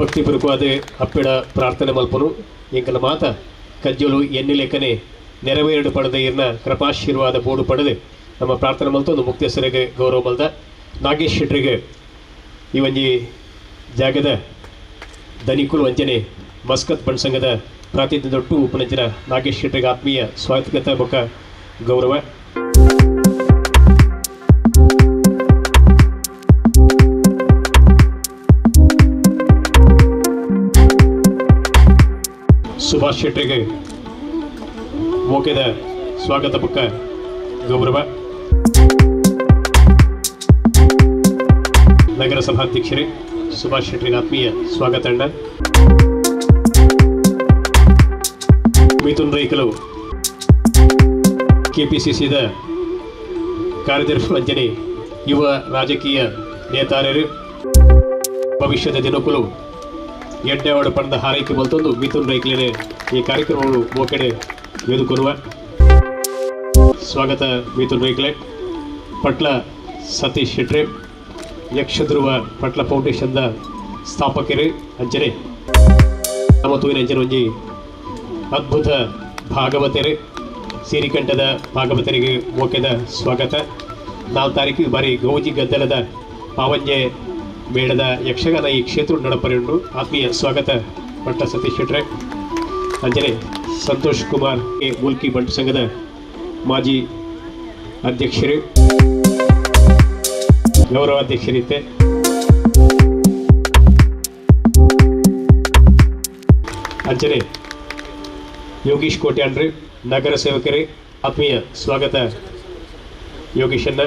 ಭಕ್ತಿಪೂರ್ವಕವಾದ ಅಪ್ಪಿಡ ಪ್ರಾರ್ಥನೆ ಮಲ್ಪನು ಎಂಕಲ ಮಾತ ಕಜ್ಜಲು ಎನ್ನಿಲೇಖನೆ ನೆರವೇರಡು ಪಡೆದ ಇರ್ನ ಕೃಪಾಶೀರ್ವಾದ ಬೋಡು ಪಡೆದು ನಮ್ಮ ಪ್ರಾರ್ಥನೆ ಮಲ್ತು ಒಂದು ಮುಕ್ತೇಸರಿಗೆ ಗೌರವ ಮಲ್ದ ನಾಗೇಶ್ ಶೆಟ್ಟರಿಗೆ ಈ ಒಂಜಿ ಜಾಗದ ದನಿಕುಲು ವಂಚನೆ ಮಸ್ಕತ್ ಬಣ್ಸಂಘದ ಪ್ರಾತಿನಿಧ್ಯದೊಟ್ಟು ಉಪನಂಚಿನ ನಾಗೇಶ್ ಶೆಟ್ಟರಿಗೆ ಆತ್ಮೀಯ ಸ್ವಾಗತ ಬೊಕ್ಕ ಗೌರವ. ಸುಭಾಷ್ ಶೆಟ್ಟರಿಗೆ ಮೋಕೆದ ಸ್ವಾಗತ ಬೊಕ್ಕ ಗೌರವ. ನಗರಸಭಾಧ್ಯಕ್ಷರೇ ಸುಭಾಷ್ ಶೆಟ್ಟರಿಗೆ ಆತ್ಮೀಯ ಸ್ವಾಗತ. ಅಣ್ಣ ಮಿಥುನ್ ರೈಕಲು ಕೆಪಿಸಿಸಿದ ಕಾರ್ಯದರ್ಶಿ ಅಂಜನೆ ಯುವ ರಾಜಕೀಯ ನೇತಾರರು ಭವಿಷ್ಯದ ದಿನಕುಲು ಎಡ್ಡೆವಾಡು ಪಡೆದ ಹಾರೈಕೆ ಬಲ್ತೊಂದು ಮಿಥುನ್ ರೈಕಲೇನೆ ಈ ಕಾರ್ಯಕ್ರಮವನ್ನು ಮೋಕೆಡೆ ಎದುಕೊರುವ ಸ್ವಾಗತ ಮಿಥುನ್ ರೈಕಲೆ. ಪಟ್ಲ ಸತೀಶ್ ಶೆಟ್ರೆ ಯಕ್ಷಧ್ರುವ ಪಟ್ಲ ಫೌಂಡೇಶನ್ದ ಸ್ಥಾಪಕರು ಅಂಚನೆ ನಮ್ಮ ತೂವಿನ ಅಂಚನೆ ಒಂಜಿ ಅದ್ಭುತ ಭಾಗವತರು ಸಿರಿಕಂಠದ ಭಾಗವತರಿಗೆ ಮೋಕೆದ ಸ್ವಾಗತ. 4 ತಾರೀಕು ಬಾರಿ ಗೌಜಿ ಗದ್ದಲದ ಪಾವಂಜೆ ಮೇಳದ ಯಕ್ಷಗಾನ ಈ ಕ್ಷೇತ್ರ ನಡಪರೆಯುಂಡು. ಆತ್ಮೀಯ ಸ್ವಾಗತ ಪಟ್ಟ ಸತೀಶ್ ಶೆಟ್ರೆ. ಅಂಜನೆ ಸಂತೋಷ್ ಕುಮಾರ್ ಎ ಮುಲ್ಕಿ ಬಂಟು ಸಂಘದ ಮಾಜಿ ಅಧ್ಯಕ್ಷರು ಗೌರವಾಧ್ಯಕ್ಷರಿದ್ದೆ. ಅಂಚನೆ ಯೋಗೀಶ್ ಕೋಟ್ಯಾನ್ರಿ ನಗರ ಸೇವಕರೇ ಆತ್ಮೀಯ ಸ್ವಾಗತ ಯೋಗೀಶನ್ನ.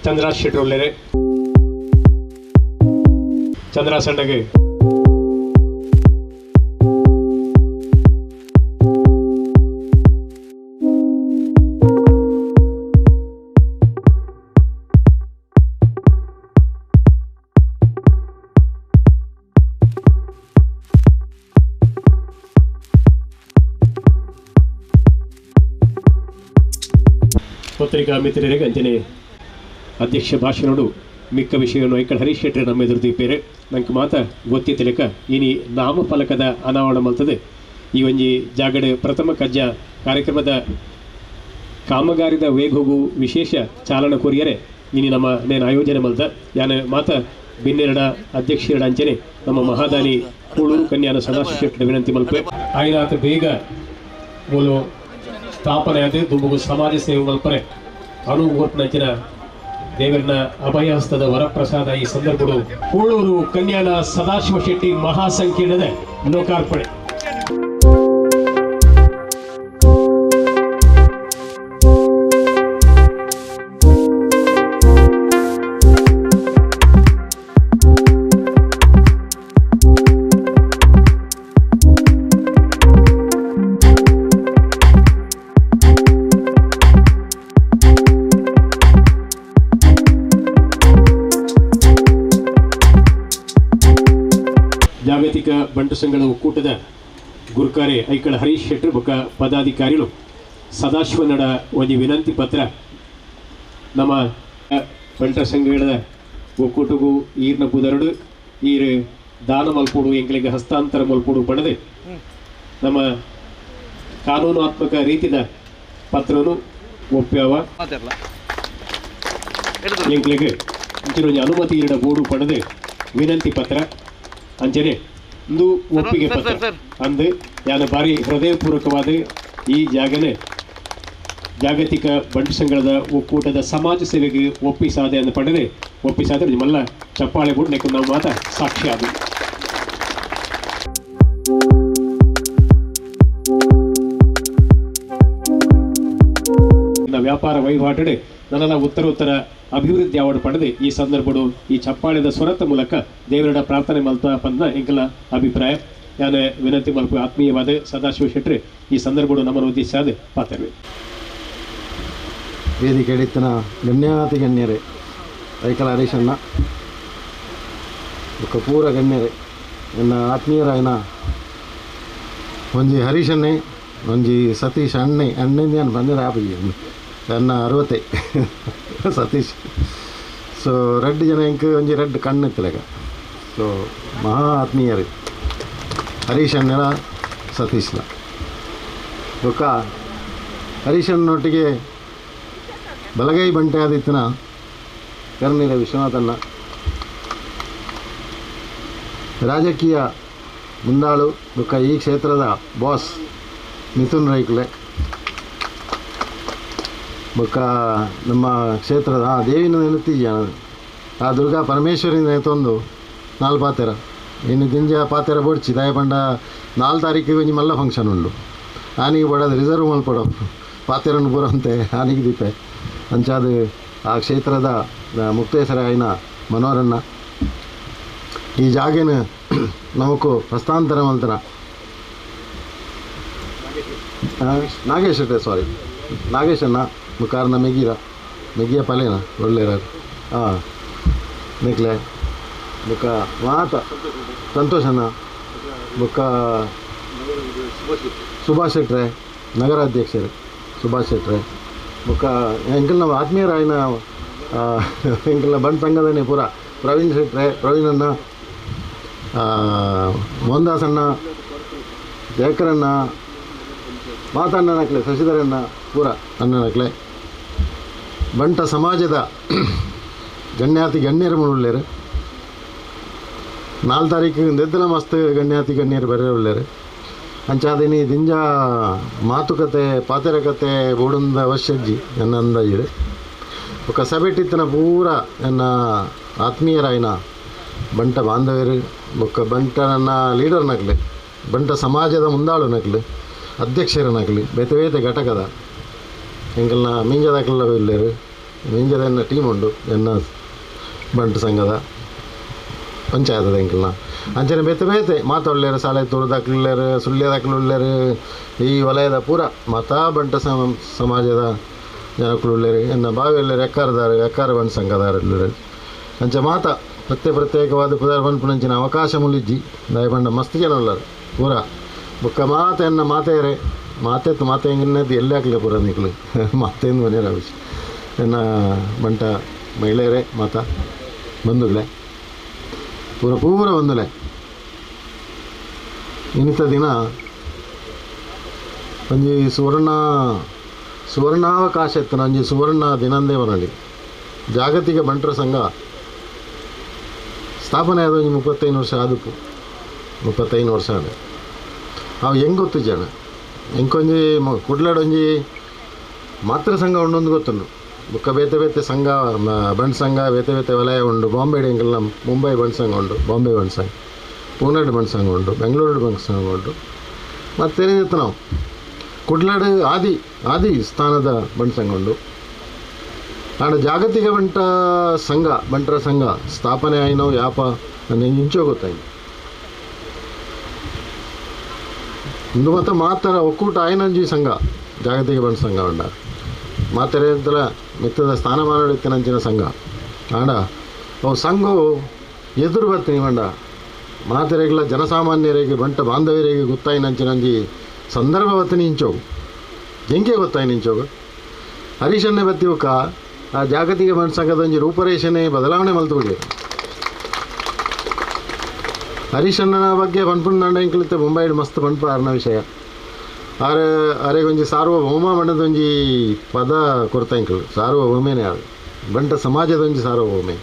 ಚಂದ್ರ ಶೆಟ್ರುಲ್ಲೇರೆ ಚಂದ್ರ ಸಣ್ಣಗೆ ಪತ್ರಿಕಾ ಮಿತ್ರರಿಗೆ ಅಂಚನೆ ಅಧ್ಯಕ್ಷ ಭಾಷಣಡು ಮಿಕ್ಕ ವಿಷಯವನ್ನು ಐಕಳ ಹರೀಶ್ ಶೆಟ್ಟರೆ ನಮ್ಮ ಎದುರು ದೀಪೇರೆ ನಂಗೆ ಮಾತ ಗೊತ್ತಿತ್ತಲೆಕ್ಕ ಇನಿ ನಾಮಫಲಕದ ಅನಾವರಣ ಮಲ್ತದೆ. ಈ ಒಂಜಿ ಜಾಗಡೆ ಪ್ರಥಮ ಕಜ್ಜ ಕಾರ್ಯಕ್ರಮದ ಕಾಮಗಾರಿದ ವೇಗಗೂ ವಿಶೇಷ ಚಾಲನ ಕೊರಿಯರೆ ಇನಿ ನಮ್ಮ ನೇನು ಆಯೋಜನೆ ಮಲ್ತ ಯಾನ ಮಾತ ಬಿನ್ನೆರಡ ಅಧ್ಯಕ್ಷರಡ ಅಂಚನೆ ನಮ್ಮ ಮಹಾದಾನಿ ಕೂಳೂರು ಕನ್ಯಾನ ಸದಾಶಿವ ಶೆಟ್ಟರೆ ವಿನಂತಿ ಮಲ್ಪೆ. ಆಯ್ನಾಥ ಬೇಗ ಮೂಲು ಸ್ಥಾಪನೆ ಆದ ದುಂಬುಗು ಸಮಾಜ ಸೇವೆ ಮಲ್ಪರೆ ಅನುಗೋರ್ಪನಂಚಿನ ದೇವರನ ಅಭಯಹಸ್ತದ ವರಪ್ರಸಾದ ಈ ಸಂದರ್ಭಗಳು ಕೂಳೂರು ಕನ್ಯಾನ ಸದಾಶಿವ ಶೆಟ್ಟಿ ಮಹಾಸಂಕೀರ್ಣದ ಲೋಕಾರ್ಪಣೆ. ಜಾಗತಿಕ ಬಂಟು ಸಂಘದ ಒಕ್ಕೂಟದ ಗುರುಕಾರೆ ಐಕಳ ಹರೀಶ್ ಶೆಟ್ಟರ್ ಬೊಕ್ಕ ಪದಾಧಿಕಾರಿಗಳು ಸದಾಶಿವನಡ ಒಂಜಿ ವಿನಂತಿ ಪತ್ರ ನಮ್ಮ ಬಂಟ ಸಂಘಗಳ ಒಕ್ಕೂಟಗೂ ಈರ್ನ ಪುದರಡು ಈರು ದಾನ ಮಲ್ಪೋಡು ಎಂಕಲಿಗೆ ಹಸ್ತಾಂತರ ಮಲ್ಪೋಡು ಪಡೆದು ನಮ್ಮ ಕಾನೂನಾತ್ಮಕ ರೀತಿಯ ಪತ್ರನು ಒಪ್ಪ್ಯಾವ ಎಂಕಲಿಗೆ ಇಂಚಿನ ಒಂಜಿ ಅನುಮತಿ ಈರಡ ಬೋಡು ಪಡೆದು ವಿನಂತಿ ಪತ್ರ ಅಂಚನೆ ಇಂದು ಒಪ್ಪಿಗೆ ಪತ್ರ ಅಂದು ಯಾನ ಬಾರಿ ಹೃದಯಪೂರ್ವಕವಾದ ಈ ಜಾಗನೆ ಜಾಗತಿಕ ಬಂಟು ಸಂಘದ ಒಕ್ಕೂಟದ ಸಮಾಜ ಸೇವೆಗೆ ಒಪ್ಪಿಸಾದೆ ಅಂತ ಪಡೆದು ಒಪ್ಪಿಸಾದ್ರೆ ನಿಮ್ಮೆಲ್ಲ ಚಪ್ಪಾಳೆ ಬಿಟ್ಟು ನೆಕ್ಕು ನಾವು ಮಾತ ಸಾಕ್ಷಿ ಆದ. ವ್ಯಾಪಾರ ವಹಿವಾಟಡೆ ನನ್ನೆಲ್ಲ ಉತ್ತರ ಉತ್ತರ ಅಭಿವೃದ್ಧಿ ಆವಡ್ ಪಡೆದು ಈ ಸಂದರ್ಭಡು ಈ ಚಪ್ಪಾಳೆದ ಸ್ವರತ ಮೂಲಕ ದೇವರಡ ಪ್ರಾರ್ಥನೆ ಮಲ್ತ ಪಂದ ಎಂಕಲ ಅಭಿಪ್ರಾಯ. ಯಾನೆ ವಿನಂತಿ ಮಲ್ಪ ಆತ್ಮೀಯವಾದ ಸದಾಶಿವ ಶೆಟ್ಟರೆ ಈ ಸಂದರ್ಭಡು ನಮ್ಮನ್ನು ಉದ್ದೇಶಿಸಾದ ಪಾತ್ರವೆ. ವೇದಿಕೆ ಹಿಡಿತನ ಗಣ್ಯಾತಿ ಗಣ್ಯರೇ ಐಕಲ ಹರೀಶಣ್ಣ ಕಪೂರ ಗಣ್ಯರೇ ನನ್ನ ಆತ್ಮೀಯರಾಯನ ಒಂಜಿ ಹರೀಶಣ್ಣೆ ಒಂಜಿ ಸತೀಶ್ ಅಣ್ಣೆ ಅಣ್ಣೆ ನಾನು ಬಂದರೆ ಆಪಿ ಅನ್ನ 60 ಸತೀಶ್. ಸೊ ರಡ್ಡು ಜನ ಎಂಕ್ ಒಂಜಿ ರಡ್ಡು ಕಣ್ಣು ಇತ್ತಲೆಗ. ಸೊ ಮಹಾ ಆತ್ಮೀಯರು ಹರೀಶ್ ಅಣ್ಣನ ಸತೀಶ್ನ. ಬೊಕ್ಕ ಹರೀಶ್ ಅಣ್ಣನೊಟ್ಟಿಗೆ ಬಲಗೈ ಬಂಟೆ ಆದಿತ್ತನ ಕರ್ನೀರ ವಿಶ್ವನಾಥಣ್ಣ, ರಾಜಕೀಯ ಮುಂದಾಳು ಬೊಕ್ಕ ಈ ಕ್ಷೇತ್ರದ ಬಾಸ್ ಮಿಥುನ್ ರೈಕುಲೆ, ಬೊಕ್ಕ ನಮ್ಮ ಕ್ಷೇತ್ರದ ಆ ದೇವಿನ ನೆನತಿದ್ಯ ಆ ದುರ್ಗಾ ಪರಮೇಶ್ವರಿ ನೆನತೊಂದು 4 ಪಾತೆರ ಇನ್ನು ದಿಂಜ ಪಾತೆರ ಬೋಡ್ಚಿ ದಾಯ ಪಂಡ 4 ತಾರೀಕಿಗೆ ಒಂಜಿ ಮಲ್ಲ ಫಂಕ್ಷನ್ ಉಂಡು. ಆನಿಗೆ ಬೋಡಾದ ರಿಸರ್ವ್ ಮಲ್ಪಡೋ ಪಾತೆರನ್ನು ಪೂರಂತೆ ಆನಿಗೆ ದೀಪೆ. ಅಂಚಾದ ಆ ಕ್ಷೇತ್ರದ ಮುಕ್ತೇಶ್ವರ ಆಯ್ನ ಮನೋರಣ್ಣ ಈ ಜಾಗೆನ ನಮಕು ಹಸ್ತಾಂತರ ಮಲ್ತನ ನಾಗೇಶ್ ಸಾರಿ ನಾಗೇಶಣ್ಣ ಮುಖಾರ್ನ ಮೆಗಿರ ಮೆಗಿಯ ಪಲೇನ ಒಳ್ಳೆಯ ಹಾಂ ನಿಕ್ಲೆ ಬುಕ್ಕ ಮಾತ ಸಂತೋಷಣ್ಣ ಬುಕ್ಕ ಸುಭಾಷ್ ಶೆಟ್ರೆ ನಗರಾಧ್ಯಕ್ಷರು ಸುಭಾಷ್ ಶೆಟ್ರೆ ಬುಕ್ಕ ಎಂಕಲ್ನ ಆತ್ಮೀಯರಾಯಿನ ಎಂಕಲ್ನ ಬಂಡ್ ಸಂಘದನೇ ಪೂರ ಪ್ರವೀಣ್ ಶೆಟ್ರೆ ಪ್ರವೀಣಣ್ಣ ಮೋಹನ್ದಾಸಣ್ಣ ಜಯಕರಣ್ಣ ಮಾತಣ್ಣನಕ್ಲೆ ಶಶಿಧರಣ್ಣ ಪೂರ ಅಣ್ಣನಕ್ಲೆ ಬಂಟ ಸಮಾಜದ ಗಣ್ಯಾತಿ ಗಣ್ಯರು ಉಳ್ಳೇರು. 4 ತಾರೀಕು ದೆದ್ದಲ ಮಸ್ತ್ ಗಣ್ಯಾತಿ ಗಣ್ಯರು ಬರೇ ಉಳ್ಳೇರು. ಅಂಚಾದಿನಿ ದಿಂಜ ಮಾತುಕತೆ ಪಾತೆರಕತೆ ಬೋಡುಂದ ಅವಶ್ಯಜ್ಜಿ ನನ್ನ ಅಂದಾಜಿಡು. ఒక ಸಭೆಟಿತ್ತನ ಪೂರ ನನ್ನ ಆತ್ಮೀಯರಾಯಿನ ಬಂಟ ಬಾಂಧವ್ಯರು ಬೊಕ್ಕ ಬಂಟ ನನ್ನ ಲೀಡರ್ನಕ್ಲೆ ಬಂಟ ಸಮಾಜದ ಮುಂದಾಳು ನಕ್ಲು ಅಧ್ಯಕ್ಷರನಾಗಲಿ ಬೇತೆ ಬೇತೆ ಘಟಕದ ಎಂಕಲ್ನ ಮೀಂಜದಾಕಲ್ಲ ಇಲ್ಲೇರು ಮೀಂಜದ ಎನ್ನ ಟೀಮ್ ಉಂಡು ಎನ್ನ ಬಂಟ ಸಂಘದ ಪಂಚಾಯತದ ಎಂಕಲ್ನ ಅಂಚನೆ ಬೇತೆ ಬೇತೆ ಮಾತಾಡ್ಲೇರು ಸಾಲೆ ತೋರದಾಕ್ಲೇರು ಸುಳ್ಯದಾಕ್ಲುಳ್ಳೇರು ಈ ವಲಯದ ಪೂರ ಮಾತಾ ಬಂಟ ಸಮಾಜದ ಜನಕ್ಕುಳ್ಳೇರು ಎನ್ನ ಬಾವಿಯಲ್ಲೇರು ಎಕ್ಕಾರದಾರು ಎಕ್ಕಾರ ಬಂಟ ಸಂಘದಾರು ಅಂಚೆ ಮಾತಾ ಪ್ರತ್ಯೇಕವಾದ ಪುದಾರ್ ಪನ್ಪುನಂಚಿನ ಅವಕಾಶ ಮುಲಿಜ್ಜಿ ದಯಪಂಡ ಮಸ್ತ್ ಜನ ಉಳ್ಳಾರು ಪೂರ ಬೊಕ್ಕ ಮಾತೆ ಎನ್ನ ಮಾತೆಯರೆ ಮಾತೆತ್ತು ಮಾತೆ ಹೆಂಗಿನ್ನದು ಎಲ್ಲಿ ಹಾಕಲಿ ಪೂರ ನಿಕ್ಲು ಮಾತೇನು ಮನೆಯರ ಅವಶ್ಯ ಎನ್ನ ಬಂಟ ಮಹಿಳೆಯರೇ ಮಾತಾ ಬಂಧುಗಳೇ ಪೂರ ಪೂರ ಬಂಧುಲೆ ಇನ್ನಿತ ದಿನ ಒಂಜಿ ಸುವರ್ಣಾವಕಾಶ ಇತ್ತು ಒಂಜಿ ಸುವರ್ಣ ದಿನಂದೇ ಬರಲಿ. ಜಾಗತಿಕ ಬಂಟರ ಸಂಘ ಸ್ಥಾಪನೆ ಆದ ಒಂಜಿ 35 ವರ್ಷ ಆದಪ್ಪು 35 ವರ್ಷ ಆದ ಅವು ಹೆಂಗೆ ಗೊತ್ತು ಜನ ಎಂಕೊಂಜಿ ಕುಡ್ಲಾಡೊಂಜಿ ಮಾತೃ ಸಂಘ ಉಂಡೊಂದು ಗೊತ್ತುಂಡು. ಬೊಕ್ಕ ಬೇತೆ ಬೇತೆ ಸಂಘ ಬಂಟ್ ಸಂಘ ಬೇತೆ ಬೇತೆ ವಲಯ ಉಂಡು. ಬಾಂಬೆ ಎಂಕಲ್ನ ಮುಂಬೈ ಬಂಟ್ ಸಂಘ ಉಂಡು, ಬಾಂಬೆ ಬಂಟ್ ಸಂಘ, ಪೂನಾಡ್ ಬಂಟ್ ಸಂಘ ಉಂಡು, ಬೆಂಗಳೂರು ಬಂಟ್ ಸಂಘ ಉಂಡು. ಮತ್ತೆ ನಾವು ಕುಡ್ಲಾಡು ಆದಿ ಆದಿ ಸ್ಥಾನದ ಬಂಟ್ ಸಂಘ ಉಂಡು. ಆಂಡ ಜಾಗತಿಕ ಬಂಟ ಸಂಘ ಬಂಟರ ಸಂಘ ಸ್ಥಾಪನೆ ಆಯಿನವು ಯಾಪ ಇಂಚೋ ಗೊತ್ತಾಯ್ತು. ಇಂದು ಮತ್ತು ಮಾತರ ಒಕ್ಕೂಟ ಆಯ್ನಂಜಿ ಸಂಘ ಜಾಗತಿಕ ಬಂಟ ಸಂಘ ಉಂಡ ಮಾತೆರೆಂತಲ ಮಿತ್ತದ ಸ್ಥಾನಮಾನ ಸಂಘ ಆಂಡ ಅವು ಸಂಘವು ಎದುರು ಬರ್ತೀನಿ ಬಂಡ ಮಾತೆರೆಗಳ ಜನಸಾಮಾನ್ಯರಿಗೆ ಬಂಟ ಬಾಂಧವ್ಯರಿಗೆ ಗೊತ್ತಾಯಿನಂಚಿನಂಜಿ ಸಂದರ್ಭ ಬತ್ತೀನಿ ಇಂಚೋಗು ಎಂಕೆ ಗೊತ್ತಾಯಿನ ಇಂಚೋಗು ಹರೀಶನ್ನೇ ಬತ್ತಿವಕ್ಕ ಆ ಜಾಗತಿಕ ಬಂಟ ಸಂಘದ ಒಂಜಿ ರೂಪರೇಷನೆ ಬದಲಾವಣೆ ಮಲ್ತು. ಹರೀಶಣ್ಣನ ಬಗ್ಗೆ ಪನ್ಪುಂಡ ಎಂಕಲಿತ್ತೆ ಮುಂಬೈಡ್ ಮಸ್ತ್ ಪನ್ಪ ಅರ್ನ ವಿಷಯ ಆರೆ ಅರೆ ಒಂಜಿ ಸಾರ್ವಭೌಮ ಮಂಡದೊಂಜಿ ಪದ ಕೊರ್ತ ಎಂಕಲು ಸಾರ್ವಭೌಮೇನೆ ಆರು ಬಂಟ ಸಮಾಜದ ಒಂಜಿ ಸಾರ್ವಭೌಮೆ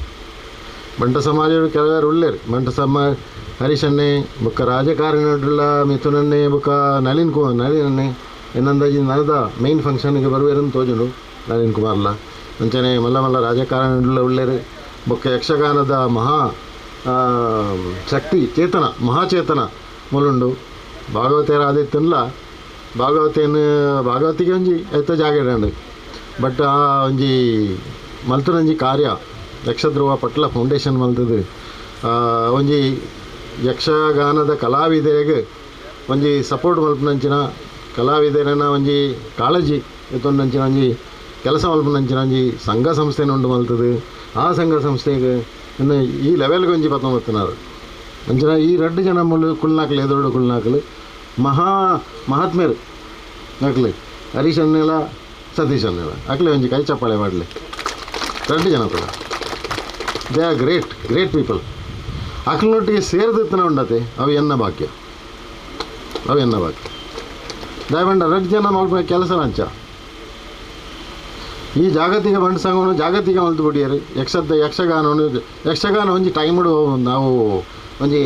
ಬಂಟ ಸಮಾಜ ಕೆಲವರು ಉಳ್ಳೇರು ಬಂಟ ಸಮಾಜ ಹರೀಶಣ್ಣೆ ಬೊಕ್ಕ ರಾಜಕಾರಣಿಡುಳ್ಳ ಮಿಥುನನ್ನೇ ಬೊಕ್ಕ ನಳಿನ್ ಕುಮಾರ್ ನಳಿನನ್ನೇ ಎನ್ನಂದಾಜಿ ನರದ ಮೇನ್ ಫಂಕ್ಷನ್ಗೆ ಬರುವೇರನ್ನು ತೋಜುಂಡು ನಳಿನ್ ಕುಮಾರ್ಲ ಅಂಚನೆ ಮಲ್ಲ ಮಲ್ಲ ರಾಜಕಾರಣಿಡುಳ್ಳ ಉಳ್ಳೇರು ಬೊಕ್ಕ ಯಕ್ಷಗಾನದ ಮಹಾ ಶಕ್ತಿ ಚೇತನ ಮಹಾಚೇತನ ಮುಲುಂಡು ಭಾಗವತೆಯರ ಆದಿತ್ತನ್ಲ ಭಾಗವತೇನು ಭಾಗವತಿಗೆ ಒಂಜಿ ಐತ ಜಾಗ ಬಟ್ ಆ ಒಂಜಿ ಮಲ್ತುನಂಜಿ ಕಾರ್ಯ ಯಕ್ಷಧ್ರುವ ಪಟ್ಲ ಫೌಂಡೇಶನ್ ಮಲ್ತದು ಒಂಜಿ ಯಕ್ಷಗಾನದ ಕಲಾವಿದರಿಗೆ ಒಂಜಿ ಸಪೋರ್ಟ್ ಮಲ್ಪುನಂಚಿನ ಕಲಾವಿದರನ್ನ ಒಂಜಿ ಕಾಳಜಿ ಎತ್ತೊಂದಂಚಿನ ಒಂಜಿ ಕೆಲಸ ಮಲ್ಪುನಂಚಿನ ಒಂಜಿ ಸಂಘ ಸಂಸ್ಥೆನ ಉಂಡು ಮಲ್ತದು. ಆ ಸಂಘ ಸಂಸ್ಥೆಗೆ ಇನ್ನು ಈ ಲೆವೆಲ್ಗೆ ಒಂಜಿ ಪತ್ತೊಂಬತ್ತನಾರು ಅಂಚಿನ ಈ ರಡ್ಡು ಜನ ಮುಳ್ಳು ಕುಲ್ನಾಕ್ಲು ಎದುರುಡು ಕುಲ್ನಾಕ್ಲು ಮಹಾ ಮಹಾತ್ಮೇರು ನಕ್ಲು ಹರೀಶ್ ಅಣ್ಣೆಲ Satish ಅಣ್ಣಲ ಅಕ್ಲೆ ಒಂಜಿ ಕೈ ಚಪ್ಪಾಳೆ ಮಾಡಲಿ ರಡ್ಡು ಜನ ಕೂಡ. They are great great people. ಅಕ್ಲನೊಟ್ಟಿಗೆ ಸೇರಿದತ್ತನ ಉಂಡತೆ ಅವು ಎನ್ನ ಭಾಗ್ಯ, ಅವು ಎನ್ನ ಭಾಗ್ಯ. ದಯವಂಡ ರಡ್ಡು ಜನ ಮಲ್ಪ ಕೆಲಸ ಲಂಚ ಈ ಜಾಗತಿಕ ಬಂಡ ಸಂಘವನ್ನು ಜಾಗತಿಕ ಮಲ್ತು ಬಿಡಿಯರು. ಯಕ್ಷದ ಯಕ್ಷಗಾನವನ್ನು ಯಕ್ಷಗಾನ ಒಂಜಿ ಟೈಮುಡು ನಾವು ಒಂಜಿ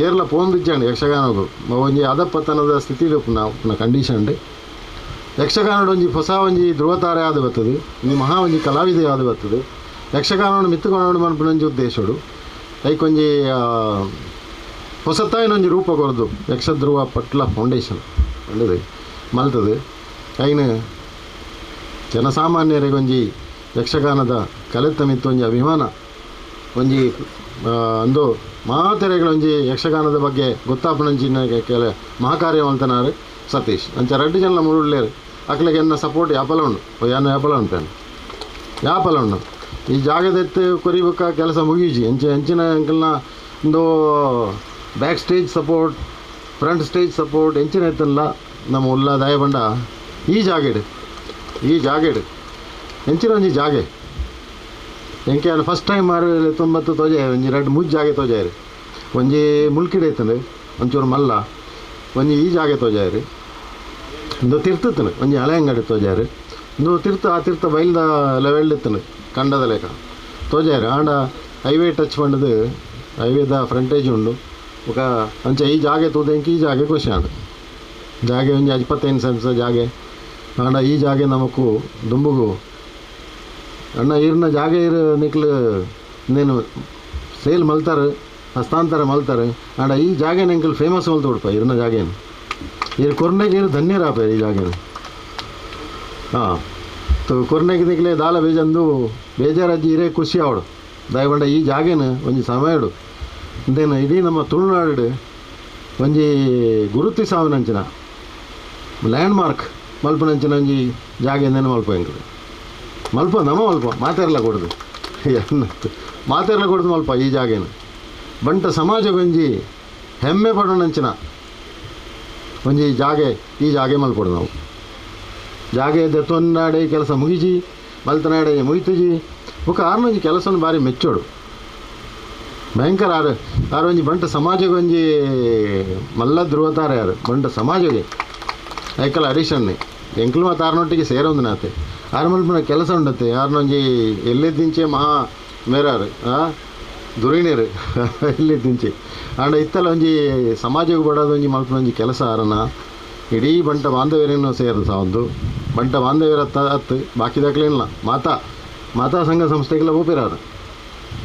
ಏರ್ಲ ಪೋಂದಿಜ್ಜಂಡು ಯಕ್ಷಗಾನಗು ಒಂಜಿ ಅಧಪತನದ ಸ್ಥಿತಿ ನಾವು ಕಂಡೀಷನ್. ಯಕ್ಷಗಾನಡು ಒಂಜಿ ಹೊಸ ಒಂಜಿ ಧ್ರುವತಾರೆ ಆದ ಬರ್ತದೆ, ಒಂಜಿ ಮಹಾ ಒಂಜಿ ಕಲಾವಿದೆ ಆದ ಬರ್ತದೆ. ಯಕ್ಷಗಾನವನ್ನು ಮಿತ್ತುಕೊಂಡು ಮನ್ಪುನ ಒಂಜಿ ಉದ್ದೇಶಡು ಐಕೊಂಜಿ ಹೊಸತಾಯಿನೊಂಜಿ ರೂಪ ಕೊರದು ಯಕ್ಷಧ್ರುವ ಪಟ್ಲ ಫೌಂಡೇಶನ್ ಪಂಡದು ಮಲ್ತದೆ. ಐನ ಜನಸಾಮಾನ್ಯರಿಗೊಂಜಿ ಯಕ್ಷಗಾನದ ಕಲೆತ್ತ ಮಿತ್ತು ಒಂಜಿ ಅಭಿಮಾನ ಒಂಜಿ ಅಂದು ಮಾತೆರೆಗಳೊಂಜಿ ಯಕ್ಷಗಾನದ ಬಗ್ಗೆ ಗೊತ್ತಾಪನಂಚಿನ ಕೆಲ ಮಹಾಕಾರ್ಯ ಮಲ್ತನಾರು ಸತೀಶ್ ಅಂಚ ರಡ್ಡು ಜನ ಮುರುಳ್ಳೇರು. ಅಕ್ಲೆಗೆ ಎನ್ನ ಸಪೋರ್ಟ್ ಯಾಪಲ ಉಂಡು, ಯಾನ ಯಾಪಲ ಉಂಟು ಯಾಪಲ ಉಂಡು. ಈ ಜಾಗದೆತ್ತು ಕೊರಿಬೇಕ ಕೆಲಸ ಮುಗಿಜಿ ಅಂಚೆ ಅಂಚಿನ ಅಂಕಲ್ನ ಒಂದು back stage support front stage support ಎಂಚಿನ ಎತ್ತಲ್ಲ ನಮ್ಮ ಉಲ್ಲ ದಯಬಂಡ ಈ ಜಾಗೆಡು ಈ ಜಾಗೆಡು ಎಂಚಿನ ಒಂಜಿ ಜಾಗೆ ಎಂಕೆ ಅಲ್ಲಿ ಫಸ್ಟ್ ಟೈಮ್ ಮಾರು ತೊಂಬತ್ತು ತೋಜಾಯ ಒಂಜಿ ರಡ್ಡು ಮೂಜಿ ಜಾಗೆ ತೋಜಾಯರು. ಒಂಜಿ ಮುಲ್ಕಿಡೆ ಇತ್ತಂಡು ಒಂಚೂರು ಮಲ್ಲ ಒಂಜಿ ಈ ಜಾಗೆ ತೋಜಾಯರು. ಒಂದು ತಿರ್ತುತ್ತನು ಒಂಜಿ ಹಳೆ ಅಂಗಡಿ ತೋಜಾಯರು. ಒಂದು ತಿರ್ತ ಆ ತಿರ್ತ ಬೈಲ್ದ ಲೆವೆಲ್ ಇತ್ತನು ಕಂಡದ ಲೇಖ ತೋಜಾಯರು. ಆಂಡ ಹೈವೇ ಟಚ್ ಪಂಡದು ಹೈವೇದ ಫ್ರಂಟೇಜ್ ಉಂಡು. ఒక ಅಂಚ ಈ ಜಾಗೆ ತೂದೆಂಕಿ ಈ ಜಾಗೆ ಖುಷಿ ಆಂಡ್ ಜಾಗೆ ಒಂಜಿ 25 ಸೆನ್ಸ್ ಜಾಗೆ ಆಂಡ ಈ ಜಾಗೆ ನಮಕು ದುಂಬುಗು ಅಣ್ಣ ಈರ್ನ ಜಾಗೆ ಇರು ನಿಕ್ಲು ನೇನು ಸೇಲ್ ಮಲ್ತಾರೆ ಹಸ್ತಾಂತರ ಮಲ್ತಾರೆ. ಆಂಡ ಈ ಜಾಗೆ ಎಂಕಲ್ ಫೇಮಸ್ ಮಲ್ತು ಉಡ್ಪ ಇರ್ನ ಜಾಗೇನು ಇರು ಕೊರ್ನೆಗೆ ಇರು ಧನ್ಯರಾಪ ಈ ಜಾಗೇನು. ಹಾಂ ತೋ ಕೊರ್ನೆಗೆ ನಿಕ್ಲೆ ದಾಲ ಬೇಜಂದು ಬೇಜಾರಜ್ಜಿ ಇರೇ ಖುಷಿ ಅವಡು ದಯವಂಡ ಈ ಜಾಗೇನು ಒಂಜಿ ಸಮಯಡು ಇಂದೇನು ಇಡೀ ನಮ್ಮ ತುಳುನಾಡು ಒಂಜಿ ಗುರುತಿ ಸಾವಿನಂಚಿನ ಲ್ಯಾಂಡ್ ಮಾರ್ಕ್ ಮಲ್ಪನಂಚಿನ ಒಂಜಿ ಜಾಗೆ ಎಂದೇನು ಮಲ್ಪ ಎಂಕಲು ಮಲ್ಪ ನಮ್ಮ ಮಲ್ಪ ಮಾತಾಡಲ ಕೊಡ್ದು ಮಾತಾಡಲ ಕೊಡ್ದು ಮಲ್ಪ ಈ ಜಾಗೇನು ಬಂಟ ಸಮಾಜಗೊಂಜಿ ಹೆಮ್ಮೆ ಪಡೋಣಂಚಿನ ಒಂಜಿ ಜಾಗೆ ಈ ಜಾಗೆ ಮಲ್ಪಡು ನಾವು. ಜಾಗೆ ದೆತ್ತೊನ್ನಾಡೆ ಕೆಲಸ ಮುಗಿಜಿ ಮಲ್ತನಾಡೆ ಮುಗಿತುಜಿ ಬೊಕ ಆರ್ನೊಂಜಿ ಕೆಲಸನ ಭಾರಿ ಮೆಚ್ಚೋಡು ಭಯಂಕರ. ಆರು ಆರು ಒಂಜಿ ಬಂಟ ಸಮಾಜಗೊಂಜಿ ಮಲ್ಲ ಧ್ರುವತಾರೆ ಯಾರು ಬಂಟ ಸಮಾಜಗೆ ಐಕಲ್ ಹರೀಶಣ್ಣೆ ಎಂಕ್ಲು ಮತ್ತು ಆರ್ನೊಟ್ಟಿಗೆ ಸೇರೊಂದು ನಾತೆ ಆರು ಮಲ್ಪನ ಕೆಲಸ ಉಂಡತ್ತೆ. ಆರ್ನೊಂಜಿ ಎಲ್ಲಿದ್ದಿಂಚೆ ಮಹಾ ಮೇರಾರು ದುರಿಣಿರು ಎಲ್ಲಿದ್ದಿಂಚೆ ಆಂಡ ಇತ್ತಲ್ಲ ಒಂಜಿ ಸಮಾಜಕ್ಕೆ ಬಡೋದೊಂಜಿ ಮಲ್ಪನ ಒಂಜಿ ಕೆಲಸ ಆರನ ಇಡೀ ಬಂಟ ಬಾಂಧವ್ಯರೇನು ಸೇರಿದ ಒಂದು ಬಂಟ ಬಾಂಧವ್ಯರ ಹತ್ತು ಬಾಕಿದಾಕ್ಲೇನಿಲ್ಲ. ಮಾತಾ ಮಾತಾ ಸಂಘ ಸಂಸ್ಥೆಗೆಲ್ಲ ಓಪಿರಾರು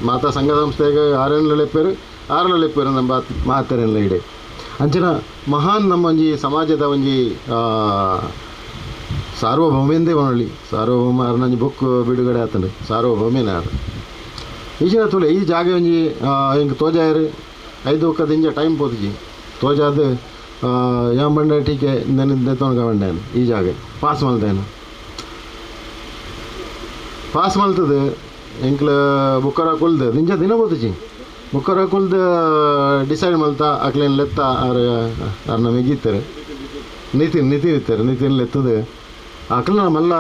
ಮಾತಾ ಸಂಘ ಸಂಸ್ಥೆಗೆ ಆರೇನು ಲೆಪ್ಪೇರು ಆರಲ ಲೆಪ್ಪೇರು ನಮ್ಮ ಮಾತರೇನಿಲ್ಲ ಇಡೀ ಅಂಚಿನ ಮಹಾನ್ ನಮ್ಮ ಒಂಜಿ ಸಮಾಜದ ಒಂಜಿ ಸಾರ್ವಭೌಮೆಂದೇ ಒಣಲಿ ಸಾರ್ವಭೌಮ ಅರ್ನಂಜಿ ಬುಕ್ ಬಿಡುಗಡೆ ಆತಂಡು ಸಾರ್ವಭೌಮೇನ ಆರು ಈಚಿನ ತುಲೆ ಈ ಜಾಗೆ ಒಂಜಿ ಹಿಂಗೆ ತೋಜಾಯರು ಐದು ಒಕ್ಕದಿಂಜ ಟೈಮ್ ಪೋತಿಜಿ ತೋಜಾದ ಯಾಂ ಬಂಡೆ ಟೀಕೆ ನೆನೆ ತೊಗೊಂಡು ಬಂಡೇನು ಈ ಜಾಗೆ ಪಾಸ್ ಮಲ್ತೇನು ಪಾಸ್ ಮಲ್ತದೆ ಎಂಕ್ಲ ಬುಕ್ಕರ ಕುಲ್ದು ದಿಂಜ ದಿನ ಪೋತಿಜಿ ಬುಕ್ಕರ ಕುಲ್ದು ಡಿಸೈಡ್ ಮಲ್ತ ಅಕ್ಲೇನು ಲೆತ್ತ ಆರು ಆರ್ನ ಮೆಗಿತ್ತಾರೆ ನಿತಿನ್ ನಿತಿನ್ ಇತ್ತಾರೆ ನಿತಿನ್ ಲೆತ್ತದು ಅಕ್ಲ ಮಲ್ಲ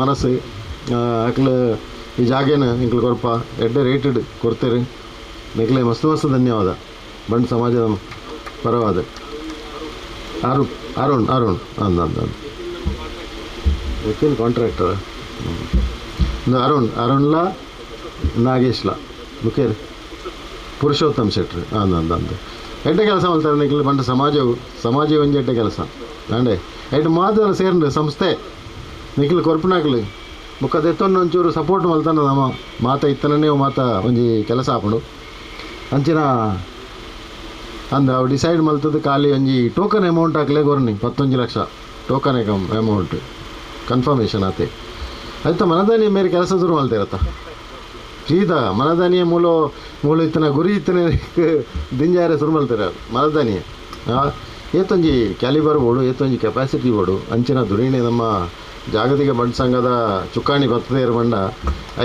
ಮನಸ್ಸು ಅಕ್ಲ ಈ ಜಾಗೇನ ಎಂಕ್ಲ ಕೊರ್ಪ ಎಡ್ಡೆ ರೇಟೆಡ್ ಕೊಡ್ತೇವೆ ನಿಕ್ಲೆ ಮಸ್ತ್ ಮಸ್ತ್ ಧನ್ಯವಾದ ಬಂಡ್ ಸಮಾಜದ ಪರವಾದ. ಅರುಣ್ ಅರುಣ್ ಅರುಣ್ ಅಂದ ಅಂದ ನಿತಿನ್ ಕಾಂಟ್ರಾಕ್ಟರ್ ಅರುಣ್ ಅರುಣ್ಲ ನಾಗೇಶ್ಲ ಮುಖೇರ್ ಪುರುಷೋತ್ತಮ್ ಶೆಟ್ರು ಅಂದ ಅಂದ ಅಂದ ಎಡ್ಡೆ ಕೆಲಸ ಮಲ್ತಾರೆ ನಿಕ್ಲು ಬಂಡ ಸಮಾಜವು ಸಮಾಜ ಒಂಜಿ ಎಡ್ಡೆ ಕೆಲಸ ಅಂಡೆ ಎಡ್ಡೆ ಮಾತ್ರ ಸೇರಂಡು ಸಂಸ್ಥೆ ನಿಕ್ಲು ಕೊರ್ಪುನಾಕ್ಲು ಬೊಕ್ಕ ದೆತ್ತೊಂದು ಒಂಚೂರು ಸಪೋರ್ಟ್ ಮಲ್ತಾನ ನಮ್ಮ ಮಾತ ಇತ್ತನೇ ಮಾತ ಒಂಜಿ ಕೆಲಸ ಆಪುಂಡು ಅಂಚಿನ ಅಂದ ಅವು ಡಿಸೈಡ್ ಮಲ್ತದ್ದು ಖಾಲಿ ಒಂಜಿ ಟೋಕನ್ ಅಮೌಂಟ್ ಹಾಕ್ಲೇ ಕೊರ್ನಿ 11 ಲಕ್ಷ token amount confirmation ಆತೆ ಆಯ್ತಾ. ಮನದಾನಿ ಮೇರೆ ಕೆಲಸ ಶುರು ಮಲ್ತಿರತ್ತ ಸೀದಾ ಮನದಾನಿಯ ಮೂಲ ಮೂಲ ಇತ್ತನ ಗುರಿ ಇತ್ತನೆ ದಿಂಜಾರೆ ಶುರು ಮಲ್ತಿರ ಮನದಾನಿಯ ಏತೊಂಜಿ ಕ್ಯಾಲಿಬರ್ ಬೋಡು ಏತೊಂಜಿ ಕೆಪಾಸಿಟಿ ಬೋಡು ಅಂಚಿನ ದುರಿಣೆ ನಮ್ಮ ಜಾಗತಿಕ ಬಂಟ ಸಂಘದ ಚುಕ್ಕಾಣಿ ಬರ್ತದೆ ಬಂಡ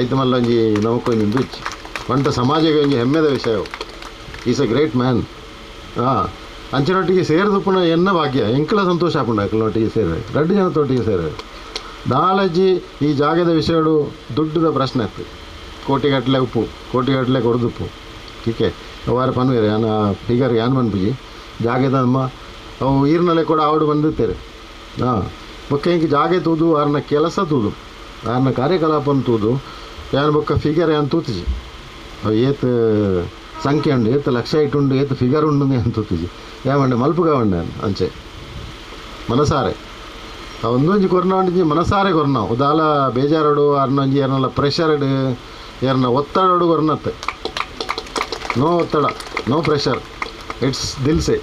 ಐತು ಮಲ್ಲೊಂಜಿ ನಮಕೊಂಜಿ ದುಚ್ಚಿ ಬಂಟ ಸಮಾಜಕ್ಕೆ ಒಂಜಿ ಹೆಮ್ಮೆದ ವಿಷಯ. Is a great man. ಹಾಂ ಅಂಚಿನೊಟ್ಟಿಗೆ ಸೇರಿದ ಪುನಃ ಎನ್ನ ಭಾಗ್ಯ ಎಂಕಲ ಸಂತೋಷ ಆಪುಂಡು ಅಕ್ಲನೊಟ್ಟಿಗೆ ಸೇರಿ ರಡ್ಡು ಜನತೊಟ್ಟಿಗೆ ಸೇರಿ ದಾಲಜ್ಜಿ ಈ ಜಾಗದ ವಿಷಯಡು ದುಡ್ಡುದ ಪ್ರಶ್ನೆ ಇತ್ತು. ಕೋಟಿಗಟ್ಟಲೆ ಉಪ್ಪು, ಕೋಟಿಗಟ್ಟಲೆ ಕೊಡ್ದುಪ್ಪು. ಟೀಕೆ ವಾರ ಪನ್ವೇರು ಯಾನ ಫಿಗರ್ ಯಾನ್ ಪನ್ಪುಜಿ ಜಾಗೆದ ನಮ್ಮ ಅವು ಈರ್ನಲೆ ಕೂಡ ಆವಡು ಬಂದಿತ್ತೇರು. ಹಾಂ, ಬೊಕ್ಕ ಇಂಕ್ ಜಾಗೆ ತೂದು ಆರ್ನ ಕೆಲಸ ತೂದು ಆರ್ನ ಕಾರ್ಯಕಲಾಪನ ತೂದು ಯಾನ್ ಬೊಕ್ಕ ಫಿಗರ್ ಯಾನ್ ತೂತಿಜಿ. ಅವು ಏತ್ ಸಂಖ್ಯೆ ಉಂಡು, ಏತ್ ಲಕ್ಷ ಇಟ್ಟುಂಡು, ಏತ್ ಫಿಗರ್ ಉಂಡು ಯಾನ್ ತೂತಿಜಿ. ಯಾವಂಡೆ ಮಲ್ಪುಗ ಉಂಡೆ ಅಂಚೆ ಮನಸಾರೆ ಒಂದೊಂಜಿ ಕೊರ್ನ ಒಂಜಿ ಮನಸಾರೆ ಕೊರ್ನ ಉದಾಲ ಬೇಜಾರೋಡು ಆರ್ನೊಂಜಿ ಏರ್ನಲ್ಲ ಪ್ರೆಷರ್ಡ್ ಏರ್ನ ಒತ್ತಡೋಡು ಕೊರ್ನತ್ತೆ. ನೋ ಒತ್ತಡ, no pressure, it's ದಿಲ್ಸೆ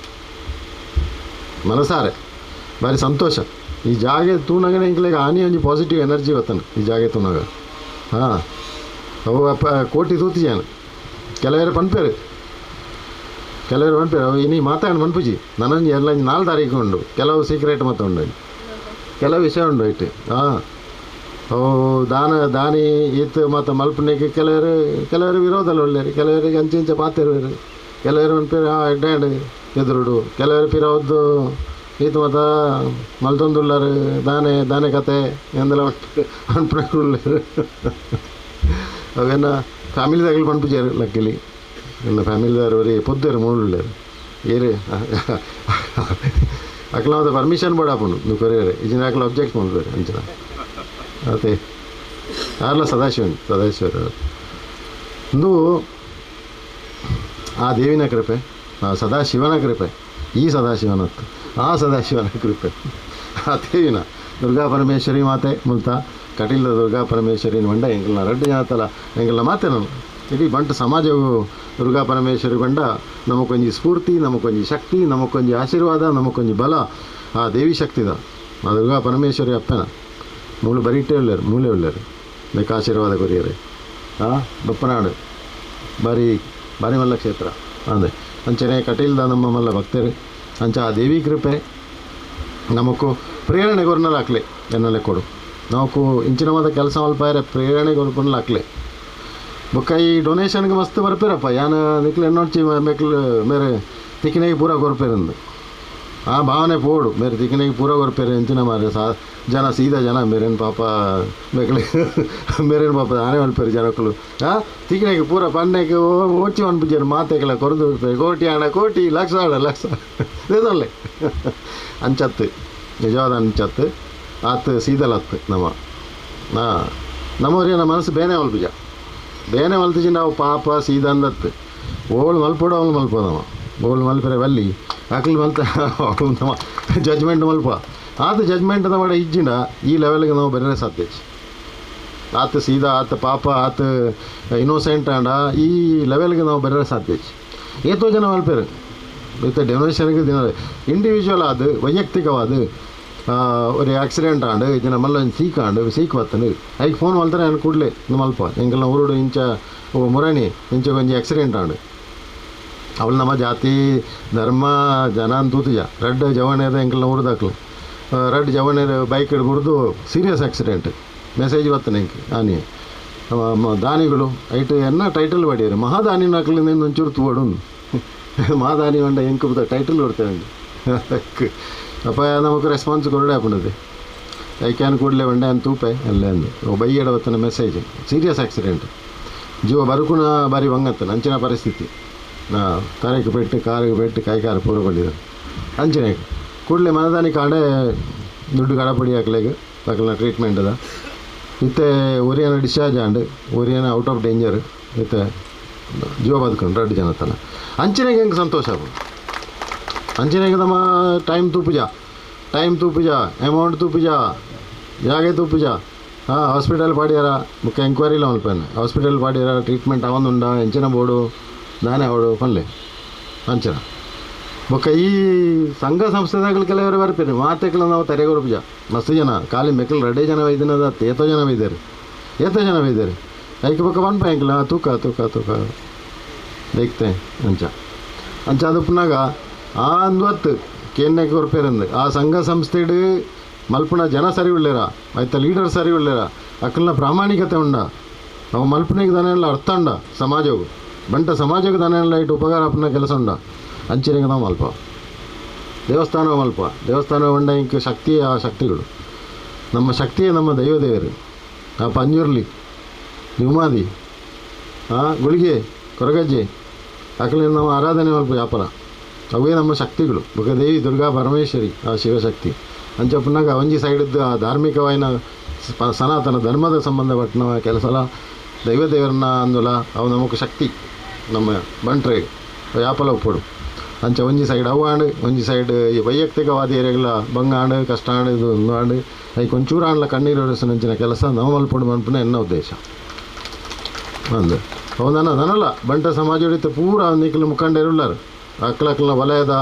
ಮನಸಾರೆ ಭಾರಿ ಸಂತೋಷ. ಈ ಜಾಗೆ ತೂನಗನೆ ಇಂಕ್ಲೆಗ್ ಆನಿ ಒಂಜಿ ಪಾಸಿಟಿವ್ ಎನರ್ಜಿ ಬತ್ತನ ಈ ಜಾಗೆ ತೂನಾಗ. ಹಾಂ, ಅವು ಅಪ್ಪ ಕೋಟಿ ತೂತಿಜಾನ ಕೆಲವರು ಪನ್ಪೇರು, ಕೆಲವರು ಪನ್ಪೇರು ಅವು ಇನಿ ಮಾತಾಡ ಮನ್ಪುಜಿ. ನನೊಂಜಿ ಎಲ್ಲ 4 ತಾರೀಕು ಉಂಡು, ಕೆಲವು ಸೀಕ್ರೆಟ್ ಮಾತ ಉಂಡು, ಕೆಲವು ವಿಷಯ ಉಂಡು ಇಟ್ಟು. ಹಾಂ, ಅವು ದಾನ ದಾನಿ ಈತ್ ಮತ್ತು ಮಲ್ಪನೆಗೆ ಕೆಲವರು ಕೆಲವರು ವಿರೋಧಲ್ಲ ಒಳ್ಳೆಯರು, ಕೆಲವರಿಗೆ ಅಂಚೆ ಇಂಚೆ ಪಾತಿರುವರು, ಕೆಲವರು ಮನ್ಪೇರು ಹಾಂ ಎಡ್ಡಾಂಡ್ ಎದುರುಡು, ಕೆಲವರು ಪಿರವದ್ದು ಈತ ಮಾತ ಮಲ್ತೊಂದುಳ್ಳಾರು ದಾನೆ ದಾನೆ ಕತೆ ಎಂದೆಲ್ಲ ಅನ್ಪುಳ್ಳೇರು. ಅವೇನ ಫ್ಯಾಮಿಲಿದಾಗಲಿ ಪನ್ಪುಜಾರು ಲಕ್ಕಿಲಿ ಎನ್ನ ಫ್ಯಾಮಿಲಿದಾರು ಬರೀ ಪೊದ್ದೇರು ಮೂಳುಳ್ಳೇರು ಏರು ಅಕ್ಲ ಮತ್ತೆ ಪರ್ಮಿಷನ್ ಬೋಡಾಪುಂಡು ನೀವು ಕೊರಿಯರೆ ಇಜಿನ ಅಕ್ಲ ಅಬ್ಜೆಕ್ಟ್ ಮಲ್ಪೇರು ಅಂಚಿನ. ಅದೇ ಆರ್ಲ ಸದಾಶಿವನ್ ಸದಾಶಿವರು ಇಂದು ಆ ದೇವಿನ ಕೃಪೆ, ಆ ಸದಾಶಿವನ ಕೃಪೆ, ಈ ಸದಾಶಿವನತ್ತು ಆ ಸದಾಶಿವನ ಕೃಪೆ, ಆ ದೇವಿನ ದುರ್ಗಾ ಪರಮೇಶ್ವರಿ ಮಾತೆ ಮುಲ್ತ ಕಟೀಲ್ದ ದುರ್ಗಾ ಪರಮೇಶ್ವರಿ ಬಂಡ ಎಂಕಲ್ನ ರಡ್ಡು ಜನತಲ ಎಂಕಲ್ನ ಮಾತೆ ನಾನು ಇಡೀ ಬಂಟ ಸಮಾಜವು ದುರ್ಗಾ ಪರಮೇಶ್ವರಿ ಬಂಡ ನಮಕೊಂಜಿ ಸ್ಫೂರ್ತಿ, ನಮಕೊಂಜಿ ಶಕ್ತಿ, ನಮಕೊಂಜಿ ಆಶೀರ್ವಾದ, ನಮಕೊಂಜಿ ಬಲ ಆ ದೇವಿ ಶಕ್ತಿದ ಆ ದುರ್ಗಾ ಪರಮೇಶ್ವರಿ ಅಪ್ಪನ ಮೂಲು ಬರೀಟೇ ಉಳ್ಳೇರು, ಮೂಲೆ ಉಳ್ಳೇರು ಬೇಕು ಆಶೀರ್ವಾದ ಕೊರಿಯರೆ. ಹಾಂ, ಬಪ್ಪನಾಡು ಭಾರಿ ಭಾರಿ ಮಲ್ಲ ಕ್ಷೇತ್ರ ಅಂದರೆ ಅಂಚನೆ ಕಟೀಲ್ದ ನಮ್ಮ ಮಲ್ಲ ಭಕ್ತರು ಅಂಚ ಆ ದೇವಿ ಕೃಪೆ ನಮಕು ಪ್ರೇರಣೆ ಕೊರ್ನಲಾಕ್ಲೆ ಎನ್ನಲೆ ಕೊಡು ನಮಕು ಇಂಚಿನ ಮಾತ ಕೆಲಸ ಮಲ್ಪಾಯರೆ ಪ್ರೇರಣೆ ಕೊರ್ಪನ್ಲಾಕ್ಲೆ. ಬೊಕ್ಕ ಈ ಡೊನೇಷನ್ಗೆ ಮಸ್ತ್ ಬರ್ಪೇರಪ್ಪ ಯಾನ ನಿಕ್ಲೆ ಎನ್ನೊಡ್ಚಿ ಮೆಕ್ಲು ಮೇರೆ ತಿಕ್ಕಿನೆಗೆ ಪೂರ ಕೊರ್ಪೇರಂದು ಆ ಭಾವನೆ ಪೋಡು ಮೇರೆ ತಿಕ್ಕಿನೆಗೆ ಪೂರ ಕೊರ್ಪೇರು ಇಂಚಿನ ಮಾರೆ ಸಾ ಜನ ಸೀದಾ ಜನ ಮೇರೇನು ಪಾಪ ಮೆಕ್ಲೆ ಮೇರೇನು ಪಾಪ ಆನೆ ಮಲ್ಪೇರು ಜನಕ್ಕಲು. ಹಾಂ, ತಿಕ್ಕಿನೆಗೆ ಪೂರ ಪನ್ನೆಗೆ ಓಚಿ ಮನ್ಪುಜಾರು ಮಾತೆಗೆಲ್ಲ ಕೊರದು ಕೋಟಿ ಹಣ ಕೋಟಿ ಲಕ್ಷ ಆಡ ಲಕ್ಷ ದೇದಲ್ಲೇ ಅಂಚತ್ತು ನಿಜವಾದ ಅಂಚತ್ತು ಆತು ಸೀದಲತ್ತು ನಮ್ಮ. ಹಾಂ, ನಮ್ಮವ್ರಿಗೆ ಮನಸ್ಸು ಬೇನೆ ಮಲ್ಪುಜ ಬೇನೆ ಮಲ್ತಿಜಿ ನಾವು ಪಾಪ ಸೀದ ಅಂದತ್ತು ಓಳು ಮಲ್ಪೋಡು ಅವಳು ಮಲ್ಪೋದವ ಓಳು ಮಲ್ಪರೆ ಬಲ್ಲಿ ಅಕ್ಲು ಮಲ್ತ ನಮ್ಮ ಜಜ್ಮೆಂಟ್ ಮಲ್ಪ ಆತ ಜಜ್ಮೆಂಟ್ ಮಾಡ ಇಜ್ಜಿಂಡ ಈ ಲೆವೆಲ್ಗೆ ನಾವು ಬರೇ ಸಾಧ್ಯ. ಆತ ಸೀದಾ ಆತ ಪಾಪ ಆತ ಇನ್ನೋಸೆಂಟ್ ಆಂಡ ಈ ಲೆವೆಲ್ಗೆ ನಾವು ಬರೇ ಸಾಧ್ಯ. ಏತೋ ಜನ ಮಲ್ಪೇರು ಇತ್ತ ಡೊನೇಷನ್ಗೆ ದಿನ ಇಂಡಿವಿಜುವಲ್ ಆದ ವೈಯಕ್ತಿಕವಾದ ஒரு ಆಕ್ಸಿಡೆಂಟ್ ಆಂಡ್ ಇದನ್ನ ಮಲ್ಲ ಒಂಜಿ ಸೀಕ್ ಆಂಡ್ ಸೀಕ್ ಬತ್ತಂಡು ಐಕ್ ಫೋನ್ ಮಲ್ತಾರೆ ನಾನು ಕೂಡಲೇ ಮಲ್ಪ ಎಂಕಲ್ನ ಊರುಡು ಇಂಚ ಮುರಣಿ ಇಂಚ ಒಂಜಿ ಆಕ್ಸಿಡೆಂಟ್ ಆಂಡ್ ಅವಳು ನಮ್ಮ ಜಾತಿ ಧರ್ಮ ಜನ ತೂತುಜ ರಡ್ಡ್ ಜವಣೇದ ಎಂಕಲ್ನ ಊರುದಾಕ್ಲು ರಡ್ಡ್ ಜವಣೇರ ಬೈಕ್ ಹಿಡ್ಬಿಡ್ದು serious accident message ಬತ್ತನೆ ಎಂಕ್ ಆನಿ ದಾನಿಗಳು ಐಟ್ ಎನ್ನ ಟೈಟಲ್ ಬಡಿಯರು ಮಹಾದಾನಿನ ಅಕ್ಲಿಂದ ಒಂಚೂರು ತೂವಡು ಮಹಾದಾನಿ వంಡ ಎಂಕು ಟೈಟಲ್ ಕೊಡ್ತೇವೆ ಅಪ್ಪ ನಮಕ್ ರೆಸ್ಪಾನ್ಸ್ ಕೊರಡೆ ಆಪುಂಡದೆ ಐಕ್ಯಾನ್ ಕೂಡಲೇ వంಡೆ ಅಂತ ತೂಪೆ ಅಲ್ಲೇ ಅಂದು ಬೈಯಡ ಬತ್ತನ message serious accident ಜೀವ ಬರುಕುನ ಬಾರಿ ಬಂಗತ್ತನ ಅಂಚಿನ ಪರಿಸ್ಥಿತಿ ತರೆಗೆ ಪೆಟ್ಟು ಕಾರಿಗೆ ಪೆಟ್ಟು ಕೈ ಕಾರು ಪೂರ ಪಡಿದ ಅಂಚಿನ ಕೂಡಲೇ ಮನದಾನಿ ಕಾಡೆ ದುಡ್ಡು ಕಡಪಡಿ ಹಾಕ್ಲೇಗ ಅಕ್ಲನ ಟ್ರೀಟ್ಮೆಂಟ್ ಅದ ಇತ್ತೆ ಒರಿಯನ ಡಿಸ್ಚಾರ್ಜ್ ಆಂಡ್ ಒರಿಯನ out of danger ಇತ್ತೆ ಜೀವ ಬದುಕೊಂಡು ರಡ್ಡು ಜನ ತನ ಅಂಚಿನಾಗ ಹೆಂಗೆ ಸಂತೋಷ ಆಪುಂಡು ಅಂಚಿನಾಗ ತಮ್ಮ ಟೈಮ್ ತೂಪುಜ ಟೈಮ್ ತೂಪುಜ ಅಮೌಂಟ್ ತೂಪುಜ ಜಾಗೆ ತೂಪುಜ. ಹಾಂ, ಹಾಸ್ಪಿಟಲ್ ಪಾಡ್ಯಾರ ಬೊಕ್ಕ ಎಂಕ್ವೈರಿಲ ಮಲ್ಪೆನ್ ಹಾಸ್ಪಿಟಲ್ ಪಾಡ್ಯಾರ ಟ್ರೀಟ್ಮೆಂಟ್ ಆವೊಂದುಂಡ ಎಂಚಿನ ಬೋಡು ದಾನೆ ಅವಡು ಪನ್ಲೆ ಅಂಚನ ಬೊಕ್ಕ ಈ ಸಂಘ ಸಂಸ್ಥೆದಾಗಲು ಕೆಲವರು ಬರ್ಪೇರು ಮಾತೆಕ್ಲ ನಾವು ತರೆ ಕೊರ್ಪುಜ ಮಸ್ತ್ ಜನ ಖಾಲಿ ಮೆಕ್ಕಲು ರಡ್ಡೇ ಜನ ವೈದ್ಯನದ ಏತೋ ಜನ ಬೈದಾರೆ ಏತೋ ಜನ ಬೈದಾರೆ ಐಕ್ ಬೊಕ್ಕ ಪನ್ಪ ಎಂಕ್ಲ ತೂಕ ತೂಕ ತೂಕ ದೇಕ್ತೆ ಅಂಚ ಅಂಚ ಅದು ಪುನಾಗ ಆ ಅಂದ್ವತ್ತು ಕೇನ್ನೆ ಕೊರ್ಪೇರಂದು ಆ ಸಂಘ ಸಂಸ್ಥೆಡ್ ಮಲ್ಪುನ ಜನ ಸರಿ ಉಳ್ಳೇರ ಆಯ್ತಾ ಲೀಡರ್ ಸರಿ ಉಳ್ಳೇರ ಅಕ್ಕಲ್ನ ಪ್ರಾಮಾಣಿಕತೆ ಉಂಡ ಅವು ಮಲ್ಪನಿಗೆ ದಾನೆಲ್ಲ ಅರ್ಥ ಉಂಡ ಸಮಾಜವು ಬಂಟ ಸಮಾಜಕ್ಕೆ ದಾನೆಲ್ಲ ಇಟ್ಟು ಉಪಕಾರ ಆಪುನ ಕೆಲಸ ಉಂಡ ಅಂಚಿನಿಗೆ ನಾವು ಮಲ್ಪ ದೇವಸ್ಥಾನ ಮಲ್ಪ ದೇವಸ್ಥಾನ ಉಂಡ ಇಂಕ್ ಶಕ್ತಿ ಆ ಶಕ್ತಿಗಳು ನಮ್ಮ ಶಕ್ತಿಯೇ ನಮ್ಮ ದೈವದೇವರು. ಆ ಪಂಜುರ್ಲಿ, ಯುಮಾದಿ, ಗುಳಿಗೆ, ಕೊರಗಜ್ಜೆ ಅಕಲೆ ನಾವು ಆರಾಧನೆ ಮಲ್ಪ ವ್ಯಾಪಾರ. ಅವೇ ನಮ್ಮ ಶಕ್ತಿಗಳು. ಬೊಕ ದೇವಿ ದುರ್ಗಾ ಪರಮೇಶ್ವರಿ ಆ ಶಿವಶಕ್ತಿ ಅಂಚಪ್ಪನಾಗ ಒಂಜಿ ಸೈಡ್ದು ಆ ಧಾರ್ಮಿಕವಾಯಿನ ಸನಾತನ ಧರ್ಮದ ಸಂಬಂಧಪಟ್ಟನ ಕೆಲಸಲ ದೈವದೇವರನ್ನ ಅಂದುಲ ಅವು ನಮಕ್ ಶಕ್ತಿ ನಮ್ಮ ಬಂಟ್ರೆ ವ್ಯಾಪಾರ ಉಪ್ಪಡು. ಅಂಚ ಒಂಜಿ ಸೈಡ್ ಅವು ಆಂಡ್, ಒಂಜಿ ಸೈಡ್ ಈ ವೈಯಕ್ತಿಕವಾದ ಏರಿಯಾಗಳ ಬಂಗ ಆಂಡ್, ಕಷ್ಟ ಆಂಡ್, ಇದು ಒಂದು ಆಂಡ್, ಐಕ್ ಒಂಚೂರು ಆಂಡ್ಲ ಕಣ್ಣೀರು ಒರೆಸುನಂಚಿನ ಕೆಲಸ ನಾವು ಮಲ್ಪೊಡು ಮನ್ಪುನ ಎನ್ನ ಉದ್ದೇಶ ಅಂದು. ಅವು ನನ್ನ ನನಲ್ಲ ಬಂಟ ಸಮಾಜ ಪೂರ ನಿಕ್ಲು ಮುಖಂಡರು ಉಳ್ಳಾರು, ಅಕ್ಲಕ್ಲ ವಲಯದ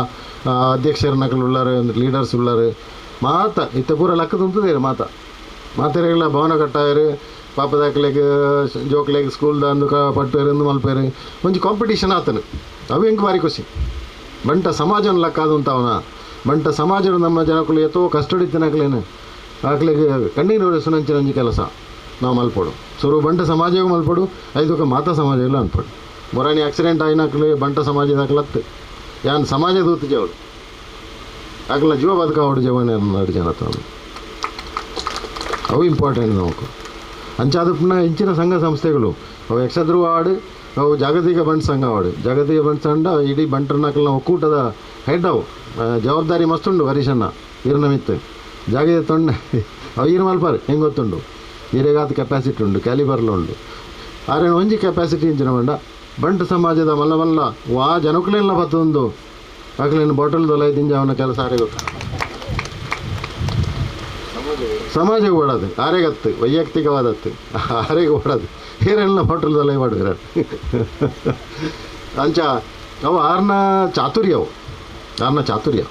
ಅಧ್ಯಕ್ಷರನ್ನಕಲು ಉಳ್ಳಾರು, ಲೀಡರ್ಸ್ ಉಳ್ಳಾರು. ಮಾತ ಇತ್ತ ಪೂರ ಲಕ್ಕ ತುಂತದೇರು ಮಾತ ಮಾತೆರೆಗಳ ಭವನ ಕಟ್ಟಾಯರು, ಪಾಪದಾಕ್ಲೆಗ್ ಜೋಕ್ಲೆಗ್ ಸ್ಕೂಲ್ದ ಅಂದು ಪಟ್ಟುವೇರು ಅಂದು ಮಲ್ಪೇರು ಒಂಜಿ ಕಾಂಪಿಟೇಷನ್ ಆತನು. ಅವು ಎಂಕ್ ಬಾರಿ ಖುಷಿ. ಬಂಟ ಸಮಾಜನ ಲಕ್ಕಾದಂಥವನ ಬಂಟ ಸಮಾಜದ ನಮ್ಮ ಜನಕ್ಕಳು ಎತ್ತೋ ಕಷ್ಟಡಿತ್ತಿನಕ್ಲೇನು ಆಕ್ಲೆಗ್ ಕಣ್ಣೀರು ಒರೆಸುನಂಚಿನ ಒಂಜಿ ಕೆಲಸ ನಾವು ಮಲ್ಪೊಡು. ಸುರು ಬಂಟ ಸಮಾಜಗೂ ಮಲ್ಪೊಡು, ಐದಕ್ಕೆ ಮಾತಾ ಸಮಾಜ ಇಲ್ಲ ಅನ್ಪೊಡು. ಮೊರಾಣಿ ಆಕ್ಸಿಡೆಂಟ್ ಆಯಿನಕ್ಲೆ ಬಂಟ ಸಮಾಜದಾಕ್ಲತ್ತು ಯಾನ್ ಸಮಾಜ ದೂತು ಜವಳು ಆಕಲ ಜೀವ ಬದುಕಾವಡು ಜವನ ನಾಡು ಜನ ಅವು ಇಂಪಾರ್ಟೆಂಟ್ ನಮಕು. ಅಂಚಾದ ಪುನಃ ಇಂಚಿನ ಸಂಘ ಸಂಸ್ಥೆಗಳು ಅವು ಯಕ್ಷಧ್ರುವ ಆಡು, ಅವು ಜಾಗತಿಕ ಬಂಟ್ ಸಂಘ ಆಡು. ಜಾಗತಿಕ ಬಂಟ್ ಸಂಘ ಇಡೀ ಬಂಟರ್ನಕಲ್ನ ಒಕ್ಕೂಟದ ಹೆಡ್ ಅವು. ಜವಾಬ್ದಾರಿ ಮಸ್ತುಂಡು ಹರೀಶಣ್ಣ ಈರ್ನ ಮಿತ್ತು ಜಾಗದ ತೊಂಡೆ ಅವು ಈರು ಮಲ್ಪಾರು ಹೆಂಗೆ ಗೊತ್ತುಂಡು. ಈರೆಗಾದ ಕೆಪಾಸಿಟಿ ಉಂಡು, ಕ್ಯಾಲಿಬರ್ಲು ಉಂಡು. ಆರೆ ಒಂಜಿ ಕೆಪಾಸಿಟಿ ಇಂಚಿನ ಬಂಡ ಬಂಟ ಸಮಾಜದ ಮಲ್ಲ ಮಲ್ಲ ವಾ ಜನಕ್ಲೆಲ್ಲ ಬತ್ತೊಂದು ಅಕ್ಲೇನು ಬಾಟಲ್ ದೊಲೈ ಅವನ ಕೆಲಸ ಆರೆ ಗೊತ್ತು. ಸಮಾಜಕ್ಕೆ ಓಡೋದು ಆರೆಗತ್ತು, ವೈಯಕ್ತಿಕವಾದತ್ತು ಆರೆಗೆ ಓಡೋದು. ಏರೆಲ್ಲ ಬಾಟಲ್ ದೊಲೈ ಮಾಡುವಿರ ಅಂಚ ಅವು ಆರ್ನ ಚಾತುರ್ಯ, ಅವು ಆರ್ನ ಚಾತುರ್ಯ.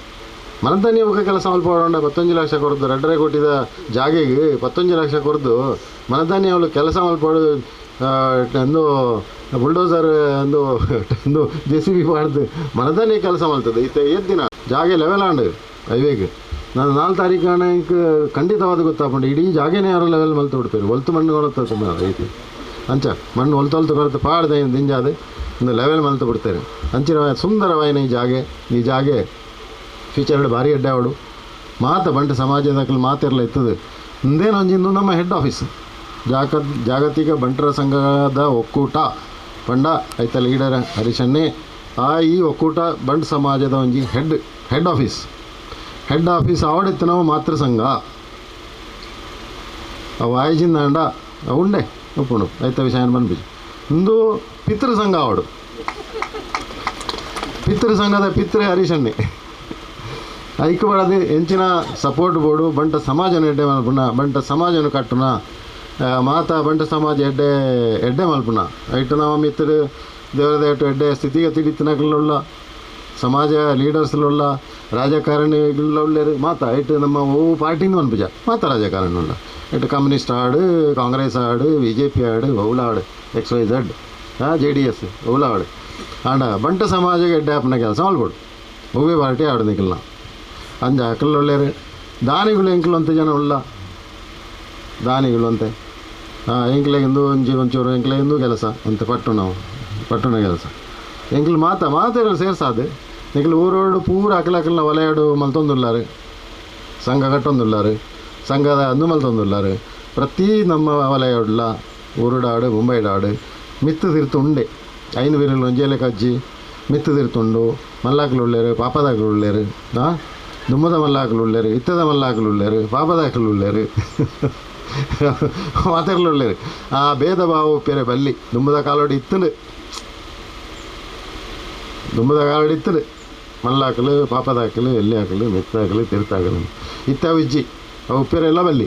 ಮನದಾನಿ ಒಕ್ಕ ಕೆಲಸ ಮಲ್ಪ ಮಾಡೋಣ. 11 ಲಕ್ಷ ಕೊರದು 2.5 ಕೋಟಿದ ಜಾಗೆಗೆ 11 ಲಕ್ಷ ಕೊರದು ಮನದಾನಿ ಅವಳು ಕೆಲಸ ಮಲ್ಪಾಡು ಒಂದು ಬುಲ್ಡೋಸರ್ ಒಂದು ಒಂದು ಜೆ ಸಿ ಬಿ ಮಾಡ್ದು ಮನದಾನಿ ಕೆಲಸ ಮಲ್ತದೆ. ಇತ್ತ ಏತ್ ದಿನ ಜಾಗೆ ಲೆವೆಲ್ ಆಂಡ್ ಐವೇಗ್ ನಾನು 4 ತಾರೀಕು ಇಂಕ್ ಖಂಡಿತವಾದ ಗೊತ್ತಾಪಂಡು ಇಡೀ ಜಾಗೆನೇ ಯಾರು ಲೆವೆಲ್ ಮಲ್ತು ಬಿಡ್ಪೇರು. ಒಲ್ತು ಮಣ್ಣು ಕೊರತ ಐತಿ ಅಂಚ ಮಣ್ಣು ಒಲ್ತು ಒಲ್ತು ಕೊರತು ಪಾಡ್ದೆ ದಿಂಜಾದ ಒಂದು ಲೆವೆಲ್ ಮಲ್ತು ಬಿಡ್ತಾರೆ. ಅಂಚಿನ ಸುಂದರವಾಯಿನ ಈ ಜಾಗೆ, ಈ ಜಾಗೆ ಫ್ಯೂಚರ್ ಭಾರಿ ಅಡ್ಡೆ ಅವಡು. ಮಾತ ಬಂಟ ಸಮಾಜದ ಮಾತಿರಲ ಇತ್ತದು. ಇಂದೇನು ಒಂಜಿಂದು ನಮ್ಮ ಹೆಡ್ ಆಫೀಸ್ ಜಾಗತಿಕ ಬಂಟರ ಸಂಘದ ಒಕ್ಕೂಟ ಪಂಡ ಐತ ಲೀಡರ್ ಹರೀಶನ್ನೇ. ಆ ಈ ಒಕ್ಕೂಟ ಬಂಟ್ ಸಮಾಜದ ಒಂಜಿ head head office head office ಆವಡಿತ್ತು ನಾವು ಮಾತೃ ಸಂಘ ಅವು ಆಯ್ಜಿಂದ ಅಂಡ ಉಂಡೆ ಒಪ್ಪುಂಡು ಐತ ವಿಷಯ ಬಂದ್ಬಿಜಿ. ಇಂದು ಪಿತೃ ಸಂಘ ಆವಡು. ಪಿತೃ ಸಂಘದ ಪಿತೃ ಹರೀಶನ್ನೇ. ಐಕ್ಯಬಾರದು ಎಂಚಿನ ಸಪೋರ್ಟ್ ಬೋರ್ಡು ಬಂಟ ಸಮಾಜನ ಎಡ್ಡೆ ಮಲ್ಪುನ, ಬಂಟ ಸಮಾಜನ ಕಟ್ಟುನ, ಮಾತಾ ಬಂಟ ಸಮಾಜ ಎಡ್ಡೆ ಎಡ್ಡೆ ಮಲ್ಪುನ. ಐಟು ನಮ್ಮ ಮಿತ್ರರು ದೇವರದ ಎಡ್ಡೆ ಸ್ಥಿತಿಗತಿ ಇತ್ತಿನಕಲುಳ್ಳ ಸಮಾಜ ಲೀಡರ್ಸ್ಲುಳ್ಳ ರಾಜಕಾರಣಿಗಳುಳ್ಳರು ಮಾತಾ ಐಟು ನಮ್ಮ ಓ ಪಾರ್ಟಿಂದು ಮನ್ಪುಜ ಮಾತಾ ರಾಜಕಾರಣಿ ಉಳ್ಳ. ಇಟ್ಟು ಕಮ್ಯುನಿಸ್ಟ್ ಆಡು, ಕಾಂಗ್ರೆಸ್ ಆಡು, ಬಿ ಜೆ ಪಿ ಆಡು, ಒವ್ಲ ಆಡು, X Y Z, J D S ಒವ್ಲ ಆಡು. ಆಂಡ ಬಂಟ ಸಮಾಜಕ್ಕೆ ಎಡ್ಡೆ ಆಪುನ ಕೆಲಸ ಮಲ್ಪೊಡು. ಒವ್ವೇ ಪಾರ್ಟಿ ಆಡು ನಿಕಲ್ನ ಅಂಜ ಅಕಲ್ ಒಳ್ಳೆಯರು. ದಾನಿಗಳು ಎಂಕಲು ಅಂತ ಜನ ಉಳ್ಳ ದಾನಿಗಳು ಅಂತೆ ಎಂಕ್ಲೆಗಿಂದು ಒಂಜಿ ಒಂಚೂರು ಎಂಕ್ಲೆಗಿಂದು ಕೆಲಸ ಅಂತ ಪಟ್ಟು ನಾವು ಪಟ್ಟಣ ಕೆಲಸ ಎಂಕ್ಲು ಮಾತ ಮಾತೆಲ್ಲ ಸೇರ್ಸಾದು ನಿಕ್ಲು ಊರೋಡು ಪೂರ ಅಕಲಕಲ್ನ ವಲಯಡು ಮಲ್ತೊಂದುಲ್ಲಾರು, ಸಂಘ ಕಟ್ಟೊಂದುಲ್ಲಾರು, ಸಂಘದ ಅಂದು ಮಲ್ತೊಂದುಲ್ಲಾರು. ಪ್ರತಿ ನಮ್ಮ ವಲಯಡ್ಲ ಊರುಡಾಡು ಮುಂಬೈಡಾಡು ಮಿತ್ತು ತಿರ್ತು ಉಂಡೆ ಐನು ಬಿರಲು ಒಂಜೇಲೆ ಕಜ್ಜಿ ಮಿತ್ತು ತಿರ್ತುಂಡು. ಮಲ್ಲಾಕ್ಲು ಉಳ್ಳೇರು, ಪಾಪದಾಕ್ಲು ಉಳ್ಳೇರು, ದುಮ್ಮದ ಮಲ್ಲಾಕ್ಲು ಉಳ್ಳೇರು, ಇತ್ತದ ಮಲ್ಲಾಕ್ಲು ಉಳ್ಳೇರು, ಪಾಪದಾಕ್ಲು ಉಳ್ಳೇರು, ಮಾತೆರ್ಲು ಉಳ್ಳೇರು. ಆ ಭೇದ ಭಾವ ಉಪ್ಪೇರೆ ಬಲ್ಲಿ ದುಮ್ಮದ ಕಾಲೋಡಿ ಇತ್ತಲು, ದುಮ್ಮದ ಕಾಲೋಡಿ ಇತ್ತಲು ಮಲ್ಲಾಕಲು ಪಾಪದಾಕಲು ಎಲ್ಲಿ ಹಾಕಲು ಮೆತ್ತಾಕಲು ತಿರ್ತಾಕಲು ಇತ್ತ ಇಜ್ಜಿ ಅವು ಉಪ್ಪೇರೆಲ್ಲ ಬಲ್ಲಿ.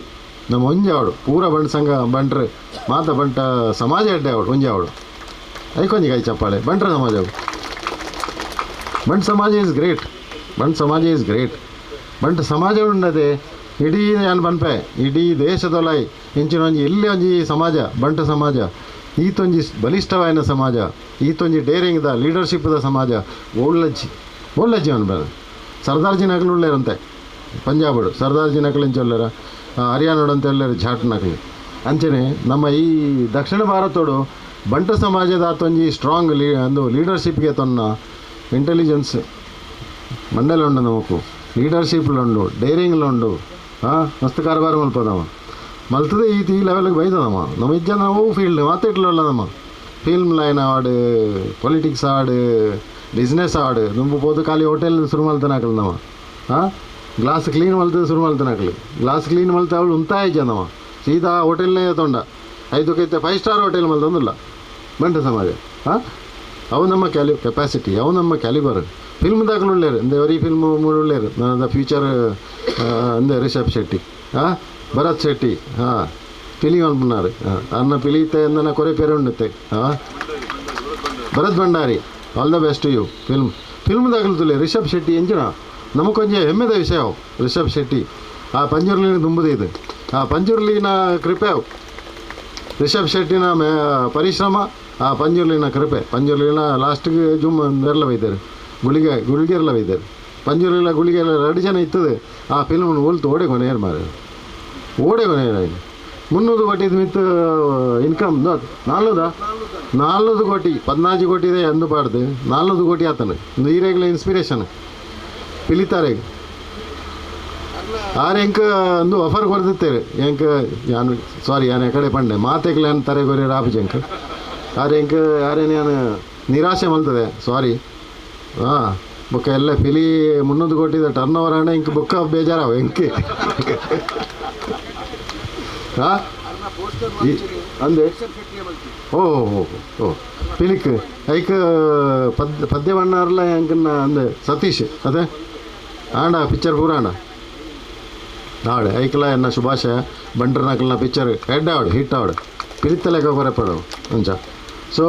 ನಮ್ಮ ಒಂಜಿ ಅವಡು ಪೂರ ಬಂಟ ಸಂಘ ಬಂಟ್ರು ಮಾತ ಬಂಟ ಸಮಾಜ ಎಡ್ಡೆ ಅವಡು ಒಂಜಿ ಅವಡು ಐಕೊಂಜಿ ಕೈ ಚಪ್ಪಾಳೆ ಬಂಟ್ರ ಸಮಾಜ. ಬಂಟ್ ಸಮಾಜ is great, Bant ಸಮಾಜ is great. Bant ಸಮಾಜ ಉಂಡದೆ ಇಡೀ ನಾನು ಬನ್ಪೆ ಇಡೀ ದೇಶದೊಲೈ ಇಂಚಿನ ಒಂಜಿ ಇಲ್ಲಿ ಒಂಜಿ ಸಮಾಜ ಬಂಟ ಸಮಾಜ ಈತೊಂಜಿ ಬಲಿಷ್ಠವಾಯಿನ ಸಮಾಜ, ಈತೊಂಜಿ ಡೇರಿಂಗ್ದ ಲೀಡರ್ಶಿಪ್ದ ಸಮಾಜ. ಓಳ್ಳಜ್ಜಿ ಓಳ್ಳಜ್ಜಿ ಅನ್ಬ ಸರ್ದಾರ್ಜಿ ನಕಲು ಉಳ್ಳೇರಂತೆ ಪಂಜಾಬಡು ಸರ್ದಾರ್ಜಿ ನಕಲು ಇಂಚ ಉಳ್ಳೇರ, ಹರಿಯಾಣೋಡು ಅಂತ ಉಳ್ಳೇರು ಜಾಟ್ ನಕಲು. ಅಂಚನೆ ನಮ್ಮ ಈ ದಕ್ಷಿಣ ಭಾರತೋಡು ಬಂಟ ಸಮಾಜದ ಆತೊಂಜಿ ಸ್ಟ್ರಾಂಗ್ ಲೀ ಅಂದು ಲೀಡರ್ಶಿಪ್ಗೆ ತೊನ್ನ ಇಂಟೆಲಿಜೆನ್ಸ್ ಮಂಡಲ ಉಂಡು ನಮಕು, ಲೀಡರ್ಶಿಪ್ಲು ಉಂಡು, ಡೇರಿಂಗ್ಲು ಉಂಡು, ಹಾಂ ಮಸ್ತ್ ಕಾರಬಾರ ಮಲ್ಪದವ ಮಲ್ತದೆ ಈ ಈ ಲೆವೆಲ್ಗೆ ಬೈದದಮ್ಮ. ನಮ್ಮ ಇಜ್ಜ ನಾವು ಫೀಲ್ಡ್ ಮಾತಾಡ್ಲಲ್ಲ ನಮ್ಮ ಫಿಲ್ಮ್ ಲೈನ್ ಆಡು, ಪೊಲಿಟಿಕ್ಸ್ ಆಡು, ಬಿಸ್ನೆಸ್ ಆಡು, ದುಂಬು ಪೋದು ಖಾಲಿ ಹೋಟೆಲ್ ಶುರು ಮಲ್ತನಾಕಲ್ ನಮ್ಮ. ಹಾಂ ಗ್ಲಾಸ್ ಕ್ಲೀನ್ ಮಲ್ತದೆ ಶುರು ಮಲ್ತನಾಕಲಿ, ಗ್ಲಾಸ್ ಕ್ಲೀನ್ ಮಲ್ತ ಅವಳು ಉಂತಾಯ ಇಜ್ಜ ನಮ್ಮ ಸೀದಾ ಹೋಟೆಲ್ನೇ ತೊಂಡ ಐದಕ್ಕೈತೆ 5 ಸ್ಟಾರ್ ಹೋಟೆಲ್ ಮಲ್ತಂದಿಲ್ಲ ಬಂಟ ಸಮಾಜ. ಹಾಂ ಅವು ನಮ್ಮ ಕೆಪಾಸಿಟಿ, ಅವು ನಮ್ಮ ಕ್ಯಾಲಿಬರ್. ಫಿಲ್ಮ್ ದಾಖಲು ಉಳ್ಳೇರು ಅಂದೆ ವರಿ ಫಿಲ್ಮ್ ಮೂರು ಉಳ್ಳೇರು the future ಅಂದೆ ರಿಷಬ್ ಶೆಟ್ಟಿ, ಹಾಂ ಭರತ್ ಶೆಟ್ಟಿ, ಹಾಂ ಪಿಲಿ ಮಲ್ಪುನಾರು, ಹಾಂ ಅನ್ನ ಪಿಲಿತೆ ಅಂದನ ಕೊರೆ ಪೇರೆ ಉಂಡುತ್ತೆ. ಹಾಂ Bharat Bhandari all the best you. Film film ದಾಖಲು ತುಲೆ ರಿಷಬ್ ಶೆಟ್ಟಿ ಎಂಚಿನ ನಮಕೊಂಜ ಹೆಮ್ಮೆದ ವಿಷಯ ಅವು ರಿಷಬ್ ಶೆಟ್ಟಿ. ಆ ಪಂಜುರ್ಲಿನ ದುಂಬುದು ಇದು, ಆ ಪಂಜುರ್ಲಿನ ಕೃಪೆ ಅವು ರಿಷಬ್ ಶೆಟ್ಟಿನ ಪರಿಶ್ರಮ, ಆ ಪಂಜುರ್ಲಿನ ಕೃಪೆ. ಪಂಜುರ್ಲಿನ ಲಾಸ್ಟ್ಗೆ ಜುಮ್ ಬೆರಲ ಬೈತಾರೆ, ಗುಳಿಗೆ ಗುಳಿಗೆರೆಲ್ಲ ಬೈತಾರೆ. ಪಂಜುರ್ಲಿನ ಗುಳಿಗೆ ಎಲ್ಲ 2 ಜನ ಇರ್ತದೆ. ಆ ಫಿಲ್ಮ್ ಹೋಲ್ತು ಓಡೆ ಕೊನೆಯರು ಮಾರ ಓಡೆ ಕೊನೆಯರು 300 ಕೋಟಿ ಮಿತ್ ಇನ್ಕಮ್ 400 ಕೋಟಿ 14 ಕೋಟಿ ಇದೆ ಅಂದು ಪಾಡ್ದು 400 ಕೋಟಿ ಆತನು. ಒಂದು ಈರೇಗ್ಲ ಇನ್ಸ್ಪಿರೇಷನ್ ಪಿಲಿತಾರೆ ಆರ್ ಎಂಕ್ ಒಂದು ಆಫರ್ ಕೊಡ್ದಿತ್ತೇವೆ ಎಂಕ್ ಯಾನು ಸಾರಿ ಯಾನು ಕಡೆ ಪಂಡೆ ಮಾತೆಗ್ಲ ತಾರೆ ಕೊರಿ ರಾಪು ಎಂಕ್ ಆರ್ ಎಂಕ್ ಯಾರೇನು ಯಾನು ನಿರಾಶೆ ಮಲ್ತದೆ ಸಾರಿ. ಹಾಂ ಬೊಕ್ಕ ಎಲ್ಲ ಪಿಲಿ 300 ಕೋಟಿದ ಟರ್ನ್ ಓವರ್ ಆಂಡ ಇಂಕ್ ಬೊಕ್ಕ ಬೇಜಾರಾವ ಎಂಕ್. ಹಾಂ ಅಂದೆ ಓ ಓ ಓ ಪಿಲಿಕ್ ಐಕ್ ಪದ್ಯ ಬಣ್ಣಾರ್ಲ ಎಂಕನ್ನ ಅಂದೆ ಸತೀಶ್ ಅದೇ ಆಂಡ ಪಿಕ್ಚರ್ ಪೂರ ಆಂಡ ಆಡು ಐಕ್ಲ ಎನ್ನ ಶುಭಾಶಯ ಬಂಟ್ರನಾಕಲ್ನ ಪಿಕ್ಚರ್ ಹೆಡ್ ಆವಡು ಹಿಟ್ ಆವಡು ಪಿಲಿತ್ತ ಲೆಕ್ಕ ಕೊರೆಪಡು ಅಂಚ. ಸೊ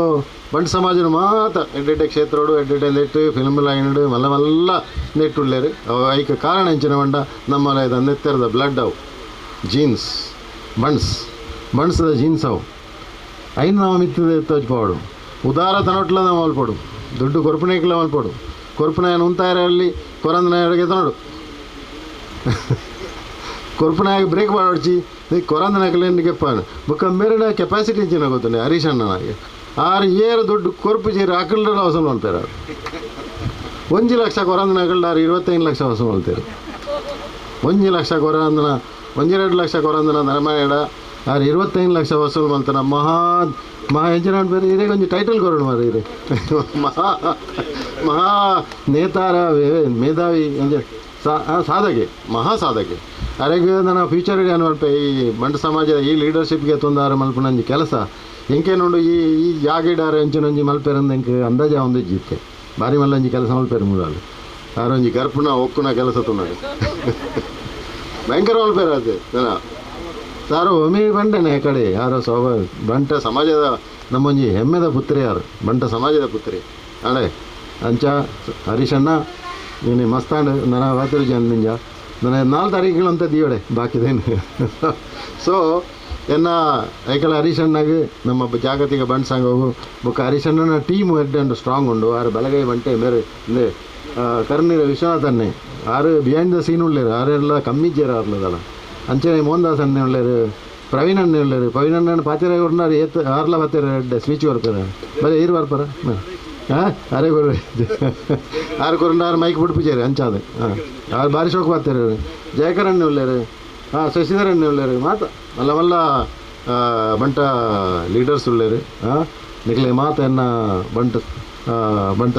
ಬಂಟ್ ಸಮಾಜನ ಮಾತ ಎಡ್ಡೆಡ್ಡೆ ಕ್ಷೇತ್ರೋಡು ಎಡ್ಡೆಡ್ಡೆ ನೆಟ್ಟು ಫಿಲ್ಮ್ ಲೈನ್ಡು ಮಲ್ಲ ಮಲ್ಲ ನೆಟ್ಟುಳ್ಳೇರು. ಐಕ ಕಾರಣ ಎಂಚಿನ ಬಂಡ ನಮ್ಮಲ್ಲ ಇದು ನೆತ್ತೆರದ ಬ್ಲಡ್ ಅವು ಜೀನ್ಸ್ ಬಂಡ್ಸ್ ಬಂಡ್ಸದ ಜೀನ್ಸ್ ಅವು ಐನು ನಾವು ಮಿತ್ತದ ತೋಜ್ಪಾಡು ಉದಾರ ತನೊಟ್ಲ ನಾವು ಮಲ್ಪಡು ದುಡ್ಡು ಕೊರ್ಪಣೆಕ್ಲ ಮಲ್ಪಡು ಕೊರ್ಪಣೆಯನ್ನು ಉಂತಾಯರಲ್ಲಿ ಕೊರಂದನ ತನೋಡು ಕೊರ್ಪಣೆಯಾಗಿ ಬ್ರೇಕ್ ಮಾಡೋಡ್ಚಿ ಕೊರಂದನಕಲೇನು ಕೆಪ್ಪಾನು ಬೊಕ್ಕ ಮೇರೆನ ಕೆಪಾಸಿಟಿ ಇಂಚಿನ ಗೊತ್ತುಂಡೆ ಹರೀಶ್ ಅಣ್ಣನಾಗೆ ಆರು ಏರು ದುಡ್ಡು ಕೊರ್ಪು ಚೇರು ಅಕಲ್ರ ವಸೂಲು ಮಾಡ್ತಾರೆ. 1 ಲಕ್ಷ ಕೊರಂದನ ಅಕಲ್ಡ ಆರು 25 ಲಕ್ಷ ವಸೂಲು ಮಾಡ್ತಾರೆ. 1 ಲಕ್ಷ ಕೊರಂದನ 1-2 ಲಕ್ಷ ಕೊರಂದನ ನರಮಾಯಡ ಆರು 25 ಲಕ್ಷ ವಸೂಲು ಮಾಡ್ತಾನೆ. ಮಹಾ ಮಹಾ ಎಂಚಿನ ಬೇರೆ ಇದೇ ಕೊಂಚ ಟೈಟಲ್ ಕೊರೋಣ ಮಾರ ಇದೆ ಮಹಾ ಮಹಾ ನೇತಾರ ಮೇಧಾವಿ ಎಂಜ ಸಾಧಕೆ ಮಹಾ ಸಾಧಕೆ ಅರೆಗ್ ನನ್ನ ಫ್ಯೂಚರ್ ಅನ್ವಲ್ಪೆ ಈ ಬಂಟ ಸಮಾಜದ ಈ ಲೀಡರ್ಶಿಪ್ಗೆ ತೊಂದರೆ ಮಲ್ಪನಂಜಿ ಕೆಲಸ ಎಂಕೆ ನೋಡು ಈ ಈ ಜಾಗಿಡಾರ ಎಂಚಿನೊಂಜಿ ಮಲ್ಪೆರಂದು ಎಂಕ್ ಅಂದಾಜ ಒಂದು ಜಿತ್ತೆ ಬಾರಿ ಮಲ್ಲಂಜಿ ಕೆಲಸ ಮಲ್ಪೆರು ಮೂಡಾಲು ಆರೊಂಜಿ ಗರ್ಪುನ ಒಕ್ಕುನ ಕೆಲಸ ತುನ್ನಾಡು ಭಯಂಕರ ಮಲ್ಪೆರ ಅದು ಸಾರು ಒಮ್ಮೆ ಬಂಟನೆ ಕಡೆ ಯಾರೋ ಸೋಬ ಬಂಟ ಸಮಾಜದ ನಮ್ಮೊಂಜಿ ಹೆಮ್ಮೆದ ಪುತ್ರಿ ಯಾರು ಬಂಟ ಸಮಾಜದ ಪುತ್ರಿ ಅಳೆ ಅಂಚ ಹರೀಶಣ್ಣ ನೀನು ಮಸ್ತಾಂಡ್ ನನ್ನ ವಾತರು ಜನ ನಿಂಜ ನನ್ನ 4 ತಾರೀಕುಗಳು ಅಂತ ದಿಯೋಡೆ ಬಾಕಿದೇನು. ಸೊ ಎನ್ನ ಐಕಳ ಹರೀಶಣ್ಣಗೆ ನಮ್ಮ ಜಾಗತಿಕ ಬಂಟ್ ಸಂಘವು ಬೊಕ್ಕ ಹರೀಶಣ್ಣನ team head and strong ಉಂಡು. ಆರು ಬಲಗೈ ಬಂಟೆ ಮೇರೆ ಇಂದೆ ಕರ್ನೀರ ವಿಶ್ವನಾಥನ್ನೇ ಆರು behind the scene ಉಳ್ಳೇರು ಆರೆಲ್ಲ ಕಮ್ಮಿಜ್ಜೇರು ಆರ್ಲದಲ್ಲ ಅಂಚನೆ ಮೋಹನ್ ದಾಸ್ ಅಣ್ಣೆ ಉಳ್ಳೇರು ಪ್ರವೀಣ್ ಅಣ್ಣೆ ಉಳ್ಳೇರು. ಪ್ರವೀಣ್ ಅಣ್ಣನ ಪಾತಿರ ಉಂಡಾರು ಏತ್ ಆರ್ಲ ಪಾತಿರ ಸ್ಪೀಚ್ ಬರ್ತಾರೆ ಬರೀ ಈರು ಬರ್ಪಾರ ಹಾಂ ಅರೆ ಕೊರು ಆರು ಕೊರಂಡಾರು ಮೈಕ್ ಬಿಡ್ಪುಜೇರು ಅಂಚಾದ ಹಾಂ ಆರು ಭಾರಿ ಶೋಕ್ ಬರ್ತಾರೆ. ಜಯಕರ್ ಅಣ್ಣೆ ಉಳ್ಳೇರು, ಹಾಂ ಶಶಿಧರ್ ಅಣ್ಣೆ ಉಳ್ಳೇರು ಮಾತ ಮಲ್ಲ ಮಲ್ಲ ಬಂಟ ಲೀಡರ್ಸ್ ಉಳ್ಳೇರು. ಹಾಂ ನಿಕ್ಲೆ ಮಾತ ಎನ್ನ ಬಂಟ ಬಂಟ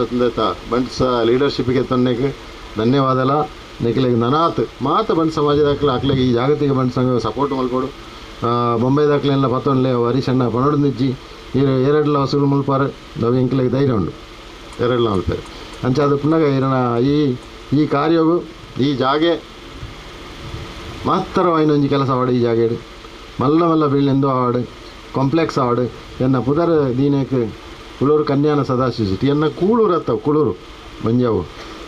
ಬಂಟ ಸ ಲೀಡರ್ಶಿಪ್ಗೆ ತೊನ್ನೆಗೆ ಧನ್ಯವಾದಲ. ನಿಕ್ಲೆಗ್ ನನಾತ್ ಮಾತ ಬಂಟ್ ಸಮಾಜದಾಕ್ಲೆ ಅಕ್ಲೆಗ್ ಈ ಜಾಗತಿಕ ಬಂಟ್ ಸಂಘ ಸಪೋರ್ಟ್ ಮಲ್ಪೊಡು. ಬೊಂಬೆ ದಾಖಲೆಲ್ಲ ಪತ್ತೊಂಡ್ಲೆ ಹರೀಶ್ ಅಣ್ಣ ಪನೊಡು ನಿಜ್ಜಿ ಎರಡ್ಲ ವಸೂಲು ಮಲ್ಪಾರು ಅವು ಎಂಕ್ಲೆಗ್ ಧೈರ್ಯ ಉಂಡು ಎರಡ್ಲ ಮಲ್ಪಾರು ಅಂಚಾದ ಪುನಗ ಇರನ ಈ ಈ ಕಾರ್ಯವು ಈ ಜಾಗೆ ಮಹತ್ತರವಾಯಿನ ಕೆಲಸ ಆವಡು ಈ ಜಾಗೆಡು ಮಲ್ಲ ಮಲ್ಲ ಬಿಲ್ಡಿಂಗ್ ಆವಡು ಕಾಂಪ್ಲೆಕ್ಸ್ ಆವಡು ಎನ್ನ ಪುದರ್ ದೀನಕ್ಕೆ ಕುಳೂರು ಕನ್ಯಾನ ಸದಾಶಿವ ಶೆಟ್ಟಿ ಎನ್ನ ಕೂಳೂರು ಅತ್ತವು ಕೂಳೂರು ಮಂಜಾವು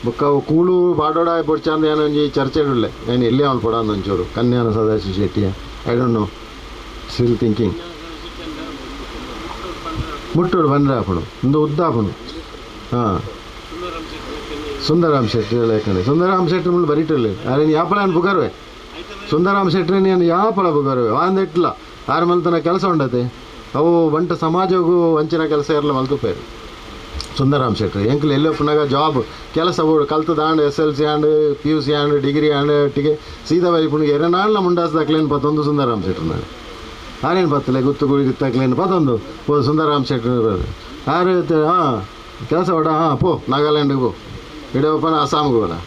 ಬೊಕ್ಕ ಅವು ಕೂಳು ಪಾಡೋಡ ಬೊಡ್ಚಾಂದ ಏನೋ ಒಂಜಿ ಚರ್ಚೆ ಉಳ್ಳೆ ಏನು ಎಲ್ಲಿ ಅವನು ಪಡ ಒಂಚೂರು Kanyana Sadashiva Shetty I don't know still thinking ಮುಟ್ಟೋಡು ಬಂದರೆ ಆಪುಂಡು ಒಂದು ಉದ್ದ ಆಪುಂಡು ಹಾಂ ಸುಂದರಾಮ್ ಶೆಟ್ಟಿ ಲೇಖನೆ ಸುಂದರಾಮ್ ಶೆಟ್ಟಿ ಮುಳ್ಳು ಬರೀಟಿರಲಿ ಅರೆ ಯಾಪಲ ಅನ್ ಬುಗರ್ವೆ ಸುಂದರಾಮ್ ಶೆಟ್ಟಿ ನಾನು ಯಾಪಲ ಬುಗರ್ವೆ ವಾಂದೆಟ್ಲ ಆರು ಮಲ್ತನ ಕೆಲಸ ಉಂಡತೆ ಅವು ಬಂಟ ಸಮಾಜಕ್ಕೂ ವಂಚನ ಕೆಲಸ ಇರಲ್ಲ ಮಲ್ತುಪೇರು ಸುಂದರಾಮ್ ಶೆಟ್ರು ಎಂಕ್ಲು ಎಲ್ಲೊಪ್ಪನಾಗ ಜಾಬ್ ಕೆಲಸ ಬೋಡು ಕಲ್ತದ and S L C and P U C and degree and ಟಿಗೆ ಸೀದಾ ಬೈಪುಣಿಗೆ ಎರನಾಳ್ನ ಮುಂಡಾಸ್ದಾಕ್ಲೇನು ಪತ್ತೊಂದು ಸುಂದರಾಮ್ ಶೆಟ್ರು ನಾನು ಆರೇನು ಪತ್ತಲೆ ಗುತ್ತು ಗುಡಿ ಗುತ್ತಾಕ್ಲೇನು ಪತ್ತೊಂದು ಪೋ ಸುಂದರಾಮ್ ಶೆಟ್ರು ಆರು ಹಾಂ ಕೆಲಸ ಓಡ ಹಾಂ ಪೋ ನಾಗಾಲ್ಯಾಂಡಿಗೆ ಪೋ ಇಡೆ ಓಪನ್ ಅಸ್ಸಾಮ್ಗೆ ಹೋಗಲ್ಲ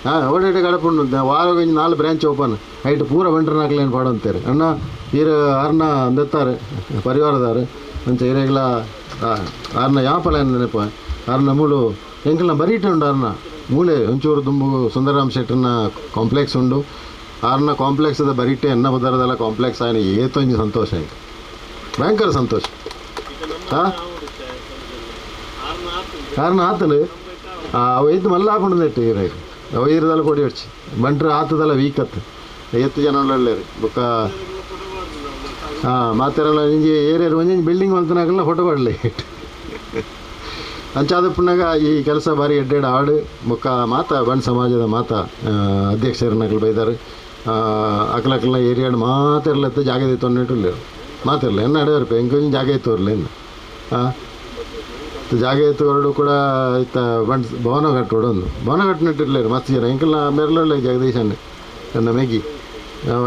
ಹಾಂ ಓಡಾಟ ಕಡಪುಂಡು ವಾರ 4 ಬ್ರಾಂಚ್ ಓಪನ್ ಐಟ್ ಪೂರ ಬಂಟ್ರನಾಕ್ಲೇನು ಪಾಡಂತಾರೆ ಅಣ್ಣ ಈರ ಆರ್ನ ಅಂದತ್ತಾರೆ ಪರಿವಾರದಾರು ಅಂಚ ಈರೆಗ್ಲ ಆರ್ನ ಯಾಪಲ ನೆನಪ ಆರ್ನ ಮೂಲು ಎಂಕಲ್ನ ಬರೀಟೆ ಉಂಡು ಆರ್ನ ಮೂಲೆ ಒಂಚೂರು ದುಂಬು ಸುಂದರಾಮ್ ಶೆಟ್ಟರ್ನ ಕಾಂಪ್ಲೆಕ್ಸ್ ಉಂಡು ಆರ್ನ ಕಾಂಪ್ಲೆಕ್ಸ್ ಅದ ಬರೀಟೆ ಎನ್ನ ಬದರದಲ್ಲ ಕಾಂಪ್ಲೆಕ್ಸ್ ಆಯ್ನ ಏತೊಂಜಿ ಸಂತೋಷ ಎಂಕ್ ಭಯಂಕರ ಸಂತೋಷ. ಹಾಂ ಆರ್ನ ಆತನು ಅವು ಎದ್ದು ಮಲ್ಲ ಹಾಕೊಂಡು ನೆಟ್ಟು ಈರ ಅವು ಈರದಲ್ಲ ಕೊಡಿ ಹೊಡ್ಚಿ ಬಂಟ್ರು ಆತದಲ್ಲ ವೀಕತ್ತು ಎತ್ತು ಜನ ಒಳ್ಳೆಯರು ಬೊಕ್ಕ ಹಾಂ ಮಾತಾರಲ್ಲ ಇಂಜಿ ಏರಿಯರ್ ಒಂಜಿ ಬಿಲ್ಡಿಂಗ್ ಮಲ್ತನಾಗಲ್ಲ ಫೋಟೋ ಪಡಲಿ ಅಂಚಾದ ಪುಣ್ಣಾಗ ಈ ಕೆಲಸ ಭಾರಿ ಎಡ್ಡೆಡ್ ಆಡು ಬೊಕ್ಕ ಮಾತ ಬಂಟ್ ಸಮಾಜದ ಮಾತ ಅಧ್ಯಕ್ಷರನ್ನಕಲು ಬೈದಾರೆ ಅಕಲಕಲ್ನ ಏರಿಯಾಡ್ ಮಾತಿರ್ಲತ್ತ ಜಾಗ ತೊಂದಿಟ್ಟಿಲ್ಲ ಮಾತಿರಲ್ಲ ಎನ್ನ ಅಡೇವರಪ್ಪ ಎಂಕೊಂಚ ಜಾಗ ಇತ್ತು ಇನ್ನು ಹಾಂ ಜಾಗ ಇತ್ತು ಹೊರಡು ಕೂಡ ಇತ್ತ ಬಂಟ್ ಭವನ ಕಟ್ಟೋಡು ಒಂದು ಭವನ ಕಟ್ಟಿನಿಟ್ಟಿರ್ಲಿಲ್ಲ ಮಸ್ತ್ ಜನ ಎಂಕಲ್ನ ಮೇರ್ಲಲ್ಲ ಜಗದೀಶನ್ ನನ್ನ ಮೆಗಿ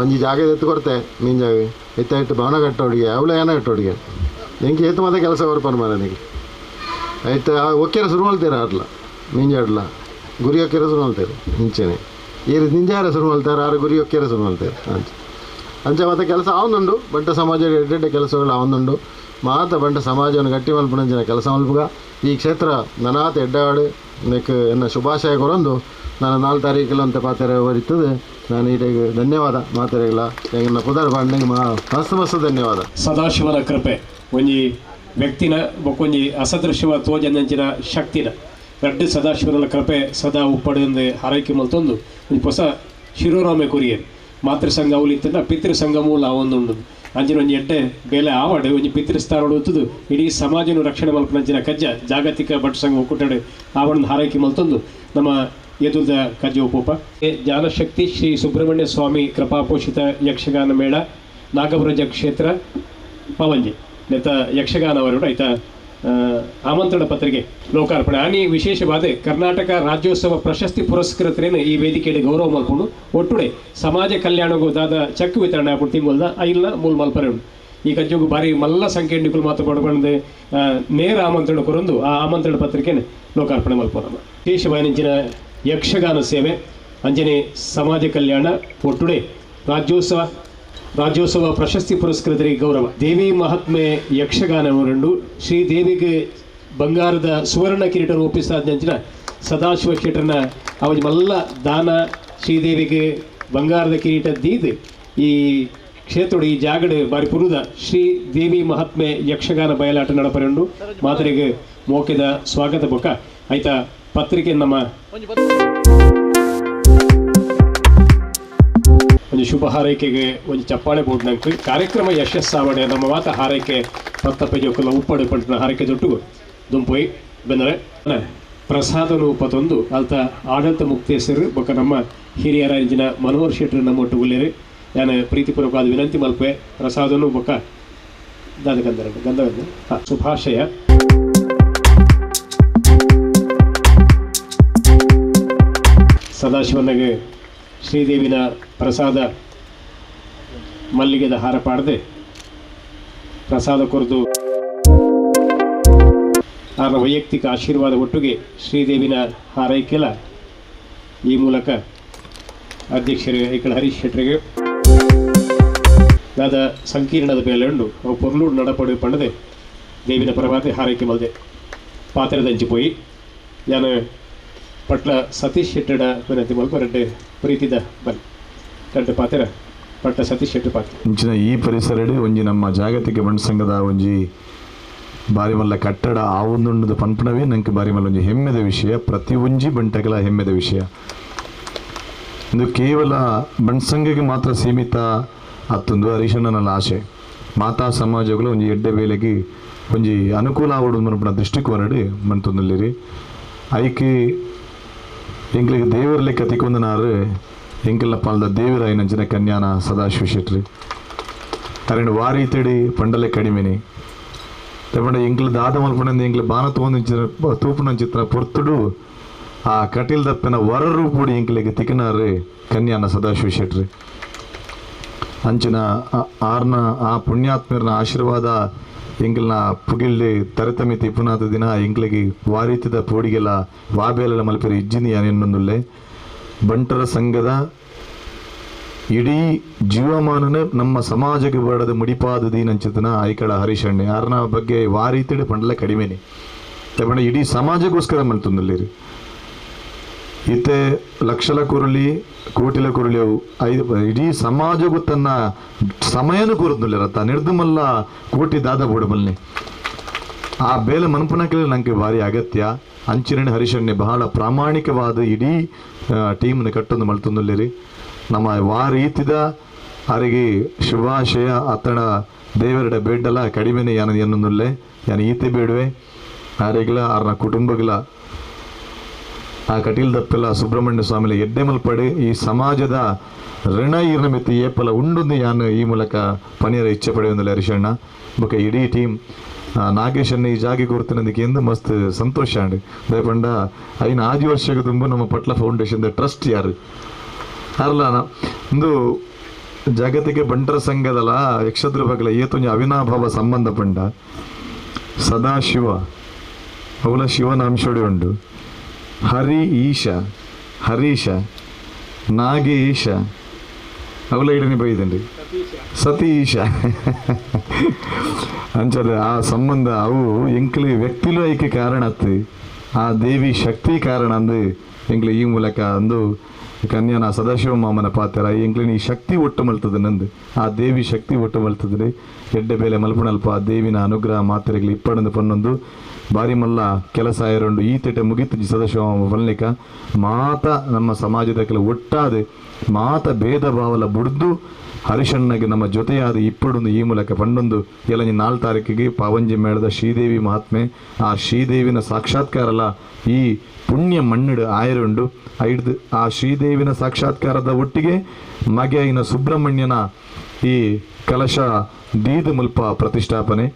ಒಂಜಿ ಜಾಗ ಎತ್ತು ಕೊಡ್ತೆ ಮೀನು ಜಾಗ ಇತ್ತ ಇಟ್ಟು ಭವನ ಕಟ್ಟೋಡಿಗೆ ಅವಳು ಏನ ಕಟ್ಟೋಡಿಗೆ ಎಂಕೆ ಏತು ಮಾತ್ರ ಕೆಲಸ ಬರ್ಪಾನ ನನಗೆ ಆಯ್ತು ಒಕ್ಕೆರ ಶುರು ಮಾಡ್ತೀರ ಆಡ್ಲ ಮೀಂಜಾಡ್ಲ ಗುರಿ ಒಕ್ಕೆರ ಶುರು ಮಾಡ್ತಾರೆ ಮುಂಚೆನೆ ಈ ರೀತಿ ನಿಂಜಾರ ಶುರು ಮಾಡ್ತಾರೆ ಆರು ಗುರಿ ಒಕ್ಕೆರ ಶುರು ಮಾಡ್ತಾರೆ ಅಂಚೆ ಅಂಚೆ ಮತ್ತೆ ಕೆಲಸ ಅವನುಂಡು ಬಂಟ ಸಮಾಜ ಎಡ್ಡೆಡ್ಡೆ ಕೆಲಸಗಳು ಅವನುಂಡು ಮಾತ ಬಂಟ ಸಮಾಜವನ್ನು ಗಟ್ಟಿ ಮಲ್ಪುನಂಚಿನ ಕೆಲಸ ಮಲ್ಪುಗ ಈ ಕ್ಷೇತ್ರ ನನಾತ ಎಡ್ಡಾಡು ನೆಕ್ ಎನ್ನ ಶುಭಾಶಯ ಕೊರೊಂದು ನಾನು 4 ತಾರೀಕಲ್ಲಿ ಅಂತ ಪಾತ್ರೆ ಬರೀತದೆ ನಾನು ಈಟೆಗೆ ಧನ್ಯವಾದ ಮಾತಾಡಿಲ್ಲ ಎನ್ನ ಪುದರ್ ಬಾಂಡಿಗೆ ಮಸ್ತ್ ಮಸ್ತ್ ಧನ್ಯವಾದ. ಸದಾಶಿವನ ಕೃಪೆ ಒಂಜಿ ವ್ಯಕ್ತಿನ ಬೊಕ್ಕೊಂಜಿ ಅಸದೃಶ್ಯವ ತೋಜನಂಚಿನ ಶಕ್ತಿನ ರಡ್ಡು ಸದಾಶಿವನ ಕೃಪೆ ಸದಾ ಉಪ್ಪಡೆಂದು ಹಾರೈಕೆ ಮಲ್ತೊಂದು ಒಂಜಿ ಹೊಸ ಶಿರೋನಾಮೆ ಕೊರಿಯರ್ ಮಾತೃ ಸಂಘ ಅವಲಿತ್ತಂಡ ಪಿತೃ ಸಂಘ ಮೂಲ ಒಂದುಂಡು ಅಂಚಿನ ಒಂಜಿ ಎಡ್ಡೆ ಬೇಲೆ ಆವಡೆ ಒಂಜಿ ಪಿತೃಸ್ಥಾನಡು ಒತ್ತುದು ಇಡೀ ಸಮಾಜನು ರಕ್ಷಣೆ ಮಲ್ಪನಂಚಿನ ಕಜ್ಜ ಜಾಗತಿಕ ಭಟ್ ಸಂಘ ಒಕ್ಕೂಟಡೆ ಆವಡನ್ನು ಹಾರೈಕೆ ಮಲ್ತೊಂದು ನಮ್ಮ ಎದುರ್ದ ಕಜ್ಜ ಉಪೋಪ ಜ್ಞಾನಶಕ್ತಿ ಶ್ರೀ ಸುಬ್ರಹ್ಮಣ್ಯ ಸ್ವಾಮಿ ಕೃಪಾಪೋಷಿತ ಯಕ್ಷಗಾನ ಮೇಳ ನಾಗಬ್ರಜ ಕ್ಷೇತ್ರ ಪವಂಜಿ ನೆತ್ತ ಯಕ್ಷಗಾನ ಅವರು ಆಯ್ತ ಆಮಂತ್ರಣ ಪತ್ರಿಕೆ ಲೋಕಾರ್ಪಣೆ ಆನಿ ವಿಶೇಷವಾದ ಕರ್ನಾಟಕ ರಾಜ್ಯೋತ್ಸವ ಪ್ರಶಸ್ತಿ ಪುರಸ್ಕೃತರೇನು ಈ ವೇದಿಕೆಯಲ್ಲಿ ಗೌರವ ಮಲ್ಕೊಂಡು ಒಟ್ಟುಡೆ ಸಮಾಜ ಕಲ್ಯಾಣಗೂ ದಾದ ಚೆಕ್ ವಿತರಣೆ ಆಗ್ಬಿಟ್ಟು ತಿಂಗೊಲ್ದ ಐಲ್ನ ಮೂಲ ಮಲ್ಪರೆ ಉಂಡು ಈ ಕಜ್ಜುಗು ಭಾರಿ ಮಲ್ಲ ಸಂಖ್ಯೆ ಮಾತು ಪಡ್ಕೊಂಡು ನೇರ ಆಮಂತ್ರಣ ಕೊರೊಂದು ಆ ಆಮಂತ್ರಣ ಪತ್ರಿಕೆನ ಲೋಕಾರ್ಪಣೆ ಮಲ್ಪೋ ನಮ್ಮ ವಿಶೇಷವಾನಿಂಚಿನ ಯಕ್ಷಗಾನ ಸೇವೆ ಅಂಜನೆ ಸಮಾಜ ಕಲ್ಯಾಣ ಒಟ್ಟುಡೆ ರಾಜ್ಯೋತ್ಸವ ಪ್ರಶಸ್ತಿ ಪುರಸ್ಕೃತರಿಗೆ ಗೌರವ ದೇವಿ ಮಹಾತ್ಮೆ ಯಕ್ಷಗಾನ ರಂಡು ಶ್ರೀದೇವಿಗೆ ಬಂಗಾರದ ಸುವರ್ಣ ಕಿರೀಟ ರೂಪಿಸಾದ ಸದಾಶಿವ ಶೆಟ್ಟರ್ನ ಅವಜ ಮಲ್ಲ ದಾನ ಶ್ರೀದೇವಿಗೆ ಬಂಗಾರದ ಕಿರೀಟ ದೀದ್ ಈ ಕ್ಷೇತ್ರೋಡು ಈ ಜಾಗಡೆ ಬಾರಿ ಪುರುದ ಶ್ರೀ ದೇವಿ ಮಹಾತ್ಮೆ ಯಕ್ಷಗಾನ ಬಯಲಾಟ ನಡಪರೆಂಡು ಮಾತರಿಗೆ ಮೋಕೆದ ಸ್ವಾಗತ ಬೊಕ್ಕ ಆಯ್ತಾ ಪತ್ರಿಕೆ ನಮ್ಮ ಒಂದು ಶುಭ ಹಾರೈಕೆಗೆ ಒಂದು ಚಪ್ಪಾಳೆ ಬೋರ್ಡ್ನಂಕು ಕಾರ್ಯಕ್ರಮ ಯಶಸ್ಸಾವಣೆ ನಮ್ಮ ಮಾತ ಹಾರೈಕೆ ಪತ್ತಪ್ಪ ಉಪ್ಪಡು ಪಂಟಿನ ಹಾರೈಕೆ ದೊಟ್ಟು ದುಂಪೊಯ್ ಬಂದರೆ ಪ್ರಸಾದನು ಪತೊಂದು ಅಲ್ತ ಆಡಳಿತ ಮುಕ್ತೇಸರು ಬೊಕ್ಕ ನಮ್ಮ ಹಿರಿಯರ ಇಂಜಿನ ಮನೋಹರ್ ಶೆಟ್ಟರು ನಮ್ಮ ಒಟ್ಟು ಗುಲ್ಲೇರು ನಾನು ಪ್ರೀತಿಪೂರ್ವಕವಾದ ವಿನಂತಿ ಮಲ್ಪೆ ಪ್ರಸಾದನು ಬೊಕ್ಕ ದಾದ ಗಂಧರ ಗಂಧ ಶುಭಾಶಯ. ಸದಾಶಿವನಿಗೆ ಶ್ರೀದೇವಿನ ಪ್ರಸಾದ ಮಲ್ಲಿಗೆದ ಹಾರ ಪಾಡದೆ ಪ್ರಸಾದ ಕೊರೆದು ಆರ ವೈಯಕ್ತಿಕ ಆಶೀರ್ವಾದ ಒಟ್ಟಿಗೆ ಶ್ರೀದೇವಿನ ಹಾರೈಕೆಲ ಈ ಮೂಲಕ ಅಧ್ಯಕ್ಷರು ಐಕಳ ಹರೀಶ್ ಶೆಟ್ಟರಿಗೆ ದಾದ ಸಂಕೀರ್ಣದ ಮೇಲೆ ಉಂಡು ಅವು ಪೊರ್ಲೂಡು ನಡಪಡು ಪಂಡದೆ ದೇವಿನ ಪರವಾತೆ ಹಾರೈಕೆ ಮಲ್ದೆ ಪಾತ್ರೆದಂಚಿ ಪೋಯಿ ನಾನು ಪಟ್ಲ ಸತೀಶ್ ಶೆಟ್ಟಡ ವಿನಂತಿ ಮಲ್ಪ ರೆಡ್ಡೆ ಪ್ರೀತಿದ ಬನ್ನಿ ರಡ್ಡೆ ಪಾತ್ರ ಪಟ್ಲ ಸತೀಶ್ ಶೆಟ್ಟಿ ಪಾತ್ರ. ಇಂಚಿನ ಈ ಪರಿಸರಡು ಒಂಜಿ ನಮ್ಮ ಜಾಗತಿಕ ಬಂಟ್ ಸಂಘದ ಒಂಜಿ ಬಾರಿ ಮಲ್ಲ ಕಟ್ಟಡ ಆ ಒಂದುಂಡದ ಪನ್ಪಣವೇ ನಂಗೆ ಬಾರಿ ಮಲ್ಲ ಒಂಜಿ ಹೆಮ್ಮೆದ ವಿಷಯ, ಪ್ರತಿ ಒಂಜಿ ಬಂಟಗಳ ಹೆಮ್ಮೆದ ವಿಷಯ. ಇದು ಕೇವಲ ಬಂಟ್ ಸಂಘಕ್ಕೆ ಮಾತ್ರ ಸೀಮಿತ ಅತ್ತೊಂದು ಹರೀಶಣ್ಣನ ಆಶೆ. ಮಾತಾ ಸಮಾಜಗಳು ಒಂಜಿ ಎಡ್ಡೆ ಬೇಲೆಗೆ ಒಂಜಿ ಅನುಕೂಲ ಆವಡು ಮನಪುನ ದೃಷ್ಟಿಕೋನಡಿ ಮಂತೊಂದುಲ್ಲಿರಿ. ಐಕೆ ಎಂಕ್ಲಿಗೆ ದೇವರ ಲೆಕ್ಕ ತಿಕ್ಕೊಂದನಾರು ಎಂಕೆಲ್ಲ ಪಾಲ್ದ ದೇವರಾಯಿನಂಚಿನ ಕನ್ಯಾನ ಸದಾಶಿವ ಶೆಟ್ರಿ ಅರೆಂಡು ವಾರಿ ತಡಿ ಪಂಡಲೆ ಕಡಿಮೆನೆ ತಗೊಂಡ ಎಂಕ್ಲು ದಾದ ಮಲ್ಪುನಂದು ಎಂಕ್ಲು ಬಾನ ತೂವೊಂದಿಂಚಿನ ತೂಪುನಂಚಿತ್ತಿನ ಪೊರ್ತುಡು ಆ ಕಟೀಲ್ ದಪ್ಪೆನ ವರರೂಪುಡು ಎಂಕ್ಲೆಗ್ ತಿಕ್ಕಿನಾರ್ ಕನ್ಯಾನ ಸದಾಶಿವ ಶೆಟ್ರು. ಅಂಚಿನ ಆರ್ನ ಆ ಪುಣ್ಯಾತ್ಮರ್ನ ಆಶೀರ್ವಾದ ಎಂಕ್ಲೆನ ಪುಗಿಲ್ಡ್ ತರತಮಿತಿ ಇಪ್ಪುನಾತ ದಿನ ಎಂಕ್ಲೆಗ್ ವಾರೀತಿದ ಪೋಡಿಗೆಲ ವಾಬೇಲೆಲ ಮಲ್ಪೆರೆ ಇಜ್ಜಿಂದು ಯಾನ್ ಎನ್ನೊಂದುಲ್ಲೆ. ಬಂಟರ ಸಂಘದ ಇಡೀ ಜೀವಮಾನನೇ ನಮ್ಮ ಸಮಾಜಕ್ಕೆ ಬಡದ ಮುಡಿಪಾದ ದೀನಂಚಿತನ ಐಕಳ ಹರೀಶಣ್ಣೆ ಆರ್ನ ಬಗ್ಗೆ ವಾರೀತಿಡ್ ಪಂಡಲ ಕಡಿಮೆನೆ ತಗೊಂಡ ಇಡೀ ಸಮಾಜಕ್ಕೋಸ್ಕರ ಮಲ್ತೊಂದುಲ್ಲೆರ್. ಇತ್ತೆ ಲಕ್ಷಲ ಕುರುಳಿ ಕೋಟಿಲ ಕುರುಳಿ ಅವು ಇಡೀ ಸಮಾಜಕ್ಕೂ ತನ್ನ ಸಮಯನೂ ಕೊರೊಂದುಲ್ಲೆರ್ ನಿರ್ದು ಮಲ್ಲ ಕೋಟಿ ದಾದ ಬೋಡು ಆ ಬೇಲೆ ಮನ್ಪುನಕಲೆ ನಂಗೆ ಭಾರಿ ಅಗತ್ಯ. ಅಂಚಿನ ಹರೀಶಣ್ಣೆ ಬಹಳ ಪ್ರಾಮಾಣಿಕವಾದ ಇಡೀ ಟೀಮ್ನ ಕಟ್ಟೊಂದು ಮಲ್ತೊಂದುಲ್ಲೆರ್. ನಮ್ಮ ವಾರೀತಿದ ಅರಿಗೆ ಶುಭಾಶಯ ಅತ್ತಣ ದೇವರಡ ಬೇಡಲ ಕಡಿಮೆನೆ ಯಾನ ಎನ್ನೊಂದುಲ್ಲೆ. ಯಾನ್ ಈತೆ ಬೇಡುವೆ ಆರೆಗ್ಲ ಆರ್ನ ಕುಟುಂಬಗಳ ಆ ಕಟೀಲ್ ದಪ್ಪೆಲ ಸುಬ್ರಹ್ಮಣ್ಯ ಸ್ವಾಮಿಲ ಎಡ್ಡೆ ಮಲ್ಪಡೆ ಈ ಸಮಾಜದ ಋಣ ಈರ್ನ ಮಿತ್ತ್ ಏಪಲ ಉಂಡುಂದು ಯಾನ್ ಈ ಮೂಲಕ ಪನಿಯರ ಇಚ್ಛೆ ಪಡೆಯೊಂದುಲ್ಲೆ ಹರೀಶಣ್ಣ ಬೊಕ ಇಡೀ ಟೀಮ್. ನಾಗೇಶನ್ನ ಈ ಜಾಗೆ ಕೊರ್ತಿನಂದಿಗೆ ಎಂದು ಮಸ್ತ್ ಸಂತೋಷ ಆಂಡ್. ದಯಪಂಡ ಐನ ಆಜಿ ವರ್ಷಗ್ ದುಂಬು ನಮ್ಮ ಪಟ್ಲ ಫೌಂಡೇಶನ್ ದ ಟ್ರಸ್ಟ್ ಯಾರು ಅರ್ಲಾನ ಇಂದು ಜಾಗತಿಕ ಬಂಟರ ಸಂಘದಲ ಯಕ್ಷಧ್ರುವಗಳ ಏತೊಂಜಿ ಅವಿನಾಭಾವ ಸಂಬಂಧ ಪಂಡ ಸದಾಶಿವ ಅವಲ ಶಿವನ ಅಂಶೋಡೆ ಉಂಡು. ಹರಿ ಈಶ ಹರೀಶ ನಾಗೇಶ ಅವಲ ಇಡನೆ ಬೈದಂಡಿ ಸತೀಶ ಅಂಚದ ಆ ಸಂಬಂಧ ಅವು ಎಂಕ್ಲೆ ವ್ಯಕ್ತಿಲು ಐಕೆ ಕಾರಣ ಅತ್ತು ಆ ದೇವಿ ಶಕ್ತಿ ಕಾರಣ ಅಂದು ಎಂಕ್ಲೆ ಈ ಮೂಲಕ ಅಂದು ಕನ್ಯಾನ ಸದಾಶಿವ ಮಾಮನ ಪಾತ್ರ ಎಂಕ್ಲೆನ ಈ ಶಕ್ತಿ ಒಟ್ಟು ಮಲ್ತದೆ ನಂದು ಆ ದೇವಿ ಶಕ್ತಿ ಒಟ್ಟು ಮಲ್ತದೆ. ಎಡ್ಡೆ ಬೇಲೆ ಮಲ್ಪುನಲ್ಪ ಆ ದೇವಿನ ಅನುಗ್ರಹ ಮಾತ್ರೆಗಳು ಇಪ್ಪಡಂದು ಪನ್ನೊಂದು ಬಾರಿ ಮಲ್ಲ ಕೆಲಸ ಆಯರುಂಡು. ಈ ತೆಟೆ ಮುಗಿತು ಸದಾಶಿವ ಮಾಮ ಪನ್ಲಿಕ ಮಾತ ನಮ್ಮ ಸಮಾಜದ ಕೆಲ ಒಟ್ಟಾದ ಮಾತ ಭೇದ ಭಾವಲ ಬುಡ್ದು ಹರಿಶಣ್ಣಗೆ ನಮ್ಮ ಜೊತೆಯಾದ ಇಪ್ಪಡೊಂದು ಈ ಮೂಲಕ ಪಂಡೊಂದು ಎಲ್ಲಂಜಿ 4 ತಾರೀಕಿಗೆ ಪಾವಂಜಿ ಮೇಳದ ಶ್ರೀದೇವಿ ಮಹಾತ್ಮೆ ಆ ಶ್ರೀದೇವಿನ ಸಾಕ್ಷಾತ್ಕಾರಲ ಈ ಪುಣ್ಯ ಮಣ್ಣಿಡು ಆಯರುಂಡು. ಐಡ್ದು ಆ ಶ್ರೀದೇವಿನ ಸಾಕ್ಷಾತ್ಕಾರದ ಒಟ್ಟಿಗೆ ಮಗೆಯಿನ ಸುಬ್ರಹ್ಮಣ್ಯನ ಈ ಕಲಶ ದೀದ ಮುಲ್ಪ ಪ್ರತಿಷ್ಠಾಪನೆ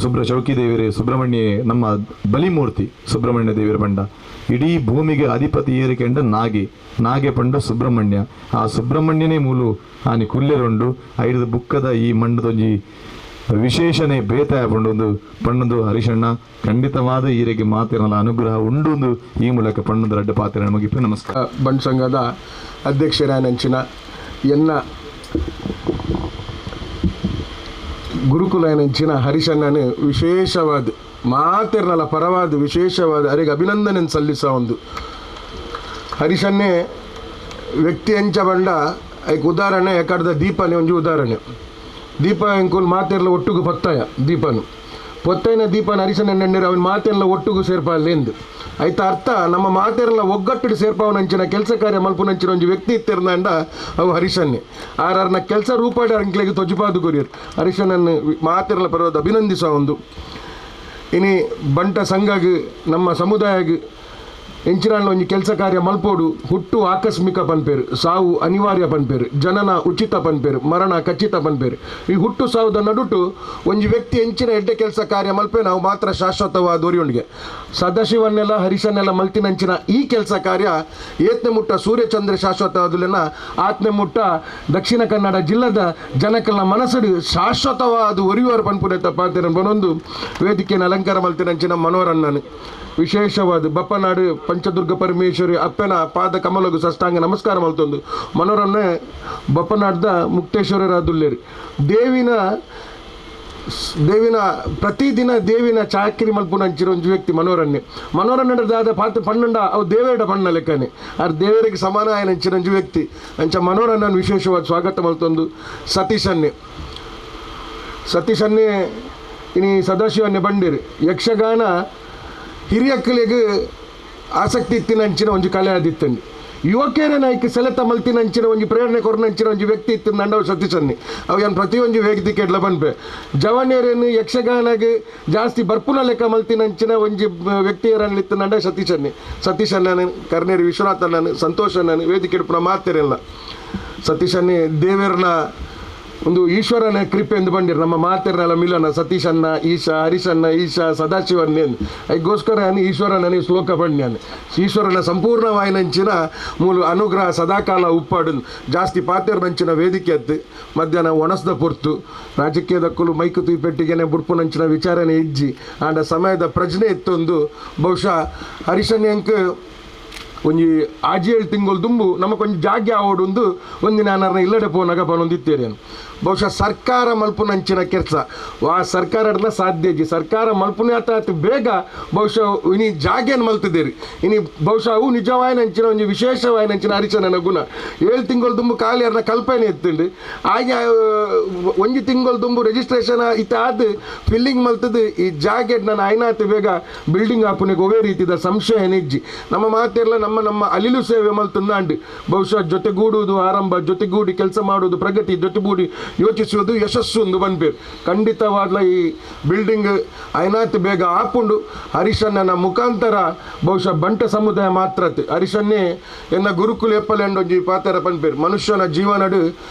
ಸುಬ್ರ ಚೌಕಿ ದೇವಿಯರೇ ಸುಬ್ರಹ್ಮಣ್ಯ ನಮ್ಮ ಬಲಿಮೂರ್ತಿ ಸುಬ್ರಹ್ಮಣ್ಯ ದೇವಿಯರ ಬಂಡ ಇಡೀ ಭೂಮಿಗೆ ಅಧಿಪತಿ ಏರಿಕೆಂಡ ನಾಗೆ ನಾಗೆ ಪಂಡ ಸುಬ್ರಹ್ಮಣ್ಯ ಆ ಸುಬ್ರಹ್ಮಣ್ಯನೇ ಮೂಲು ಆನಿ ಕುಲ್ಲೆರುಂಡು. ಐದು ಬುಕ್ಕದ ಈ ಮಂಡದೊಂಜಿ ವಿಶೇಷಣೆ ಬೇತಾಯ ಪಂಡೊಂದು ಪಣ್ಣೊಂದು ಹರಿಶಣ್ಣ ಖಂಡಿತವಾದ ಈರೆಗೆ ಮಾತಿರಲ್ಲ ಅನುಗ್ರಹ ಉಂಡು ಈ ಮೂಲಕ ಪಣ್ಣೊಂದು ರಡ್ಡ ಪಾತ್ರ ಮುಗಿಪು. ನಮಸ್ಕಾರ. ಬಂಟ್ ಸಂಘದ ಅಧ್ಯಕ್ಷರಾನಂಚಿನ ಎನ್ನ ಗುರುಕುಲನಂಚಿನ ಹರಿಶಣ್ಣನ ವಿಶೇಷವಾದ ಮಾತಿರಲ್ಲ ಪರವಾದ ವಿಶೇಷವಾದ ಅರಿಗೆ ಅಭಿನಂದನೆ ಸಲ್ಲಿಸ ಒಂದು ಹರಿಶನ್ನೇ ವ್ಯಕ್ತಿ ಅಂಚ ಬಂಡ ಐಕ್ ಉದಾಹರಣೆ ಯಾಕಡ್ದ ದೀಪನೇ ಒಂಜಿ ಉದಾಹರಣೆ. ದೀಪ ಎಂಕುಲ್ ಮಾತೆರ್ಲ ಒಟ್ಟುಗು ಪತ್ತಾಯ ದೀಪನು ಪೊತ್ತೈನ ದೀಪನ ಹರಿಶನ ನೆಣ್ಣೀರು ಅವನ ಮಾತೆಲ್ಲ ಒಟ್ಟುಗು ಸೇರ್ಪಾಲೆಂದು ಆಯ್ತ ಅರ್ಥ ನಮ್ಮ ಮಾತೆರ್ಲ ಒಗ್ಗಟ್ಟು ಸೇರ್ಪಾವನಂಚಿನ ಕೆಲಸ ಕಾರ್ಯ ಮಲ್ಪುನಂಚಿನ ಒಂಜಿ ವ್ಯಕ್ತಿ ಇತ್ತಿರ್ದಂಡ ಅವು ಹರಿಶನ್ನೇ ಆರರ್ನ ಕೆಲಸ ರೂಪಾಡಿ ಅಂಕ್ಲೆಗೆ ತೊಜುಪಾದು ಕೊರಿಯರು ಹರಿಶನನ್ನು ಮಾತೆರ್ಲ ಪರ್ವದ ಅಭಿನಂದಿಸ ಒಂದು. ಇನಿ ಬಂಟ ಸಂಘಗ್ ನಮ್ಮ ಸಮುದಾಯಗ್ ಎಂಚಿನಾಳ್ನ ಒಂಜಿ ಕೆಲಸ ಕಾರ್ಯ ಮಲ್ಪೋಡು ಹುಟ್ಟು ಆಕಸ್ಮಿಕ ಪನ್ಪೇರು, ಸಾವು ಅನಿವಾರ್ಯ ಪನ್ಪೇರು, ಜನನ ಉಚಿತ ಪನ್ಪೇರು, ಮರಣ ಖಚಿತ ಪನ್ಪೇರು. ಈ ಹುಟ್ಟು ಸಾವುದ ನಡುಟು ಒಂಜಿ ವ್ಯಕ್ತಿ ಎಂಚಿನ ಎಡ್ಡೆ ಕೆಲಸ ಕಾರ್ಯ ಮಲ್ಪೆ ನಾವು ಮಾತ್ರ ಶಾಶ್ವತವಾದ ಒರಿಯೊಂಡಿಗೆ ಸದಾಶಿವನ್ನೆಲ್ಲ ಹರಿಶನ್ನೆಲ್ಲ ಮಲ್ತಿನಂಚಿನ ಈ ಕೆಲಸ ಕಾರ್ಯ ಏತ್ನೆ ಮುಟ್ಟ ಸೂರ್ಯಚಂದ್ರ ಶಾಶ್ವತವಾದುಲೆನ ಆತ್ನೆ ಮುಟ್ಟ ದಕ್ಷಿಣ ಕನ್ನಡ ಜಿಲ್ಲದ ಜನಕಲ್ನ ಮನಸ್ಸು ಶಾಶ್ವತವಾದ ಒರಿಯುವರು ಪನ್ಪುನೆ ತಪ್ಪಾತಿರ ಬನೊಂದು ವೇದಿಕೆಯನ್ನು ಅಲಂಕಾರ ಮಲ್ತಿನಂಚಿನ ಮನೋರಣ್ಣನು ವಿಶೇಷವಾದ ಬಪ್ಪನಾಡು ಪಂಚದುರ್ಗ ಪರಮೇಶ್ವರಿ ಅಪ್ಪನ ಪಾದ ಕಮಲಗು ಸಷ್ಟಾಂಗ ನಮಸ್ಕಾರ ಮಲ್ತೊಂದು ಮನೋರನ್ನೇ ಬಪ್ಪನಾಡ್ದ ಮುಕ್ತೇಶ್ವರರಾದುಲ್ಲೇರಿ ದೇವಿನ ದೇವಿನ ಪ್ರತಿದಿನ ದೇವಿನ ಚಾಕಿರಿ ಮಲ್ಪುನಂಚಿನ ಒಂಜಿ ವ್ಯಕ್ತಿ ಮನೋರನ್ನೇ ಮನೋರಣ್ಯದಾದ ಪಾತ್ರ ಪಣ್ಣಂಡ ಅವು ದೇವೇಡ ಪಣ್ಣ ಲೆಕ್ಕನೆ ಆರ್ ದೇವರಿಗೆ ಸಮಾನ ಆಯನಂಚಿನ ಒಂಜಿ ವ್ಯಕ್ತಿ ಅಂಚ ಮನೋರಣ್ಣನ ವಿಶೇಷವಾದ ಸ್ವಾಗತ ಮಲ್ತೊಂದು. ಸತೀಶನ್ನೇ ಸತೀಶನ್ನೇ ಇನಿ ಸದಾಶಿವನ್ನೇ ಬಂಡಿರಿ ಯಕ್ಷಗಾನ ಹಿರಿಯಕ್ಕಲಿಗೆ ಆಸಕ್ತಿ ಇತ್ತಿನಂಚಿನ ಒಂಜಿ ಕಲೆ ಆದಿತ್ತಂಡಿ ಯುವಕೇರೆ ನಾಯ್ಕ ಸೆಲೆತ ಮಲ್ತಿನಂಚಿನ ಒಂಜಿ ಪ್ರೇರಣೆ ಕೊರ್ನಂಚಿನ ಒಂಜಿ ವ್ಯಕ್ತಿ ಇತ್ತು ನಂಡವು ಸತೀಶನ್ನಿ ಅವು ಏನು ಪ್ರತಿಯೊಂಜಿ ವ್ಯಕ್ತಿ ಕೆಡ್ಲ ಪನ್ಪೆ ಜವನಿಯರೇನು ಯಕ್ಷಗಾನಗೆ ಜಾಸ್ತಿ ಬರ್ಪುನ ಲೆಕ್ಕ ಮಲ್ತಿನಂಚಿನ ಒಂಜಿ ವ್ಯಕ್ತಿಯರಲ್ಲಿತ್ತು ನಂಡ ಸತೀಶನ್ನಿ ಸತೀಶಣ್ಣನ ಕರ್ನೇರಿ ವಿಶ್ವನಾಥಣ್ಣನ ಸಂತೋಷಣ್ಣನ ವೇದಿಕೆ ಹಿಡ್ಪುನ ಮಾತಿರಲ್ಲ ಸತೀಶನ್ನಿ ದೇವೇರ್ನ ಒಂದು ಈಶ್ವರನ ಕೃಪೆ ಎಂದು ಬಂದಿರು ನಮ್ಮ ಮಾತೆರ್ನಲ್ಲ ಮಿಲನ ಸತೀಶನ್ನ ಈಶಾ ಹರೀಶನ್ನ ಈಶಾ ಸದಾಶಿವನ್ನೇ ಅದಕ್ಕೋಸ್ಕರ ನಾನು ಈಶ್ವರನ ಶ್ಲೋಕ ಬಂಡ್ಯಾನು ಈಶ್ವರನ ಸಂಪೂರ್ಣವಾಯಿನಂಚಿನ ಮೂಲ ಅನುಗ್ರಹ ಸದಾಕಾಲ ಉಪ್ಪಾಡು ಜಾಸ್ತಿ ಪಾತೆರ್ನಂಚಿನ ವೇದಿಕೆ ಅತ್ತು ಮಧ್ಯಾಹ್ನ ಒಣಸ್ದ ಪೊರ್ತು ರಾಜಕೀಯದಕ್ಕಲು ಮೈಕು ತುಯ್ಪೆಟ್ಟಿಗೆನೆ ಬುಡ್ಪುನಂಚಿನ ವಿಚಾರಣೆ ಇಜ್ಜಿ ಆಂಡ ಸಮಯದ ಪ್ರಜ್ಞೆ ಇತ್ತೊಂದು ಬಹುಶಃ ಹರೀಶನ್ಯಂಕ್ ಒಂಜಿ ಆಜಿ ಏಳು ತಿಂಗಳು ದುಂಬು ನಮಕೊಂಜಿ ಜಾಗೆ ಆವೊಡೊಂದು ಒಂದಿನ ನಾನರ್ನ ಇಲ್ಲಡೆ ಪೋನಾಗ ಪನೊಂದಿತ್ತೇರೇನು ಬಹುಶಃ ಸರ್ಕಾರ ಮಲ್ಪುನಂಚಿನ ಕೆಲಸ ವಾ ಸರ್ಕಾರ ಸಾಧ್ಯ ಇಜ್ಜಿ ಸರ್ಕಾರ ಮಲ್ಪುನೆ ಆತ ಬೇಗ ಬಹುಶಃ ಇನಿ ಜಾಗೆಯನ್ನು ಮಲ್ತಿದ್ದೀರಿ ಇನಿ ಬಹುಶಃ ಅವು ನಿಜವಾಯಿನಂಚಿನ ಒಂಜಿ ವಿಶೇಷವಾಯಿನಂಚಿನ ಹರಿಚನನ ಗುಣ 7 ತಿಂಗಳು ದುಂಬು ಖಾಲಿ ಅರ್ನ ಕಲ್ಪನೆ ಎತ್ತುಂಡು ಹಾಗೆ ಒಂಜಿ ತಿಂಗಳು ದುಂಬು ರಿಜಿಸ್ಟ್ರೇಷನ್ ಇತ್ತ ಆದ್ ಫಿಲ್ಲಿಂಗ್ ಮಲ್ತದ್ದು ಈ ಜಾಗೆಟ್ ನಾನು ಐನಾತು ಬೇಗ ಬಿಲ್ಡಿಂಗ್ ಆಪುನಿಗೆ ಒವೇ ರೀತಿದ ಸಂಶಯ ನಿಜ್ಜಿ ನಮ್ಮ ಮಾತೆಲ್ಲ ನಮ್ಮ ನಮ್ಮ ಅಲಿಲು ಸೇವೆ ಮಲ್ತಂದಾಂಡು ಬಹುಶಃ ಜೊತೆಗೂಡುವುದು ಆರಂಭ, ಜೊತೆಗೂಡಿ ಕೆಲಸ ಮಾಡುವುದು ಪ್ರಗತಿ, ಜೊತೆಗೂಡಿ ಯೋಚಿಸುವುದು ಯಶಸ್ಸು ಒಂದು ಬನ್ಪೇರು. ಖಂಡಿತವಾಗ್ಲ ಈ ಬಿಲ್ಡಿಂಗ್ ಐನಾತ್ ಬೇಗ ಆಪುಂಡು. ಹರೀಶಣ್ಣನ ಮುಖಾಂತರ ಬಹುಶಃ ಬಂಟ ಸಮುದಾಯ ಮಾತ್ರ ಹರೀಶನ್ನೇ ಎನ್ನ ಗುರುಕುಲ ಎಪ್ಪಲೆಂಡೊಂಜಿ ಪಾತರ ಪನ್ಪೇರು. ಮನುಷ್ಯನ ಜೀವನಡು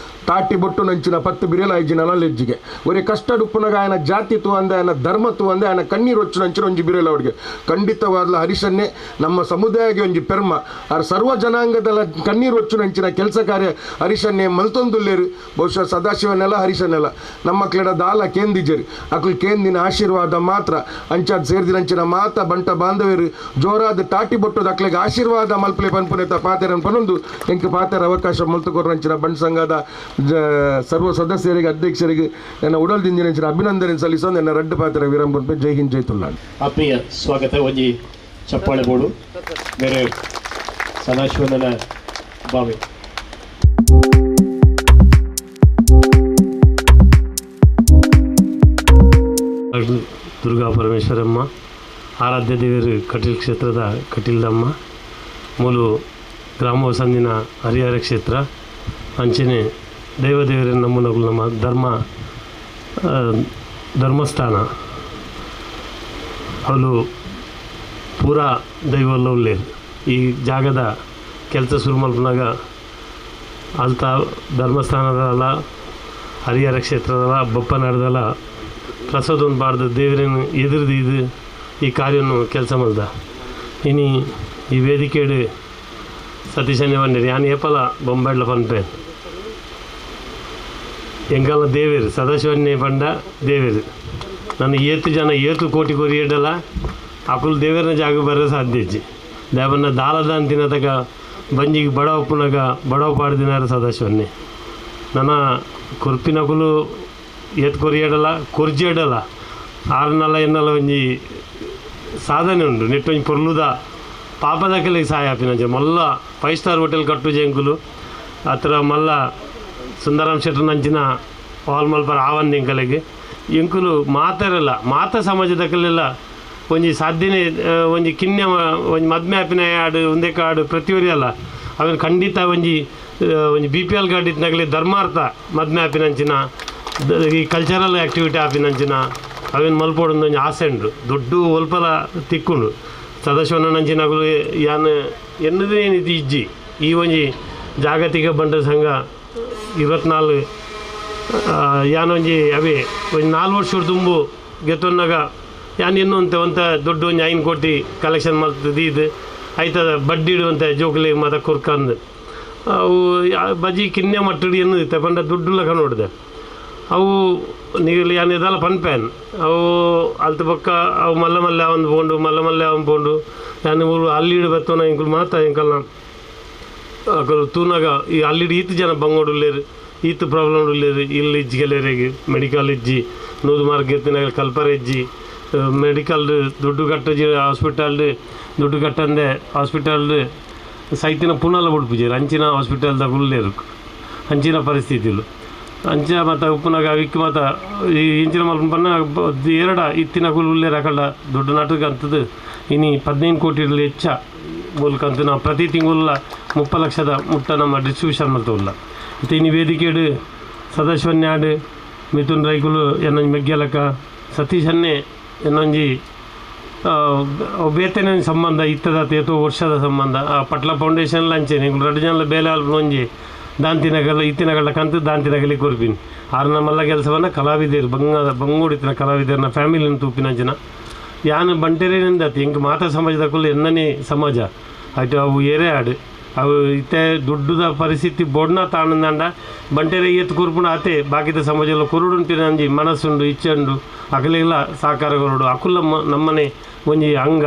ತಾಟಿ ಬೊಟ್ಟು ನಂಚಿನ 10 ಬಿರಿಯಲ ಐಜಿನ ನಲೆಜ್ಜಿಗೆ ಒರೇ ಕಷ್ಟಡುಪ್ಪುನಗ ಆಯನ ಜಾತಿ ತು ಅಂದೆ, ಆಯನ ಧರ್ಮ ತು ಅಂದೆ, ಆಯನ ಕಣ್ಣೀರು ಹೊಚ್ಚು ನಂಚಿನ ಒಂಜಿ ಬಿರಿಯಲ ಅವಡಿಗೆ. ಖಂಡಿತವಾಗ್ಲ ಹರೀಶನ್ನೇ ನಮ್ಮ ಸಮುದಾಯಕ್ಕೆ ಒಂಜಿ ಪೆರ್ಮ ಆರ್ ಸರ್ವ ಜನಾಂಗದಲ್ಲ ಕಣ್ಣೀರು ಹೊಚ್ಚು ನಂಚಿನ ಕೆಲಸ ಕಾರ್ಯ ಹರೀಶನ್ನೇ ಮಲ್ತೊಂದುಲ್ಲೇರು. ಬಹುಶಃ ಸದಾಶಿವನೆಲ್ಲ ಹರೀಶನೆಲ್ಲ ನಮ್ಮ ಕ್ಲೆಡ ದಾಲ ಕೇಂದಿಜರು ಅಕ್ಲು ಕೇಂದಿನ ಆಶೀರ್ವಾದ ಮಾತ್ರ ಅಂಚಾದ್ ಸೇರ್ದಿನಂಚಿನ ಮಾತ ಬಂಟ ಬಾಂಧವ್ಯರು ಜೋರಾದ ತಾಟಿ ಬೊಟ್ಟದ ಅಕ್ಲೆಗೆ ಆಶೀರ್ವಾದ ಮಲ್ಪಲೆ ಪನ್ಪುನೆತ ಪಾತೆರನ್ ಪನೊಂದು ಎಂಕ್ ಪಾತೆರ ಅವಕಾಶ ಮಲ್ತುಕೊರ್ನಂಚಿನ ಬಂಟ್ ಸಂಘದ ಸರ್ವ ಸದಸ್ಯರಿಗೆ ಅಧ್ಯಕ್ಷರಿಗೆ ನನ್ನ ಉಡಲ್ ದಿಂಜಿನ ಅಭಿನಂದನೆ ಸಲ್ಲಿಸೋ ನನ್ನ ರಡ್ಡು ಪಾತ್ರ ವಿರಾಮ ಕೊಡ್ಪೆ. ಜೈ ಹಿಂದ್, ಜೈ ತುಳುನಾಡು. ಆತ್ಮೀಯ ಸ್ವಾಗತ. ಒಂಜಿ ಚಪ್ಪಾಳೆ ಬೋಡು ಬೇರೆ ಸದಾಶಿವನ ಬಾವಿ. ದುರ್ಗಾ ಪರಮೇಶ್ವರಮ್ಮ ಆರಾಧ್ಯ ದೇವರು ಕಟೀಲ್ ಕ್ಷೇತ್ರದ ಕಟೀಲ್ದಮ್ಮ ಮೂಲು ಗ್ರಾಮ ಸಂದಿನ ಹರಿಹರ ಕ್ಷೇತ್ರ ಅಂಚನೆ ದೈವದೇವರ ನಮ್ಮನಗಳು ನಮ್ಮ ಧರ್ಮಸ್ಥಾನ ಅವಳು ಪೂರಾ ದೈವಲ್ಲ ಉಳ್ಳೇರು. ಈ ಜಾಗದ ಕೆಲಸ ಶುರು ಮಲ್ಪನಾಗ ಅಲ್ತ ಧರ್ಮಸ್ಥಾನದಲ್ಲ ಹರಿಹರ ಕ್ಷೇತ್ರದಲ್ಲ ಬೊಪ್ಪನಾಡದಲ್ಲ ಪ್ರಸಾದೊಂದು ಬಾರ್ದು ದೇವರನ್ನು ಎದುರ್ದು ಇದು ಈ ಕಾರ್ಯವನ್ನು ಕೆಲಸ ಮಲ್ದ. ಇನಿ ಈ ವೇದಿಕೆಡು ಸತೀಶನೇ ಬಂದಿರಿ ಯಾನ್ ಏಪಲ ಬೊಂಬೈಡ್ಲ ಪನ್ಪೇನ್ ಎಂಕಲ್ನ ದೇವೇರು ಸದಾಶಿವನ್ನೇ ಪಂಡ ದೇವೇರು ನನ್ನ ಏತು ಜನ ಏತು ಕೋಟಿ ಕೊರಿಯಡಲ್ಲ ಅಕುಲು ದೇವೇರನ ಜಾಗ ಬರೋ ಸಾಧ್ಯ ಇಜ್ಜಿ. ದೇವನ್ನ ದಾಲದ ಅಂತಿನ ತಕ ಬಂಜಿಗೆ ಬಡವ ಉಪ್ಪುನಾಗ ಬಡವ ಪಾಡ್ದಿನಾರ ಸದಾಶಿವನ್ನೇ. ನನ್ನ ಕೊರ್ಪಿನಕುಲು ಏತು ಕೊರಿಯಡಲ್ಲ ಕೊರ್ಜೆಡಲ್ಲ ಆರ್ನಲ್ಲ ಎನ್ನಲ್ಲ ಒಂಜಿ ಸಾಧನೆ ಉಂಡು ನೆಟ್ಟು ಒಂಜಿ ಪೊರ್ಲುದ ಪಾಪದಕಲಿಗೆ ಸಹಾಯ ಆಪಿನಂಚ ಮಲ್ಲ 5 ಸ್ಟಾರ್ ಹೋಟೆಲ್ ಕಟ್ಟು ಜಂಕುಲು ಅತ್ರ ಮಲ್ಲ ಸುಂದರಾಮ್ ಶೆಟ್ಟರ್ ನಂಚಿನ ಹಾಲ್ ಮಲ್ಪರ ಆವಂದ ಎಂಕಲಿಗೆ ಎಂಕುಲು ಮಾತಾರಲ್ಲ ಮಾತ ಸಮಾಜದಕಲೆಲ್ಲ ಒಂಜಿ ಸಾಧ್ಯನೇ ಒಂಜಿ ಕಿನ್ಯ ಒಂಜಿ ಮದ್ಮೆ ಆಪಿನ ಆಡು ಒಂದೇ ಕಾಡು ಪ್ರತಿಯೊರಿ ಅಲ್ಲ ಅವನು ಖಂಡಿತ ಒಂಜಿ ಒಂಜಿ BPL card ಇತ್ತಿನಗಲಿ ಧರ್ಮಾರ್ಥ ಮದ್ಮೆ ಆಪಿನಂಚಿನ ಈ ಕಲ್ಚರಲ್ ಆ್ಯಕ್ಟಿವಿಟಿ ಆಪಿನಂಚಿನ ಅವೇನು ಮಲ್ಪೋಡೊಂದು ಒಂಜಿ ಆಸೆ ಉಂಡು ದೊಡ್ಡ ಒಲ್ಪಲ ತಿಕ್ಕುಂಡು. ಸದಾಶಿವನ ನಂಚಿನಗುಲು ಯಾನ್ ಎನ್ನದೇ ಏನಿದು ಇಜ್ಜಿ ಈ ಒಂಜಿ ಜಾಗತಿಕ ಬಂಟ ಸಂಘ 24 ಯಾನೊಂಜಿ ಅವೇ ಒಂಜಿ 4 ವರ್ಷ ತುಂಬು ಗೆತ್ತೊನ್ನಾಗ ಯಾನ್ ಇನ್ನೊಂತೆ ಒಂತ ದೊಡ್ಡ ಒಂಜಿ 5 ಕೋಟಿ ಕಲೆಕ್ಷನ್ ಮಲ್ತದ್ದು ಇದು ಐತದ ಬಡ್ಡಿ ಇಡುವಂಥ ಜೋಕುಲಿ ಮಾತ ಕೊರ್ಕಂದು ಅವು ಬಜಿ ಕಿನ್ನೆ ಮಟ್ಟಡಿ ಎನ್ನುದಿತ್ತೆ ಪಂಡ ದುಡ್ಡುಲ್ಲ ನೋಡಿದೆ ಅವು ನೀವು ಯಾನ್ ಇದೆಲ್ಲ ಪನ್ಪೇನ್ ಅವು ಅಲ್ತ ಬೊಕ್ಕ ಅವು ಮಲ್ಲ ಮಲ್ಲ ಒಂದು ಪೋಂಡು ಮಲ್ಲ ಮಲ್ಲ ಅವನು ಪೋಂಡು ಯಾನ್ ಊರು ಅಲ್ಲಿಡು ಬತ್ತವನ ಎಂಕುಲು ಮಾತ ಎಂಕಲ್ನ ಅಕುಲು ತೂನಾಗ ಈ ಅಲ್ಲಿಡು ಈತ್ ಜನ ಬಂಗೋಡುಲ್ಲೇರು ಈತ್ ಪ್ರಾಬ್ಲಮ್ ಉಲ್ಲೇರು ಇಲ್ಲಿ ಇಜ್ಜಿಗೆಲೇರಿಗೆ ಮೆಡಿಕಲ್ ಇಜ್ಜಿ 100 ಮಾರ್ಕ್ ಎತ್ತಿನಾಗ ಕಲ್ಪರ ಇಜ್ಜಿ ಮೆಡಿಕಲ್ ದುಡ್ಡು ಕಟ್ಟಜಿ ಹಾಸ್ಪಿಟಲ್ ದುಡ್ಡು ಕಟ್ಟಂದೆ ಹಾಸ್ಪಿಟಲ್ ಸೈತಿನ ಪುನಲ ಬುಡ್ಪುಜೇರು ಅಂಚಿನ ಹಾಸ್ಪಿಟಲ್ದ ಉಲ್ಲೇರು ಅಂಚಿನ ಪರಿಸ್ಥಿತಿಲು ಅಂಚ ಮತ್ತು ಉಪ್ಪುನಾಗ ಅವಿಕ್ ಮಾತ ಈ ಇಂಚಿನ ಮಲ್ಪನ್ನ ಎರಡ ಇತ್ತಿನ ಕುಲು ಉಲ್ಲೇರು ಅಕಂಡ ದೊಡ್ಡ ನಾಟಕ ಅಂತದ್ದು ಇನಿ 15 ಕೋಟಿ ಹೆಚ್ಚ ಮೂಲಕ ಅಂತ ನಾವು ಪ್ರತಿ ತಿಂಗಳ 30 ಲಕ್ಷದ ಮುಟ್ಟ ನಮ್ಮ ಡಿಸ್ಟ್ರಿಬ್ಯೂಷನ್ ಮಲ್ತುಲ್ಲ. ಮತ್ತು ಇನಿ ವೇದಿಕೆಡು ಸದಾಶಿವನ್ಯಾಡು ಮಿಥುನ್ ರೈಕುಲು ಎನ್ನೊಂಜಿ ಮೆಗ್ಗೆಲಕ ಸತೀಶನ್ನೇ ಎನ್ನೊಂಜಿ ಬೇತನೆ ಸಂಬಂಧ ಇತ್ತದ ಏತೋ ವರ್ಷದ ಸಂಬಂಧ ಆ ಪಟ್ಲ ಫೌಂಡೇಶನ್ ಅಂಚೆನೆ ಎಂಕುಲು 2 ಜನಲ ಬೇಲೆ ಆಲ್ಪುನ ಒಂಜಿ ದಾಂತಿನಗಲ ಇತ್ತಿನಗಲ ಕಂತು ದಾಂತಿನಗಲಿ ಕೊರ್ಪಿನಿ ಆರ್ನ ಮಲ್ಲ ಕೆಲಸವನ್ನು ಕಲಾವಿದರು ಬಂಗೋಡಿತ್ತಿನ ಕಲಾವಿದರನ್ನ ಫ್ಯಾಮಿಲಿನ ತೂಪಿನ ಜನ ಯಾನು ಬಂಟೆರೇನಿಂದ ಎಂಕ್ ಮಾತಾ ಸಮಾಜದ ಕುಲ್ ಎನ್ನನೇ ಸಮಾಜ ಅటు ಅವು ಏರೇ ಆಡು ಅವು ಇತ್ತೆ ದುಡ್ಡುದ ಪರಿಸ್ಥಿತಿ ಬೋಡ್ನ ತಾಣಂದಾಂಡ ಬಂಟೆರೆ ಏತ್ ಕೊರ್ಪುಣ ಆತೆ ಬಾಕಿದ ಸಮಾಜದ ಕುರುಡುಂಟಿನ ಅಂಜಿ ಮನಸ್ಸುಂಡು ಇಚ್ಛೆಂಡು ಅಕಲೆಲ್ಲ ಸಹಕಾರ ಕೊರಡು ಅಕುಲ್ಲ ನಮ್ಮನೆ ಒಂಜಿ ಅಂಗ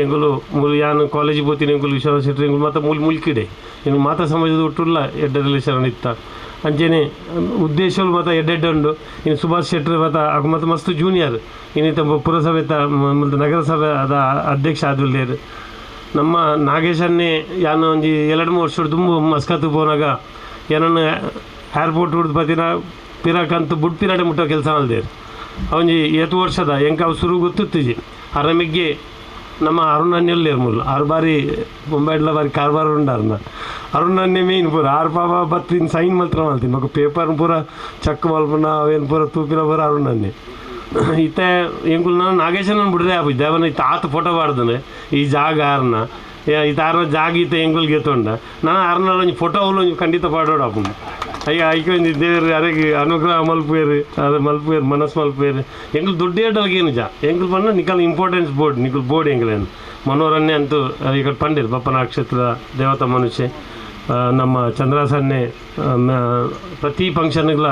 ಎಂಗುಲು ಮೂಲು ಯಾನು ಕಾಲೇಜಿಗೆ ಪೋತೀನಿ ಎಂಗುಲು ವಿಶ್ವನಾಥ ಶೆಟ್ಟಿ ಎಂಗುಲು ಮಾತ ಮೂಲು ಮುಲ್ಕಿಡೆ ಎಂಗುಲು ಮಾತಾ ಸಮಾಜದ ಒಟ್ಟುಲ್ಲ ಎಡ್ಡ ರಿಲೇಷನ್ ಇತ್ತ ಅಂಚೆನೆ ಉದ್ದೇಶಗಳು ಮಾತ ಎಡ್ಡೆಡ್ಡ ಉಂಡು. ಇನ್ನು ಸುಭಾಷ್ ಶೆಟ್ಟರ್ ಮಾತ ಅಕು ಮತ್ತು ಮಸ್ತ್ ಜೂನಿಯರ್ ಇನ್ನಿತ ಪುರಸಭೆ ನಗರಸಭೆ ಅದ ಅಧ್ಯಕ್ಷ ಆದುಲ್ಲೇರು. ನಮ್ಮ ನಾಗೇಶನ್ನೇ ಯಾನು ಒಂಜಿ 2-3 ವರ್ಷ ದುಂಬು ಮಸ್ಕತ್ತು ಪೋನಾಗ ಏನನ್ನು ಏರ್ಪೋರ್ಟ್ ಹುಡ್ದು ಪತಿನ ಪಿರಾಕಂತ ಬುಡ್ ಪಿರಾಟೆ ಮುಟ್ಟೋ ಕೆಲಸ ಅಲ್ದೇರು ಅವೊಂಜಿ ಏತು ವರ್ಷದ ಎಂಕ ಅವು ಸುರು ಗೊತ್ತಿತ್ತಿಜಿ ಅರಮಿಗೆ ನಮ್ಮ ಅರುಣನ್ಯಲ್ಲೇರು ಮೂಲು ಆರು ಬಾರಿ ಬೊಂಬೈಡ್ಲ ಬಾರಿ ಕಾರ್ಬಾರ ಉಂಡು ಅರ್ನ ಅರುಣನ್ಯ ಮೇನ್ ಪೂರ ಆರು ಪಾಪ ಬತ್ತಿನ ಸೈನ್ ಮಾತ್ರ ಮಾಡ್ತೀನಿ ಮಗ ಪೇಪರ್ ಪೂರ ಚಕ್ ಮಲ್ಪುನ ಅವೇನು ಪೂರ ತೂಪಿನ ಪೂರ ಅರುಣನ್ಯ ಇತ್ತೆ ಎಂಕುಲು ನಾನು ನಾಗೇಶನ ಬಿಡ್ರೆ ಆಪು ದೇವನ ಇತ್ತ ಆತ ಫೋಟೋ ಬಾಡ್ದನೆ ಈ ಜಾಗ ಆರ್ನ ಈತ ಆರ್ನ ಜಾಗ ಈತ ಎಂಕುಲ್ಗೆ ಎತ್ತೊಂಡ ನಾನು ಆರ್ನ ಒಂಜಿ ಫೋಟೋ ಅವ್ಲು ಒಂಜಿ ಖಂಡಿತ ಪಾಡೋಡು ಆಪುಂಡು. ಅಯ್ಯ ಐಕೊಂಜಿ ದೇವರು ಅರೆಗೆ ಅನುಗ್ರಹ ಮಲ್ಪುವೇರು ಅದು ಮಲ್ಪುವೇರು ಮನಸ್ಸು ಮಲ್ಪುವೇರು ಎಂಕುಲು ದುಡ್ಡು ಏಟಲ್ಗೆ ಏನು ಜಾ ಎಂಕುಲು ಪಂಡ ನಿಕಲ್ ಇಂಪಾರ್ಟೆನ್ಸ್ ಬೋರ್ಡ್ ನಿಕಲ್ ಬೋರ್ಡ್ ಎಂಕುಲೇನು ಮನೋರನ್ನೇ ಅಂತೂ ಈ ಕಡೆ ಪಂಡಿರ್ ಬಪ್ಪನ ಕ್ಷೇತ್ರ ದೇವತಾ ಮನುಷ್ಯ ನಮ್ಮ ಚಂದ್ರಾಸನ್ನೇ ಪ್ರತಿ ಫಂಕ್ಷನ್ಗಳ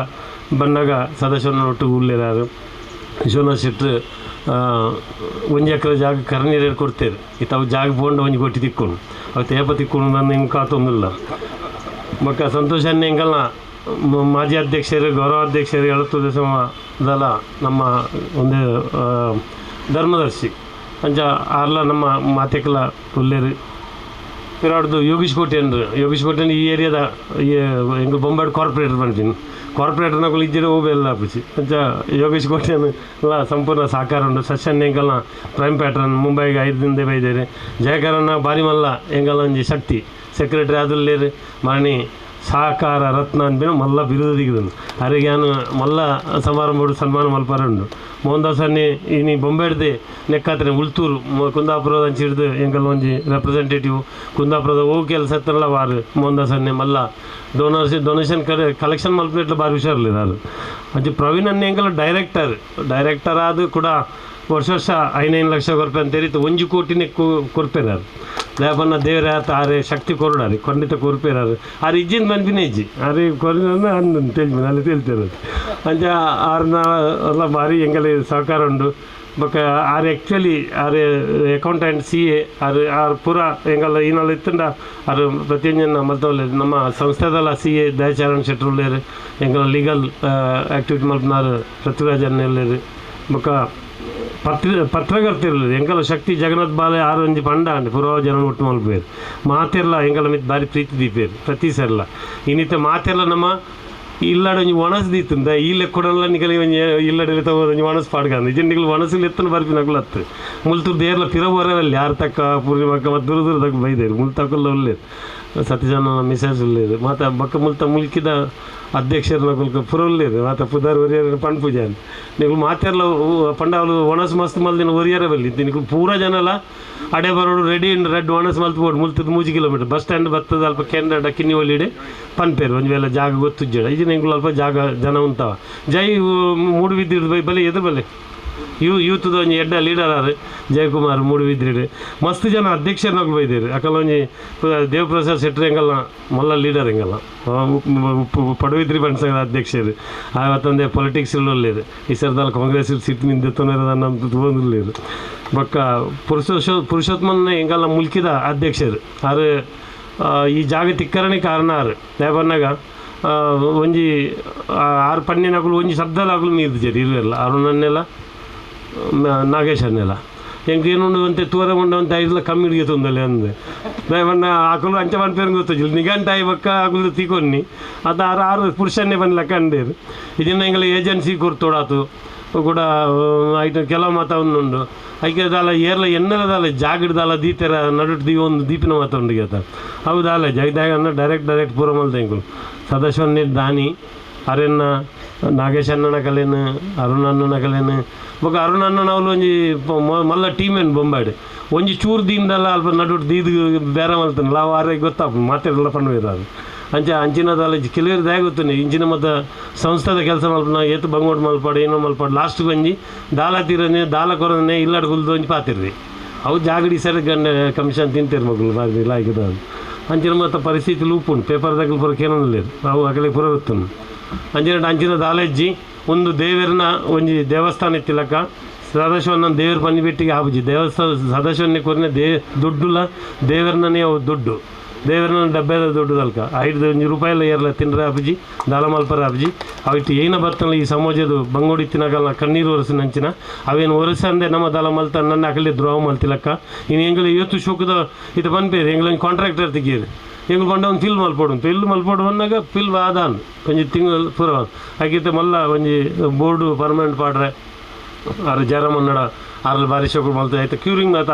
ಬಂದಾಗ ಸದಸ್ಯನ ಒಟ್ಟು ಉಳ್ಳೇರಾರು. ವಿಶ್ವನಾಥ್ ಶೆಟ್ರು ಒಂಜಿ ಎಕರೆ ಜಾಗ ಕರ್ನೀರು ಕೊಡ್ತೇವೆ ಇತ್ತ ಅವು ಜಾಗ ಬೋಂಡ ಒಂಜಿ ಕೊಟ್ಟು ತಿಕ್ಕೊಂಡು ಅವು ತೇಪ ತಿಕ್ಕೊಂಡು ನನ್ನ ಹಿಂಗೆ ಕಾತೊಂದಿಲ್ಲ. ಬೊಕ್ಕ ಸಂತೋಷನ್ನೇ ಎಂಕಲ್ನ ಮಾಜಿ ಅಧ್ಯಕ್ಷರು ಗೌರವಾಧ್ಯಕ್ಷರು ಎಳತ್ತು ಸಮದಲ ನಮ್ಮ ಒಂದು ಧರ್ಮದರ್ಶಿ ಅಂಚ ಆರ್ಲ ನಮ್ಮ ಮಾತೆಕಲ ಉಲ್ಲೇರು. ಪಿರಾಡ್ದು ಯೋಗೀಶ್ ಕೋಟೆನ್ರು ಯೋಗೀಶ್ ಕೋಟೆನ್ ಈ ಏರಿಯಾದ ಎಂಕ್ ಬೊಂಬಾಡ್ ಕಾರ್ಪೊರೇಟರ್ ಪನ್ಪಿನಿ ಕಾರ್ಪೊರೇಟರ್ನಕುಲು ಇಜ್ಜಿಡ ಓಬೆಲ್ಲ ಆಪುಜಿ ಅಂಚ ಯೋಗೀಶ್ ಕೋಟೆನ್ ಲ ಸಂಪೂರ್ಣ ಸಹಕಾರ ಉಂಡು. ಸಸ್ಯನ್ ಎಂಕಲ್ನ ಪ್ರೈಮ್ ಪ್ಯಾಟ್ರನ್ ಮುಂಬೈಗೆ 5 ದಿನದೇ ಬೈದೇರು. ಜಯಕರನ್ನ ಬಾರಿ ಮಲ್ಲ ಎಂಕಲ್ನ ಒಂಜಿ ಶಕ್ತಿ ಸೆಕ್ರೆಟರಿ ಆದುಲ್ಲೇರು ಮರಣಿ ಸಹಕಾರ ರತ್ನ ಅನ್ಬಿನ ಮಲ್ಲ ಬಿರುದು ದಿಗದನು ಅರೆಗೆ ಯಾನು ಮಲ್ಲ ಸಮಾರಂಭ ಸನ್ಮಾನ ಮಲ್ಪಾರ ಉಂಡು. ಮೋಹನ್ ದಾಸನ್ನೇ ಇನಿ ಬೊಂಬೆಡ್ದೆ ನೆಕ್ಕಾತ್ರೆ ಉಳ್ತೂರು ಕುಂದಾಪುರದ ಅಂಚಿಡ್ದು ಎಂಕಲ್ ಒಂಜಿ ರೆಪ್ರೆಸೆಂಟೇಟಿವ್ ಕುಂದಾಪುರದ ಓ ಕೆಲಸ ಎತ್ತಲ್ಲ ವಾರು ಮೋಹನ್ ದಾಸನ್ನೇ ಮಲ್ಲ ಡೊನೇಷನ್ ಕಲೆಕ್ಷನ್ ಮಲ್ಪನೆಟ್ಲ ಬಾರಿ ಹುಷಾರ್ಲಿದ್ದಾರೆ. ಅಂಚೆ ಪ್ರವೀಣ್ ಅನ್ನೇ ಎಂಕಲ್ ಡೈರೆಕ್ಟರ್ ಆದ ಕೂಡ ವರ್ಷ ವರ್ಷ 5-5 ಲಕ್ಷ ಕೊರ್ಪೆ ಅಂತ 1 ಕೋಟಿನೇ ಕೊರ್ಪೇರಾರು. ದೇವನ್ನ ದೇವರ ಆತ ಆರೆ ಶಕ್ತಿ ಕೊರಡಾರಿ ಖಂಡಿತ ಕೊರ್ಪೇರಾರು ಆರು ಇಜ್ಜಿನ ಮನ್ಪಿನ ಇಜ್ಜಿ ಆರೆ ಕೊರಿನ ಅಂದು ತೇಲ್ಪಿನ ಅಲ್ಲಿ ತೇಲ್ತಿರೋದು ಅಂಚ ಆರ್ನ ಎಲ್ಲ ಭಾರಿ ಎಂಗಲಿ ಸಹಕಾರ ಉಂಡು. ಬೊಕ್ಕ ಆರು ಆ್ಯಕ್ಚುಲಿ ಆರು ಅಕೌಂಟೆಂಟ್ CA ಆರು ಆರು ಪೂರ ಎಂಗಲ್ಲ ಈನಲ್ಲ ಇತ್ತಂಡ ಆರು ಪ್ರತಿಯೊಂಜನ್ನ ಮಲ್ತವಲ್ಲೇರು ನಮ್ಮ ಸಂಸ್ಥೆದಲ್ಲ CA Dayacharan ಶೆಟ್ರು ಉಳ್ಳೇರು ಎಂಗಲ ಲೀಗಲ್ ಆ್ಯಕ್ಟಿವಿಟಿ ಮಲ್ಪನಾರು ಪೃಥ್ವಿರಾಜ್ ಉಳ್ಳೇರು. ಬೊಕ್ಕ ಪತ್ರಕರ್ತಿರಲಿಲ್ಲ ಎಂಕಲ ಶಕ್ತಿ ಜಗನ್ನಾಥ್ ಬಾಲೆ ಆರು ಒಂಜಿ ಪಂಡ ಅಂಡ್ ಪೂರ್ವ ಜನ ಒಟ್ಟು ಮಲ್ಪೇರು ಮಾತೆರ್ಲ ಎಂಕಲ ಮಿತ್ ಬಾರಿ ಪ್ರೀತಿ ದೀಪೇರು ಪ್ರತಿ ಸರ್ಲ ಇನ್ನಿತ ಮಾತೆರ್ಲ ನಮ್ಮ ಇಲ್ಲಡ ಒಂಜಿ ಒಣಸ್ ದೀತಂದ ಈ ಲೆಕ್ಕಡಲ್ಲ ನಿಕಲಿ ಒಂಜಿ ಇಲ್ಲಡೆ ಒಂಜಿ ಒಣಸ್ ಪಾಡ್ಕಂದು ಇಜ್ಜಿ ನಿಕಲ್ ಒಣಸಿಲ್ ಎತ್ತನ ಬರ್ಪಿನಕುಲು ಹತ್ತು ಮುಲ್ತೂರು ದೇರ್ಲ ಪಿರ ಬರವಲ್ಲಿ ಯಾರು ತಕ್ಕ ಪೂರ್ಣಿಮಕ್ಕ ಮತ್ತು ದೂರ ದೂರ ತಕ್ಕ ಬೈದೇರು ಮುಲ್ತಕ್ಕಲ್ಲ ಉಳ್ಳೇರು ಸತ್ಯಜನ ಮಿಸಸ್ ಉಳ್ಳೇರು ಮತ್ತು ಬಕ್ಕ ಮುಲ್ತ ಮುಲ್ಕಿದ ಅಧ್ಯಕ್ಷರನ್ನ ಪುರ ಉಳ್ಳೇರು ಮಾತ ಪುದಾರ್ ಒರಿಯರ್ ಪಣ್ ಪೂಜೆ ನೀವು ಮಾತೆರ್ಲ ಪಂಡವಲು ಒಣಸ್ ಮಸ್ತ್ ಮಲ್ದಿನ ಒರಿಯರ ಬಲ್ಲಿ ನಿಕುಲು ಪೂರ ಜನಲ ಅಡೆ ಬರೋಡು ರೆಡಿ ರೆಡ್ ಒಣಸ್ ಮಲ್ತ್ ಬೋಡು ಮುಲ್ತದ 3 kilometre bus stand ಬರ್ತದ ಅಲ್ಪ ಕೆಂಡ ಕಿನ್ನಿ ಒಲಿಡೆ ಪನ್ಪೇರು ಒಂಜಿ ವೇಳೆ ಜಾಗ ಗೊತ್ತುಜ್ಜಡ ಇದು ಎಂಕುಲು ಅಲ್ಪ ಜಾಗ ಜನ ಉಂತಾವ ಜೈ ಮೂಡುಬಿದ್ದಿರ್ದು ಬೈ ಬಲೆ ಎದುರು ಬಲೆ ಯೂತ್ದ ಒಂಜಿ ಎಡ್ಡ ಲೀಡರ್ ಆರು ಜಯಕುಮಾರ್ ಮೂಡುಬಿದ್ರಿಡು ಮಸ್ತ್ ಜನ ಅಧ್ಯಕ್ಷರನ್ನೊಗ್ಲು ಬೈದೇರು ಅಕಲ್ ಒಂಜಿ ದೇವಪ್ರಸಾದ್ ಶೆಟ್ರು ಎಂಗಲ್ಲ ಮಲ್ಲ ಲೀಡರ್ ಎಂಗಲ್ಲ ಪಡುವಿದ್ರಿ ಬಣ್ಸಂಗದ ಅಧ್ಯಕ್ಷರು ಆವತ್ತಂದೆ ಪೊಲಿಟಿಕ್ಸ್ ಉಳ್ಳೇರು ಈ ಸರ್ದಲ್ಲಿ ಕಾಂಗ್ರೆಸ್ ಸೀಟ್ ನಿಂದೆತ್ತೋನೇರದ ನಮ್ಮ ತಗೊಂಡಿರ್ಲೇರು. ಬೊಕ್ಕ ಪುರುಷೋತ್ತಮನ ಎಂಗಲ್ಲ ಮುಲ್ಕಿದ ಅಧ್ಯಕ್ಷರು ಆರು ಈ ಜಾಗ ತಿಕ್ಕರಣೆ ಕಾರಣ ಆರು ದಾಯಬನ್ನಾಗ ಒಂಜಿ ಆರು ಪಣ್ಣಿನಕುಲು ಒಂಜಿ ಶಬ್ದಲಾಗಲು ಮೀರ್ದಿಜರು ಇರುವೆಲ್ಲ ಅರುಣನ್ನೆಲ್ಲ ನಾಗೇಶ್ ಅನ್ನೆಲ್ಲ ಎಂಕೇನುಂಡು ಅಂತೆ ತೂರ ಉಂಡು ಐದುಲ ಕಮ್ಮಿ ಹಿಡಿಗೆ ತೊಂದಲೆ ಅಂದೆ ದಯಮಣ್ಣ ಆಕುಲು ಅಂಚ ಪನ್ಪೇರು ಗೊತ್ತಿಲ್ಲ ನಿಘಂಟ ಬೊಕ್ಕ ಆಕುಲು ತೀಕೊನ್ನಿ ಅದು ಆರು ಆರು ಪುರುಷನ್ನೇ ಪನ್ಲಕ್ಕ ಅಂಡೇರು ಇದನ್ನ ಎಂಗಳ ಏಜೆನ್ಸಿ ಕೊರ್ತೋಡಾತು ಕೂಡ ಐಟು ಕೆಲವು ಮಾತ ಉಂಡು ಐಕೆ ದಾಲ ಏರ್ಲ ಎನ್ನಲ ದಾಲ ಜಾಗಡ್ ದಾಲ ದೀತೆರ ನಡುಟ್ ದೀ ಒಂದು ದೀಪಿನ ಮಾತ ಉಂಡು ಗೇತ ಅವು ದಾಲ ಜಗದಾಗ ಡೈರೆಕ್ಟ್ ಡೈರೆಕ್ಟ್ ಪೂರ ಮಲ್ತ ಎಂಕುಲು ಸದಾಶಿವನ್ನೇ ದಾನಿ ಅರೆನ್ನ ನಾಗೇಶ್ ಅಣ್ಣನ ಕಲೆನು ಅರುಣ್ ಅಣ್ಣನ ಕಲೆನು ಬೊಕ್ಕ ಅರುಣ್ ಅಣ್ಣನ ಅವ್ಲು ಒಂಜಿ ಮಲ್ಲ ಟೀಮ್ ಏನು ಬೊಂಬಾಯ್ಡ್ ಒಂಜಿ ಚೂರು ದೀಂದಲ್ಲ ಅಲ್ಪ ನಡುಟ್ ದೀದ್ ಬೇರೆ ಮಲ್ತನಲ್ಲ ಅವು ಆರೆ ಗೊತ್ತಾಪು ಮಾತೆಲ್ಲ ಪನ್ವೇರು ಅದು ಅಂಚ ಅಂಚಿನ ದಾಲ ಕೆಲವರು ದಾಯ ಇಂಚಿನ ಮತ್ತು ಸಂಸ್ಥೆದ ಕೆಲಸ ಮಲ್ಪನ ಏತು ಬಂಗೋಡು ಮಲ್ಪಾಡು ಏನೋ ಮಲ್ಪಾಡು ಲಾಸ್ಟ್ ಒಂಜಿ ದಾಲ ತೀರನೆ ದಾಲ ಕೊರನೆ ಇಲ್ಲಾಡು ಕುಲ್ದು ಒಂಜಿ ಪಾತಿರ್ರಿ ಅವು ಜಾಗಡಿ ಸರಿ ಗಂಡ ಕಮಿಷನ್ ತಿಂತೀರು ಮಗಳು ಬಾರಿ ಲಾಯ್ಕದ ಅಂಚಿನ ಮತ್ತು ಪರಿಸ್ಥಿತಿ ಲೂಪುಂಡು ಪೇಪರ್ ದಗಲು ಪೂರ ಕೇನೊಂದಿಲ್ಲ ಅವು ಅಗಲಿಗೆ ಪೂರ ಗೊತ್ತುಂಡು ಅಂಚಿನ ಅಂಚಿನ ದಾಲೆಜ್ಜಿ ಒಂದು ದೇವರನ ಒಂಜಿ ದೇವಸ್ಥಾನ ಇತ್ತಿಲಕ್ಕ ಸದಾಶಿವನ ದೇವ್ರ ಪನ್ನಿಬೆಟ್ಟಿಗೆ ಆಪುಜಿ ದೇವಸ್ಥಾನ ಸದಾಶಿವನ್ನೇ ಕೊರಿನ ದುಡ್ಡುಲ ದೇವರನೇ ಅವು ದುಡ್ಡು ದೇವರನ ಡಬ್ಬೆದ ದುಡ್ಡು ದಲ್ಕ 5 ರೂಪಾಯಿಲ ಏರ್ಲ ತಿನ್ರೆ ಆಪುಜಿ ದಾಲ ಮಲ್ಪರ ಆಪುಜಿ ಅವಿಟ್ಟು ಏನ ಬರ್ತಲ್ಲ ಈ ಸಮಾಜದ ಬಂಗೋಡಿ ತಿನ್ನಗಲ್ಲ ಕಣ್ಣೀರು ಒರೆಸಿನ ಅಂಚಿನ ಅವೇನು ಒರೆಸಂದೆ ನಮ್ಮ ದಾಲ ಮಲ್ತ ನನ್ನ ಅಕಲಿ ದ್ರೋಹ ಮಲ್ತಿಲಕ್ಕ ಇನ್ನು ಎಂಗಲ ಇವತ್ತು ಶೋಕದ ಇದು ಪನ್ಪೇರು ಎಂಗ್ಲ ಕಾಂಟ್ರಾಕ್ಟರ್ ತೆಗೀರು ಎಂಗ್ಲು ಪಂಡ ಒಂದು ಫಿಲ್ ಮಲ್ಪೋಡು ಫಿಲ್ ಮಲ್ಪೋಡು ಬಂದಾಗ ಫಿಲ್ ಆದಾನ್ ಒಂಜಿ ತಿಂಗಳು ಪೂರ ಹಾಗಿತ್ತೆ ಮಲ್ಲ ಒಂಜಿ ಬೋರ್ಡು ಪರ್ಮನೆಂಟ್ ಪಾಡ್ರೆ ಆರು ಜರಮನ್ನಡ ಆರಲ್ಲಿ ಬಾರಿ ಶೋಕುಡು ಮಲ್ತ ಆಯ್ತು ಕ್ಯೂರಿಂಗ್ ಮಾತ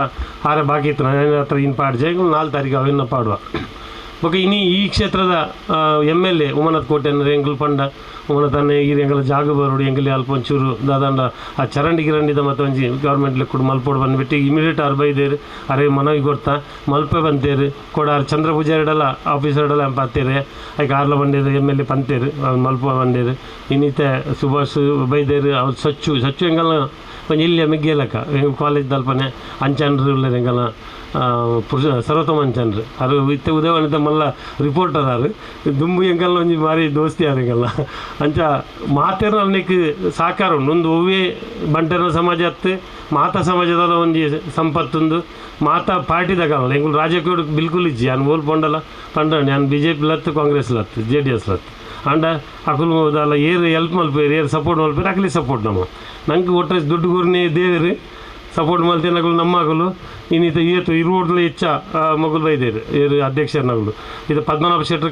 ಆರೆ ಬಾಕಿ ಇತ್ತು ನನ್ನ ಹತ್ರ ಇನ್ನು ಪಾಡ್ಜೆ 4 ತಾರೀಕು ಅವಿನ್ನ ಪಾಡುವ ಬೊಕ ಇನಿ ಈ ಕ್ಷೇತ್ರದ MLA Umanath ಕೋಟೆನ್ ಎಂಗ್ಲು ಪಂಡ ಉಮನಾಥ್ ಅನ್ನ ಈ ಎಂಗಲ ಜಾಗ ಬರೋಡು ಎಂಗಲಿ ಅಲ್ಪ ಒಂಚೂರು ದಾದಾಂಡ ಆ ಚರಂಡಿ ಗಿರಂಡಿದ ಮತ್ತು ಒಂಜಿ ಗೌರ್ಮೆಂಟ್ ಲೆಕ್ಕುಡು ಮಲ್ಪೋಡು ಬಂದ್ಬಿಟ್ಟು ಇಮಿಡಿಯೇಟ್ ಆರು ಬೈದೇರು ಅರೆ ಮನವಿ ಕೊಡ್ತಾ ಮಲ್ಪೆ ಬಂತೇರು ಕೊಡ ಆರು ಚಂದ್ರ ಪೂಜಾರಿಡಲ್ಲ ಆಫೀಸರ್ಡಲ್ಲ ಪತ್ತೇರು ಐಕೆ ಆರ್ಲ ಬಂಡೇರು MLA ಪಂತೇರು ಮಲ್ಪ ಬಂಡೇರು ಇನ್ನಿತೆ ಸುಭಾಷ್ ಬೈದೇರು ಅವ್ರು ಸಚ್ಚು ಸಚ್ಚು ಎಂಗಲ ಒಂಜಿ ಇಲ್ಲಿ ಮಿಗ್ಗೇಲಕ್ಕ ಕಾಲೇಜ್ ದಲ್ಪನೆ ಅಂಚನ್ರು ಉಲ್ಲೇರು ಎಂಗಲ ಪುರುಷ ಸರ್ವೋತ್ತಮ ಅಂಚನ್ರು ಅದು ಇತ್ತೆ ಉದಯವಾಣಿದ ಮಲ್ಲ ರಿಪೋರ್ಟರ್ ಆರು ದುಂಬು ಎಂಕಲ್ಲ ಒಂಜಿ ಭಾರಿ ದೋಸ್ತಿ ಆರು ಎಂಕಲ್ಲ ಅಂಚ ಮಾತೇರ ಅನೇಕ ಸಾಕಾರ ಉಂಡು ಒಂದು ಒವ್ವೇ ಬಂಟೆರ ಸಮಾಜ ಅತ್ತು ಮಾತಾ ಸಮಾಜದ ಒಂಜಿ ಸಂಪತ್ತುಂದು ಮಾತಾ ಪಾರ್ಟಿದ ಕಾಲ ಎಂಗುಲು ರಾಜಕೀಯ ಬಿಲ್ಕುಲ್ ಇಜ್ಜಿ ಯಾನ್ ಓಲ್ ಪೊಂಡಲ ಪಂಡ ಯಾನ್ BJP ಲತ್ತು ಕಾಂಗ್ರೆಸ್ ಲತ್ತು JDS ಲತ್ತು ಅಂಡ ಅಕುಲು ದಾಲ ಏರು ಎಲ್ಪ್ ಮಲ್ಪೇರು ಏರು ಸಪೋರ್ಟ್ ಮಲ್ಪೇರು ಅಕಲಿ ಸಪೋರ್ಟ್ ನಮ್ಮ ನಂಗೆ ಒಟ್ಟರೆ ದುಡ್ಡು ಗುರ್ನಿ ದೇವರು ಸಪೋರ್ಟ್ ಮಲ್ತಿನಗಳು ನಮ್ಮ ಮಗಳು ಇನ್ನಿತ ಏತು ಇರುವಡ್ಲ ಹೆಚ್ಚ ಮಗಳು ಬೈದೇರು ಏರು ಅಧ್ಯಕ್ಷರನಗಳು ಇದು ಪದ್ಮನಾಭ ಶೆಟ್ಟರು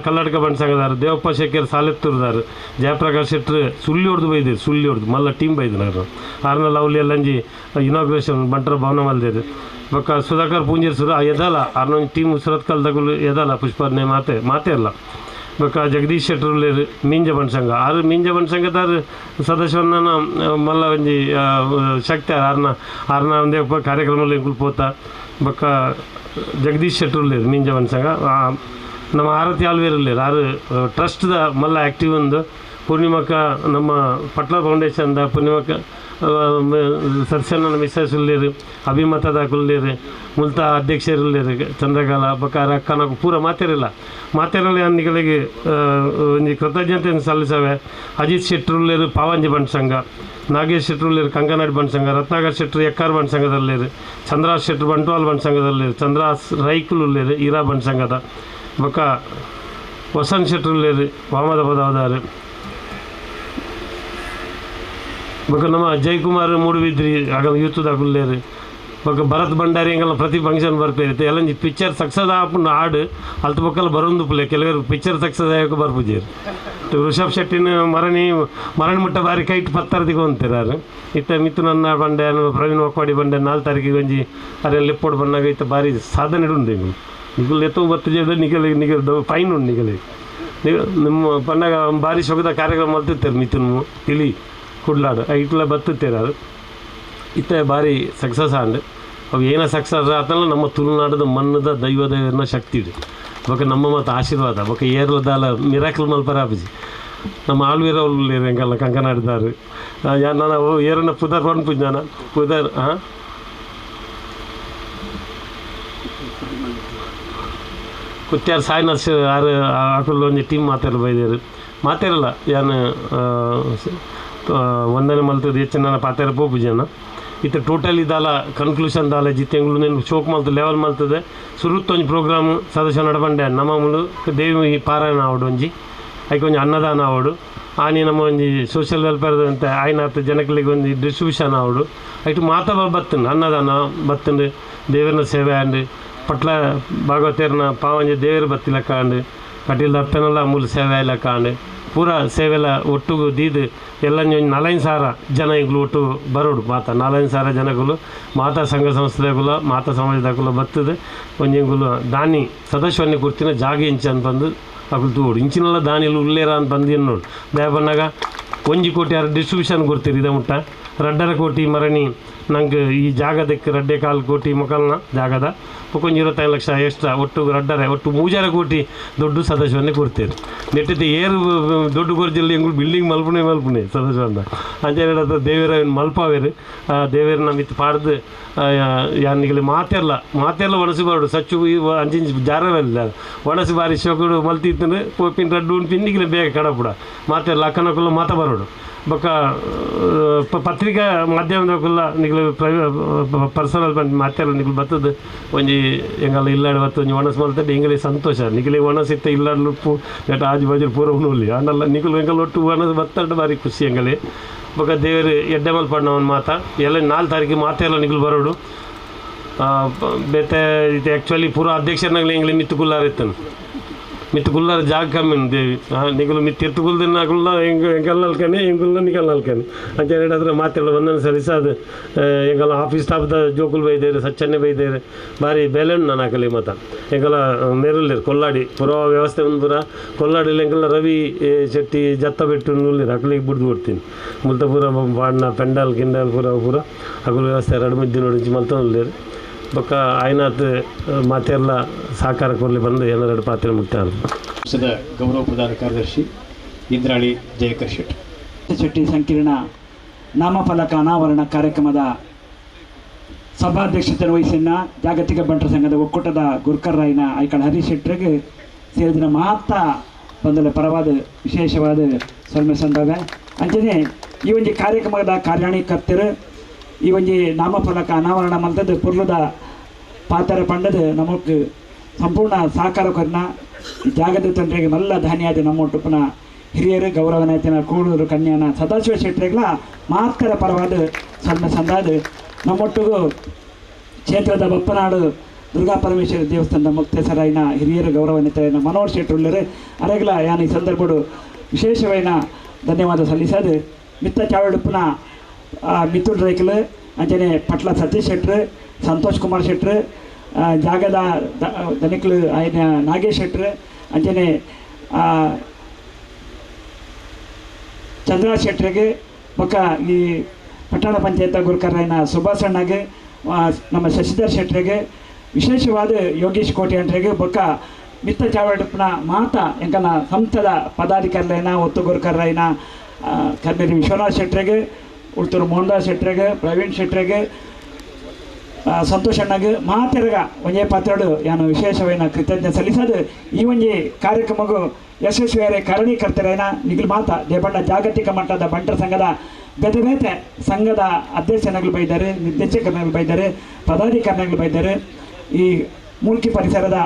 ಕಲ್ಲಡ್ಕ ಬಂಡ್ ಸಂಘದಾರು ದೇವಪ್ಪ ಶೆಕ್ಕರ್ ಸಾಲೆತ್ತೂರ್ದಾರು ಜಯಪ್ರಕಾಶ್ ಶೆಟ್ಟರು ಸುಳ್ಳಿ ಹೊಡೆದು ಬೈದೇರು ಸುಳ್ಳಿ ಹೊಡೆದು ಮಲ್ಲ ಟೀಮ್ ಬೈದಿನಾರು ಆರ್ನ ಲವ್ಲಿ ಎಲ್ಲಂಜಿ ಇನಾಗ್ರೇಷನ್ ಬಂಟರ ಭವನ ಮಲ್ದೇರು ಬೊಕ್ಕ ಸುಧಾಕರ್ ಪೂಂಜೇರ್ ಸುರ ಎದಲ ಆರ್ನೊಂದು ಟೀಮ್ ಸುರತ್ಕಲ್ ದಗುಲು ಎದಲ ಪುಷ್ಪರ್ನೆ ಮಾತೆ ಮಾತೆ ಅಲ್ಲ ಬೊಕ್ಕ ಜಗದೀಶ್ ಶೆಟ್ಟರ್ ಉಲ್ಲೇರು ಮೀಂಜ ಬಂಟ್ ಸಂಘ ಆರು ಮೀಂಜ ಬಂಟ್ ಸಂಘದಾರು ಸದಸ್ಯನ ಮಲ್ಲ ಒಂಜಿ ಶಕ್ತಿ ಆರ್ನ ಆರ್ನ ಒಂದೇ ಕಾರ್ಯಕ್ರಮ ಎಂಕುಲು ಪೋತ ಬೊಕ್ಕ ಜಗದೀಶ್ ಶೆಟ್ಟರ್ ಉಲ್ಲೇರು ಮೀಂಜ ಬಂಟ್ ಸಂಘ ನಮ್ಮ ಆರತಿ ಆಲ್ವೇರ್ ಉಲ್ಲೇರು ಆರು ಟ್ರಸ್ಟ್ದ ಮಲ್ಲ ಆ್ಯಕ್ಟಿವ್ ಒಂದು ಪೂರ್ಣಿಮಕ್ಕ ನಮ್ಮ ಪಟ್ಲ ಫೌಂಡೇಶನ್ದ ಪೂರ್ಣಿಮಕ್ಕ ಸದಸ್ಯನ ಮಿಸ್ಸಸ್ ಉಲ್ಲೇರು ಅಭಿಮತದ ಕುಲ್ಲೇರು ಮುಲ್ತ ಅಧ್ಯಕ್ಷರು ಉಲ್ಲೇರು ಚಂದ್ರಕಾಲ ಬೊಕ್ಕ ಅಕ್ಕನಕು ಪೂರ ಮಾತಿರಲ್ಲ ಮಾತಿರಲ್ಲ ನಿಗಳಿಗೆ ಒಂಜಿ ಕೃತಜ್ಞತೆಯನ್ನು ಸಲ್ಲಿಸವೆ ಅಜಿತ್ ಶೆಟ್ಟರ್ ಉಲ್ಲೇರು ಪಾವಂಜಿ ಬಂಟ್ ಸಂಘ ನಾಗೇಶ್ ಶೆಟ್ಟರ್ ಉಲ್ಲೇರು ಕಂಕನಾಡಿ ಬಂಟ್ ಸಂಘ ರತ್ನಾಕರ್ ಶೆಟ್ಟರು ಎಕ್ಕಾರ್ ಬಂಟ್ ಸಂಘದಲ್ಲೇರು ಚಂದ್ರಾಸ್ ಶೆಟ್ಟರು ಬಂಟ್ವಾಲ್ ಬಂಟ್ ಸಂಘದಲ್ಲೇರು ಚಂದ್ರಾಸ್ ರೈಕುಲ್ ಉಲ್ಲೇರು ಈರಾ ಬಂಟ್ ಸಂಘದ ಬೊಕ್ಕ ವಸಂತ್ ಶೆಟ್ಟರ್ ಉಲ್ಲೇರು ವಾಮದ ಪದವದಾರು ಬೊಕ್ಕ ನಮ್ಮ ಜಯಕುಮಾರ್ ಮೂಡುಬಿದ್ರಿ ಆಗ ಯೂತುದಾಕುಲ್ಲೇರು ಬೊಕ್ಕ ಭರತ್ ಭಂಡಾರಿ ಎಂಗಲ್ಲ ಪ್ರತಿ ಫಂಕ್ಷನ್ ಬರ್ಪೇರು ಎಲ್ಲಂಜಿ ಪಿಕ್ಚರ್ ಸಕ್ಸಸ್ ಆಪುಂಡು ಹಾಡು ಅಲ್ತ ಬೊಕ್ಕಲ್ಲ ಬರೊಂದು ಪುಲೆ ಕೆಲವರು ಪಿಕ್ಚರ್ ಸಕ್ಸಸ್ ಆಯಕ್ಕೆ ಬರ್ಪುಜೇರು ಋಷಭ್ ಶೆಟ್ಟಿನ ಮರಣಿ ಮರಣ ಮುಟ್ಟ ಬಾರಿ ಕೈಟ್ ಪತ್ತರದಿಗೆ ಅಂತಾರೆ ಇತ್ತ ಮಿತ್ತು ನನ್ನ ಬಂಡೆ ಪ್ರವೀಣ್ ಒಕ್ವಾಡಿ ಬಂಡೆ 4 ತಾರೀಕಿಗೆ ಒಂಜಿ ಅರೆ ಲೆಪ್ಪೋಡು ಬಂದಾಗ ಇತ್ತ ಬಾರಿ ಸಾಧನೆ ಉಂಡು ನಿಗುಲು ನಿಗುಲು ಎತ್ತೋ ಬತ್ತು ನಿಗಲಿ ನಿಗಲ್ ಫೈನ್ ಉಂಡು ನಿಗಲಿ ನಿಮ್ಮ ಪಂಡಾಗ ಬಾರಿ ಸೊಗದ ಕಾರ್ಯಕ್ರಮ ಮಲ್ತಿರ್ತಾರೆ ಮಿಥುನ್ ತಿಳಿ ಕುಡ್ಲಾಡು ಐಟ್ಲ ಬತ್ತುತ್ತೀರಾರು ಇತ್ತ ಭಾರಿ ಸಕ್ಸಸ್ ಆಂಡ್ ಅವು ಏನ ಸಕ್ಸಸ್ ಆತಲ್ಲ ನಮ್ಮ ತುಳುನಾಡದ ಮಣ್ಣದ ದೈವದ ಶಕ್ತಿ ಇದೆ ಬೊಕ್ಕ ನಮ್ಮ ಮತ್ತು ಆಶೀರ್ವಾದ ಬೊಕ್ಕ ಏರ್ಲದಾಲ ಮಿರಾಕಲ್ ಮಲ್ಪರ ಆಪುಜಿ ನಮ್ಮ ಆಳ್ವೀರ ಎಂಕಲ್ಲ ಕಂಕನಾಡಿದಾರು ನಾನು ಏರನ್ನ ಪುದರ್ ಪನ್ಪುಜಿ ನಾನು ಪುದರ್ ಹಾಂ ಕುತ್ಯಾರ್ ಸಾಯಿನಾಥ್ ಆರು ಅಕುಲು ಒಂಜಿ ಟೀಮ್ ಮಾತಾಡ ಬೈದೇರು ಮಾತಾರಲ್ಲ ಯಾನ್ ವಂದನೆ ಮಲ್ತದ ಹೆಚ್ಚು ನನ್ನ ಪಾತೆರ ಪೋಪುಜನ ಇತ್ತ ಟೋಟಲಿ ದಾಲ ಕನ್ಕ್ಲೂಷನ್ ದಾಲ ಜಿತ್ತೆಂಗ್ಳು నేను ಶೋಕ್ ಮಲ್ತು ಲೆವೆಲ್ ಮಲ್ತದೆ ಸುರುತ್ತ ಒಂಜಿ ಪ್ರೋಗ್ರಾಮ್ ಸದಸ್ಯ ನಡಬಂಡೆ ನಮ್ಮ ದೇವಿ ಪಾರಾಯಣ ಆವಡು ಒಂಜಿ ಐಕೆ ಒಂಜಿ ಅನ್ನದಾನ ಆವಡು ಆನಿ ನಮ್ಮ ಒಂಜಿ ಸೋಷಿಯಲ್ ವೆಲ್ಫೇರ್ ಅಂತ ಆಯ್ನಾತ್ ಜನಗಳಿಗೆ ಒಂಜಿ ಡಿಸ್ಟ್ರಿಬ್ಯೂಷನ್ ಆವಡು ಐಟು ಮಾತಾ ಬತ್ತಂಡು ಅನ್ನದಾನ ಬತ್ತಂಡು ದೇವರನ ಸೇವೆ ಆಂಡ್ ಪಟ್ಲ ಭಾಗವತೇರ್ನ ಪಾವಂಜಿ ದೇವರು ಬತ್ತಿಲಕ್ಕ ಆಂಡ್ ಕಟೀಲ್ ದಪ್ಪೆನಲ್ಲ ಮೂಲ ಸೇವೆ ಆಯ್ಲಕ್ಕ ಆಂಡ್ ಪೂರ ಸೇವೆಲ್ಲ ಒಟ್ಟುಗು ದೀದು ಎಲ್ಲ ಒಂಜಿ 4,000 ಜನ ಇಂಗ್ಲು ಒಟ್ಟು ಬರೋಡು ಮಾತಾ 4,000 ಜನಗಳು ಮಾತಾ ಸಂಘ ಸಂಸ್ಥೆಗಳು ಮಾತಾ ಸಮಾಜದಾಕುಲು ಬರ್ತದೆ ಒಂಜಿ ಇಂಗುಲು ದಾನಿ ಸದಸ್ಯವನ್ನು ಗುರ್ತಿನ ಜಾಗ ಇಂಚ ಅಂತ ಬಂದು ಅಕುಲು ತೂಡು ಇಂಚಿನೆಲ್ಲ ದಾನಿಲು ಉಲ್ಲೇರ ಅಂತ ಬಂದು ಎನ್ನೋಡು ದಯಪನ್ನಾಗ 1 ಕೋಟಿ ಆರು ಡಿಸ್ಟ್ರಿಬ್ಯೂಷನ್ ಕೊಡ್ತೀರಿ ಇದ ಮುಟ್ಟ 2.5 ಕೋಟಿ ಮರಣಿ ನಂಗೆ ಈ ಜಾಗದಕ್ಕೆ 2.25 ಕೋಟಿ ಮೊಕಲ್ನ ಜಾಗದ ಬೊಕೊಂಜಿ 25 ಲಕ್ಷ ಎಕ್ಸ್ಟ್ರಾ ಒಟ್ಟು 2.5 ಒಟ್ಟು 3.5 ಕೋಟಿ ದೊಡ್ಡ ಸದಾಶಿವನ್ನೇ ಕೊಡ್ತೇವೆ. ನೆಟ್ಟಿದ್ದು ಏರು ದೊಡ್ಡ ಕೊರ್ಜಿಲ್ಲಿ ಎಂಗುಳು ಬಿಲ್ಡಿಂಗ್ ಮಲ್ಪುಣೆ ಮಲ್ಪುಣೆ ಸದಾಶಿವನ್ನ ಅಂಚನೆ ದೇವರ ಮಲ್ಪಾವೇರು ಆ ದೇವೇರು ಮಿತ್ತು ಪಾಡ್ದು ಯಾನಿಗಲಿ ಮಾತೆಲ್ಲ ಮಾತೆಲ್ಲ ಒಣಸು ಬರೋಡು ಸಚ್ಚು ಅಂಚಿಂಚು ಜಾರವಿಲ್ಲ ಒಣಸು ಬಾರಿ ಶೋಕುಡು ಮಲ್ತಿತ್ತಂದ್ರೆ ಪೋಪಿನ ರಡ್ಡು ಉಂಟು ನಿಗಲಿ ಬೇಗ ಕಡಪುಡ ಮಾತೆಲ್ಲ ಅಕ್ಕನಕ್ಕಲ್ಲ ಮಾತ ಬರೋಡು. ಬೊಕ್ಕ ಪತ್ರಿಕಾ ಮಾಧ್ಯಮದಕ್ಕೆಲ್ಲ ನಿಗಲು ಪರ್ಸನಲ್ ಬಂದು ಮಾತೆಲ್ಲ ನಿಗಲು ಬತ್ತದ ಒಂಜಿ ಎಂಗಲ್ಲ ಇಲ್ಲಾಡು ಬತ್ತು ಒಂಜಿ ಒಣಸು ಮಲ್ತದೆ ಎಂಗಲಿ ಸಂತೋಷ ನಿಗಲಿ ಒಣಸಿತ್ತ ಇಲ್ಲಾಡ್ಲು ಪೂ ನೆಟ್ ಆಜು ಬಾಜು ಪೂರ ಉಣ್ಣುಲಿ ಆಂಡಲ್ಲ ನಿಗಲು ಎಂಗಲ್ ಒಟ್ಟು ಒಣಸು ಬತ್ತಡ ಬಾರಿ ಖುಷಿ ಎಂಗಲಿ. ಬೊಕ್ಕ ದೇವರು ಎಡ್ಡೆ ಮಲ್ಪಣ್ಣವನ ಮಾತ ಎಲ್ಲ 4 ತಾರೀಕು ಮಾತೆಲ್ಲ ನಿಗಲು ಬರೋಡು. ಬೇತೆ ಇದು ಆ್ಯಕ್ಚುಲಿ ಪೂರ ಅಧ್ಯಕ್ಷರನ್ನಾಗಲಿ ಎಂಗ್ಲಿ ಮಿತ್ತು ಕುಲ್ಲಾರ ಇತ್ತನು ಮಿತ್ತು ಕುಲ್ಲಾರ ಜಾಗ ಕಮ್ಮಿ ದೇವಿ ನಿಗಲು ಮಿತ್ತು ಎತ್ತುಕುಲ್ದಿನಾಗುಲ್ಲ ಹೆಂಗೆ ಎಂಗಲ್ಲ ಅಲ್ಕನೆ ಎಂಗುಲ್ಲ ನಿಗಲ್ಲ ಅಲ್ಕನೆ ಅಂತ ಹೇಳಿದ್ರೆ ಮಾತೆಲ್ಲ ಒಂದೊಂದು ಸರಿಸಾದ ಎಂಗಲ್ಲ ಆಫೀಸ್ ಸ್ಟಾಫ್ದ ಜೋಕುಲ್ ಬೈದೇರು ಸಚ್ಚನ್ನೆ ಬೈದೇರು ಭಾರಿ ಬೆಲೆನ್ ನಾನು ಹಾಕಲಿ ಮತ ಎಂಗಲ್ಲ ಮೇರಲ್ಲಿರು ಕೊಲ್ಲಾಡಿ ಪೂರ ವ್ಯವಸ್ಥೆ ಒಂದು ಪೂರ ಕೊಲ್ಲಾಡಿಲಿ ಎಂಗಲ್ಲ ರವಿ ಶೆಟ್ಟಿ ಜತ್ತ ಬಿಟ್ಟು ನೂಲಿರು ಅಕ್ಲಿಗೆ ಬಿಡ್ದು ಕೊಡ್ತೀನಿ ಮುಲ್ತ ಪೂರ ಬಾಣ್ಣ ಪೆಂಡಾಲ್ ಗಿಂಡಾಲ್ ಪೂರ ಪೂರ ಅಗುಲ ವ್ಯವಸ್ಥೆ ಎರಡು ಮುದ್ದಿನ ನೋಡಿ ಮಲ್ತೊಂದಿರು. ಬೊಕ್ಕ ಆಯ್ನಾಥ್ ಮಾತೆಲ್ಲ ಸಹಕಾರ ಕೊರಲಿ ಬಂದು ಏನಾರು ಪಾತ್ರ ಮುಕ್ತಾರ. ಪಕ್ಷದ ಗೌರವ ಪ್ರಧಾನ ಕಾರ್ಯದರ್ಶಿ ಇಂದ್ರಾಳಿ ಜಯಕರ್ ಶೆಟ್ಟಿ. ಶೆಟ್ಟಿ ಸಂಕೀರ್ಣ ನಾಮಫಲಕ ಅನಾವರಣ ಕಾರ್ಯಕ್ರಮದ ಸಭಾಧ್ಯಕ್ಷತೆ ವಹಿಸಿನ ಜಾಗತಿಕ ಬಂಟರ ಸಂಘದ ಒಕ್ಕೂಟದ ಗುರ್ಕರ್ರಾಯನ ಐಕಳ ಹರೀಶ್ ಶೆಟ್ಟರಿಗೆ ಸೇರಿದ ಮಾತಾ ಬಂದಲ ಪರವಾದ ವಿಶೇಷವಾದ ಸೊಲ್ಮೆ ಸಂದವೆ. ಅಂಚನೆ ಈ ಒಂದು ಕಾರ್ಯಕ್ರಮದ ಕಾರ್ಯಾಣಿಕರ್ತರು ಈ ಒಂಜಿ ನಾಮಫಲಕ ಅನಾವರಣ ಮಲ್ತದ್ದು ಪುರ್ಲದ ಪಾತ್ರ ಪಂಡದ ನಮಕ್ ಸಂಪೂರ್ಣ ಸಹಕಾರ ಕೊರ್ನ ಜಾಗದ ತೊಂದರೆಗೆ ಮಲ್ಲ ಧಾನ್ಯಾದ ನಮ್ಮ ಒಟ್ಟುಪನ ಹಿರಿಯರು ಗೌರವನಾಯ್ತನ ಕೂಡೂರು ಕನ್ಯಾನ ಸದಾಶಿವ ಶೆಟ್ಟರಿಗಳ ಮಾತ್ಕರ ಪರವಾದ ಸಣ್ಣ ಸಂದಾದ ನಮ್ಮೊಟ್ಟಿಗೂ ಕ್ಷೇತ್ರದ ಬಪ್ಪನಾಡು ದುರ್ಗಾ ಪರಮೇಶ್ವರಿ ದೇವಸ್ಥಾನದ ಮುಕ್ತೇಸರಾಯಿನ ಹಿರಿಯರು ಗೌರವನಿತರಾಯಿನ ಮನೋಹರ್ ಶೆಟ್ಟರುಳ್ಳರು ಅರೆಗಳ ಯಾನ್ ಈ ಸಂದರ್ಭಡು ವಿಶೇಷವೈನ ಧನ್ಯವಾದ ಸಲ್ಲಿಸದು. ಮಿತ್ತ ಚಾವಡುಪ್ಪನ ಮಿಥುನ್ ರೈಕಲ್ ಅಂಚನೆ ಪಟ್ಲ ಸತೀಶ್ ಶೆಟ್ರು ಸಂತೋಷ್ ಕುಮಾರ್ ಶೆಟ್ರು ಜಾಗದ ದನಿಕ್ಲು ಆಯ್ನ ನಾಗೇಶ್ ಶೆಟ್ರು ಅಂಚನೆ ಚಂದ್ರರಾಜ್ ಶೆಟ್ರಿಗೆ ಬೊಕ್ಕ ಈ ಪಟ್ಟಣ ಪಂಚಾಯತ್ ಗುರುಕರಾಯನ ಸುಭಾಷ್ ಅಣ್ಣಗೆ ನಮ್ಮ ಶಶಿಧರ್ ಶೆಟ್ರಿಗೆ ವಿಶೇಷವಾದ ಯೋಗೀಶ್ ಕೋಟಿ ಅಂಟ್ರಿಗೆ ಬೊಕ್ಕ ಮಿತ್ತ ಚಾವಡಪ್ಪನ ಮಾತ ಎಂಕನ ಸಂಸ್ಥೆದ ಪದಾಧಿಕಾರಿಲೈನ ಒತ್ತು ಗುರುಕರಾಯನ ಕರ್ಮೇರಿ ವಿಶ್ವನಾಥ್ ಶೆಟ್ರಿಗೆ ಉಳ್ತೂರು ಮೋಹನ್ದಾಸ್ ಶೆಟ್ರಿಗೆ ಪ್ರವೀಣ್ ಶೆಟ್ರಿಗೆ ಸಂತೋಷ್ ಅಣ್ಣಗೆ ಮಾತೆರಗ ಒಂಜೇ ಪಾತ್ರಡು ಯಾನು ವಿಶೇಷವೈನ ಕೃತಜ್ಞ ಸಲ್ಲಿಸೋದು. ಈ ಒಂಜಿ ಕಾರ್ಯಕ್ರಮಗೂ ಯಶಸ್ವಿಯಾರೆ ಕಾರಣೀಕರ್ತರೇನ ನಿಗಲ್ ಮಾತ ದೇಬಣ್ಣ ಜಾಗತಿಕ ಮಟ್ಟದ ಬಂಟರ ಸಂಘದ ಬೇತೆ ಬೇತೆ ಸಂಘದ ಅಧ್ಯಕ್ಷನಗಳು ಬೈದ್ದಾರೆ, ನಿರ್ದೇಶಕನಗಳು ಬೈದ್ದಾರೆ, ಪದಾಧಿಕಾರಿಗಳು ಬೈದ್ದಾರೆ. ಈ ಮೂಲ್ಕಿ ಪರಿಸರದ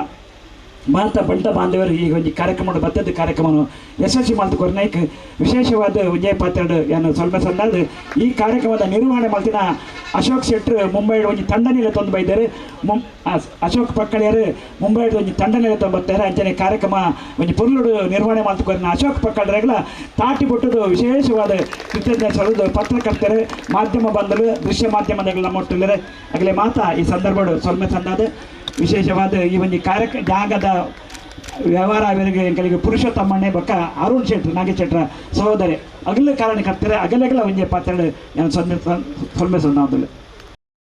ಮಾತ ಬಂಟ ಬಾಂಧವರು ಈ ಒಂಜಿ ಕಾರ್ಯಕ್ರಮ ಬತ್ತದ ಕಾರ್ಯಕ್ರಮವನ್ನು ಯಶಸ್ವಿ ಮಲ್ತು ಕೊರ್ನೈಕ್ ವಿಶೇಷವಾದ ಒಂಜೇ ಪಾತ್ರಡು ಯಾನು ಸ್ವಲ್ಪ ಸಣ್ಣದು ಈ ಕಾರ್ಯಕ್ರಮದ ನಿರ್ವಹಣೆ ಮಲ್ತಿನ ಅಶೋಕ್ ಶೆಟ್ರು ಮುಂಬೈ ಒಂಜಿ ತಂಡ ತಂದು ಬೈದ್ದಾರೆ. ಅಶೋಕ್ ಪಕ್ಕಳಿಯರು ಮುಂಬೈ ಒಂಜಿ ತಂಡ ತೊಂಬತ್ತಾರೆ. ಅಂಚನೆ ಕಾರ್ಯಕ್ರಮ ಒಂಜಿ ಪೊರ್ಲುಡು ನಿರ್ವಹಣೆ ಮಲ್ತು ಕೊರ್ನ ಅಶೋಕ್ ಪಕ್ಕಳರೆಗಳ ತಾಟಿ ಪೊಟ್ಟದು ವಿಶೇಷವಾದ ಕೃತಜ್ಞ ಸಲ್ಲದು ಪತ್ರಕರ್ತರು ಮಾಧ್ಯಮ ಬಂಧುಗಳು ದೃಶ್ಯ ಮಾಧ್ಯಮದಗಳ ನಮ್ಮ ಆಗಲೇ ಮಾತಾ ಈ ಸಂದರ್ಭಡು ಸೊಲ್ಮೆ ಸಂದಾದ ವಿಶೇಷವಾದ ಈ ಒಂದು ಕಾರ್ಯ ಜಾಗದ ವ್ಯವಹಾರ ಅವರಿಗೆ ಎಂಕಲಿಗೆ ಪುರುಷೋತ್ತಮಣ್ಣೆ ಬೊಕ್ಕ ಅರುಣ್ ಶೆಟ್ರು ನಾಗೇಶ್ ಶೆಟ್ರ ಸಹೋದರಿ ಅಗಲ ಕಾರಣಕರ್ತರೆ ಅಗಲಗಳ ಒಂಜಿ ಪಾತ್ರ ನಾನು ಸೊಲ್ಮೆ ಸೊನ್ನಾವುದಿಲ್ಲ.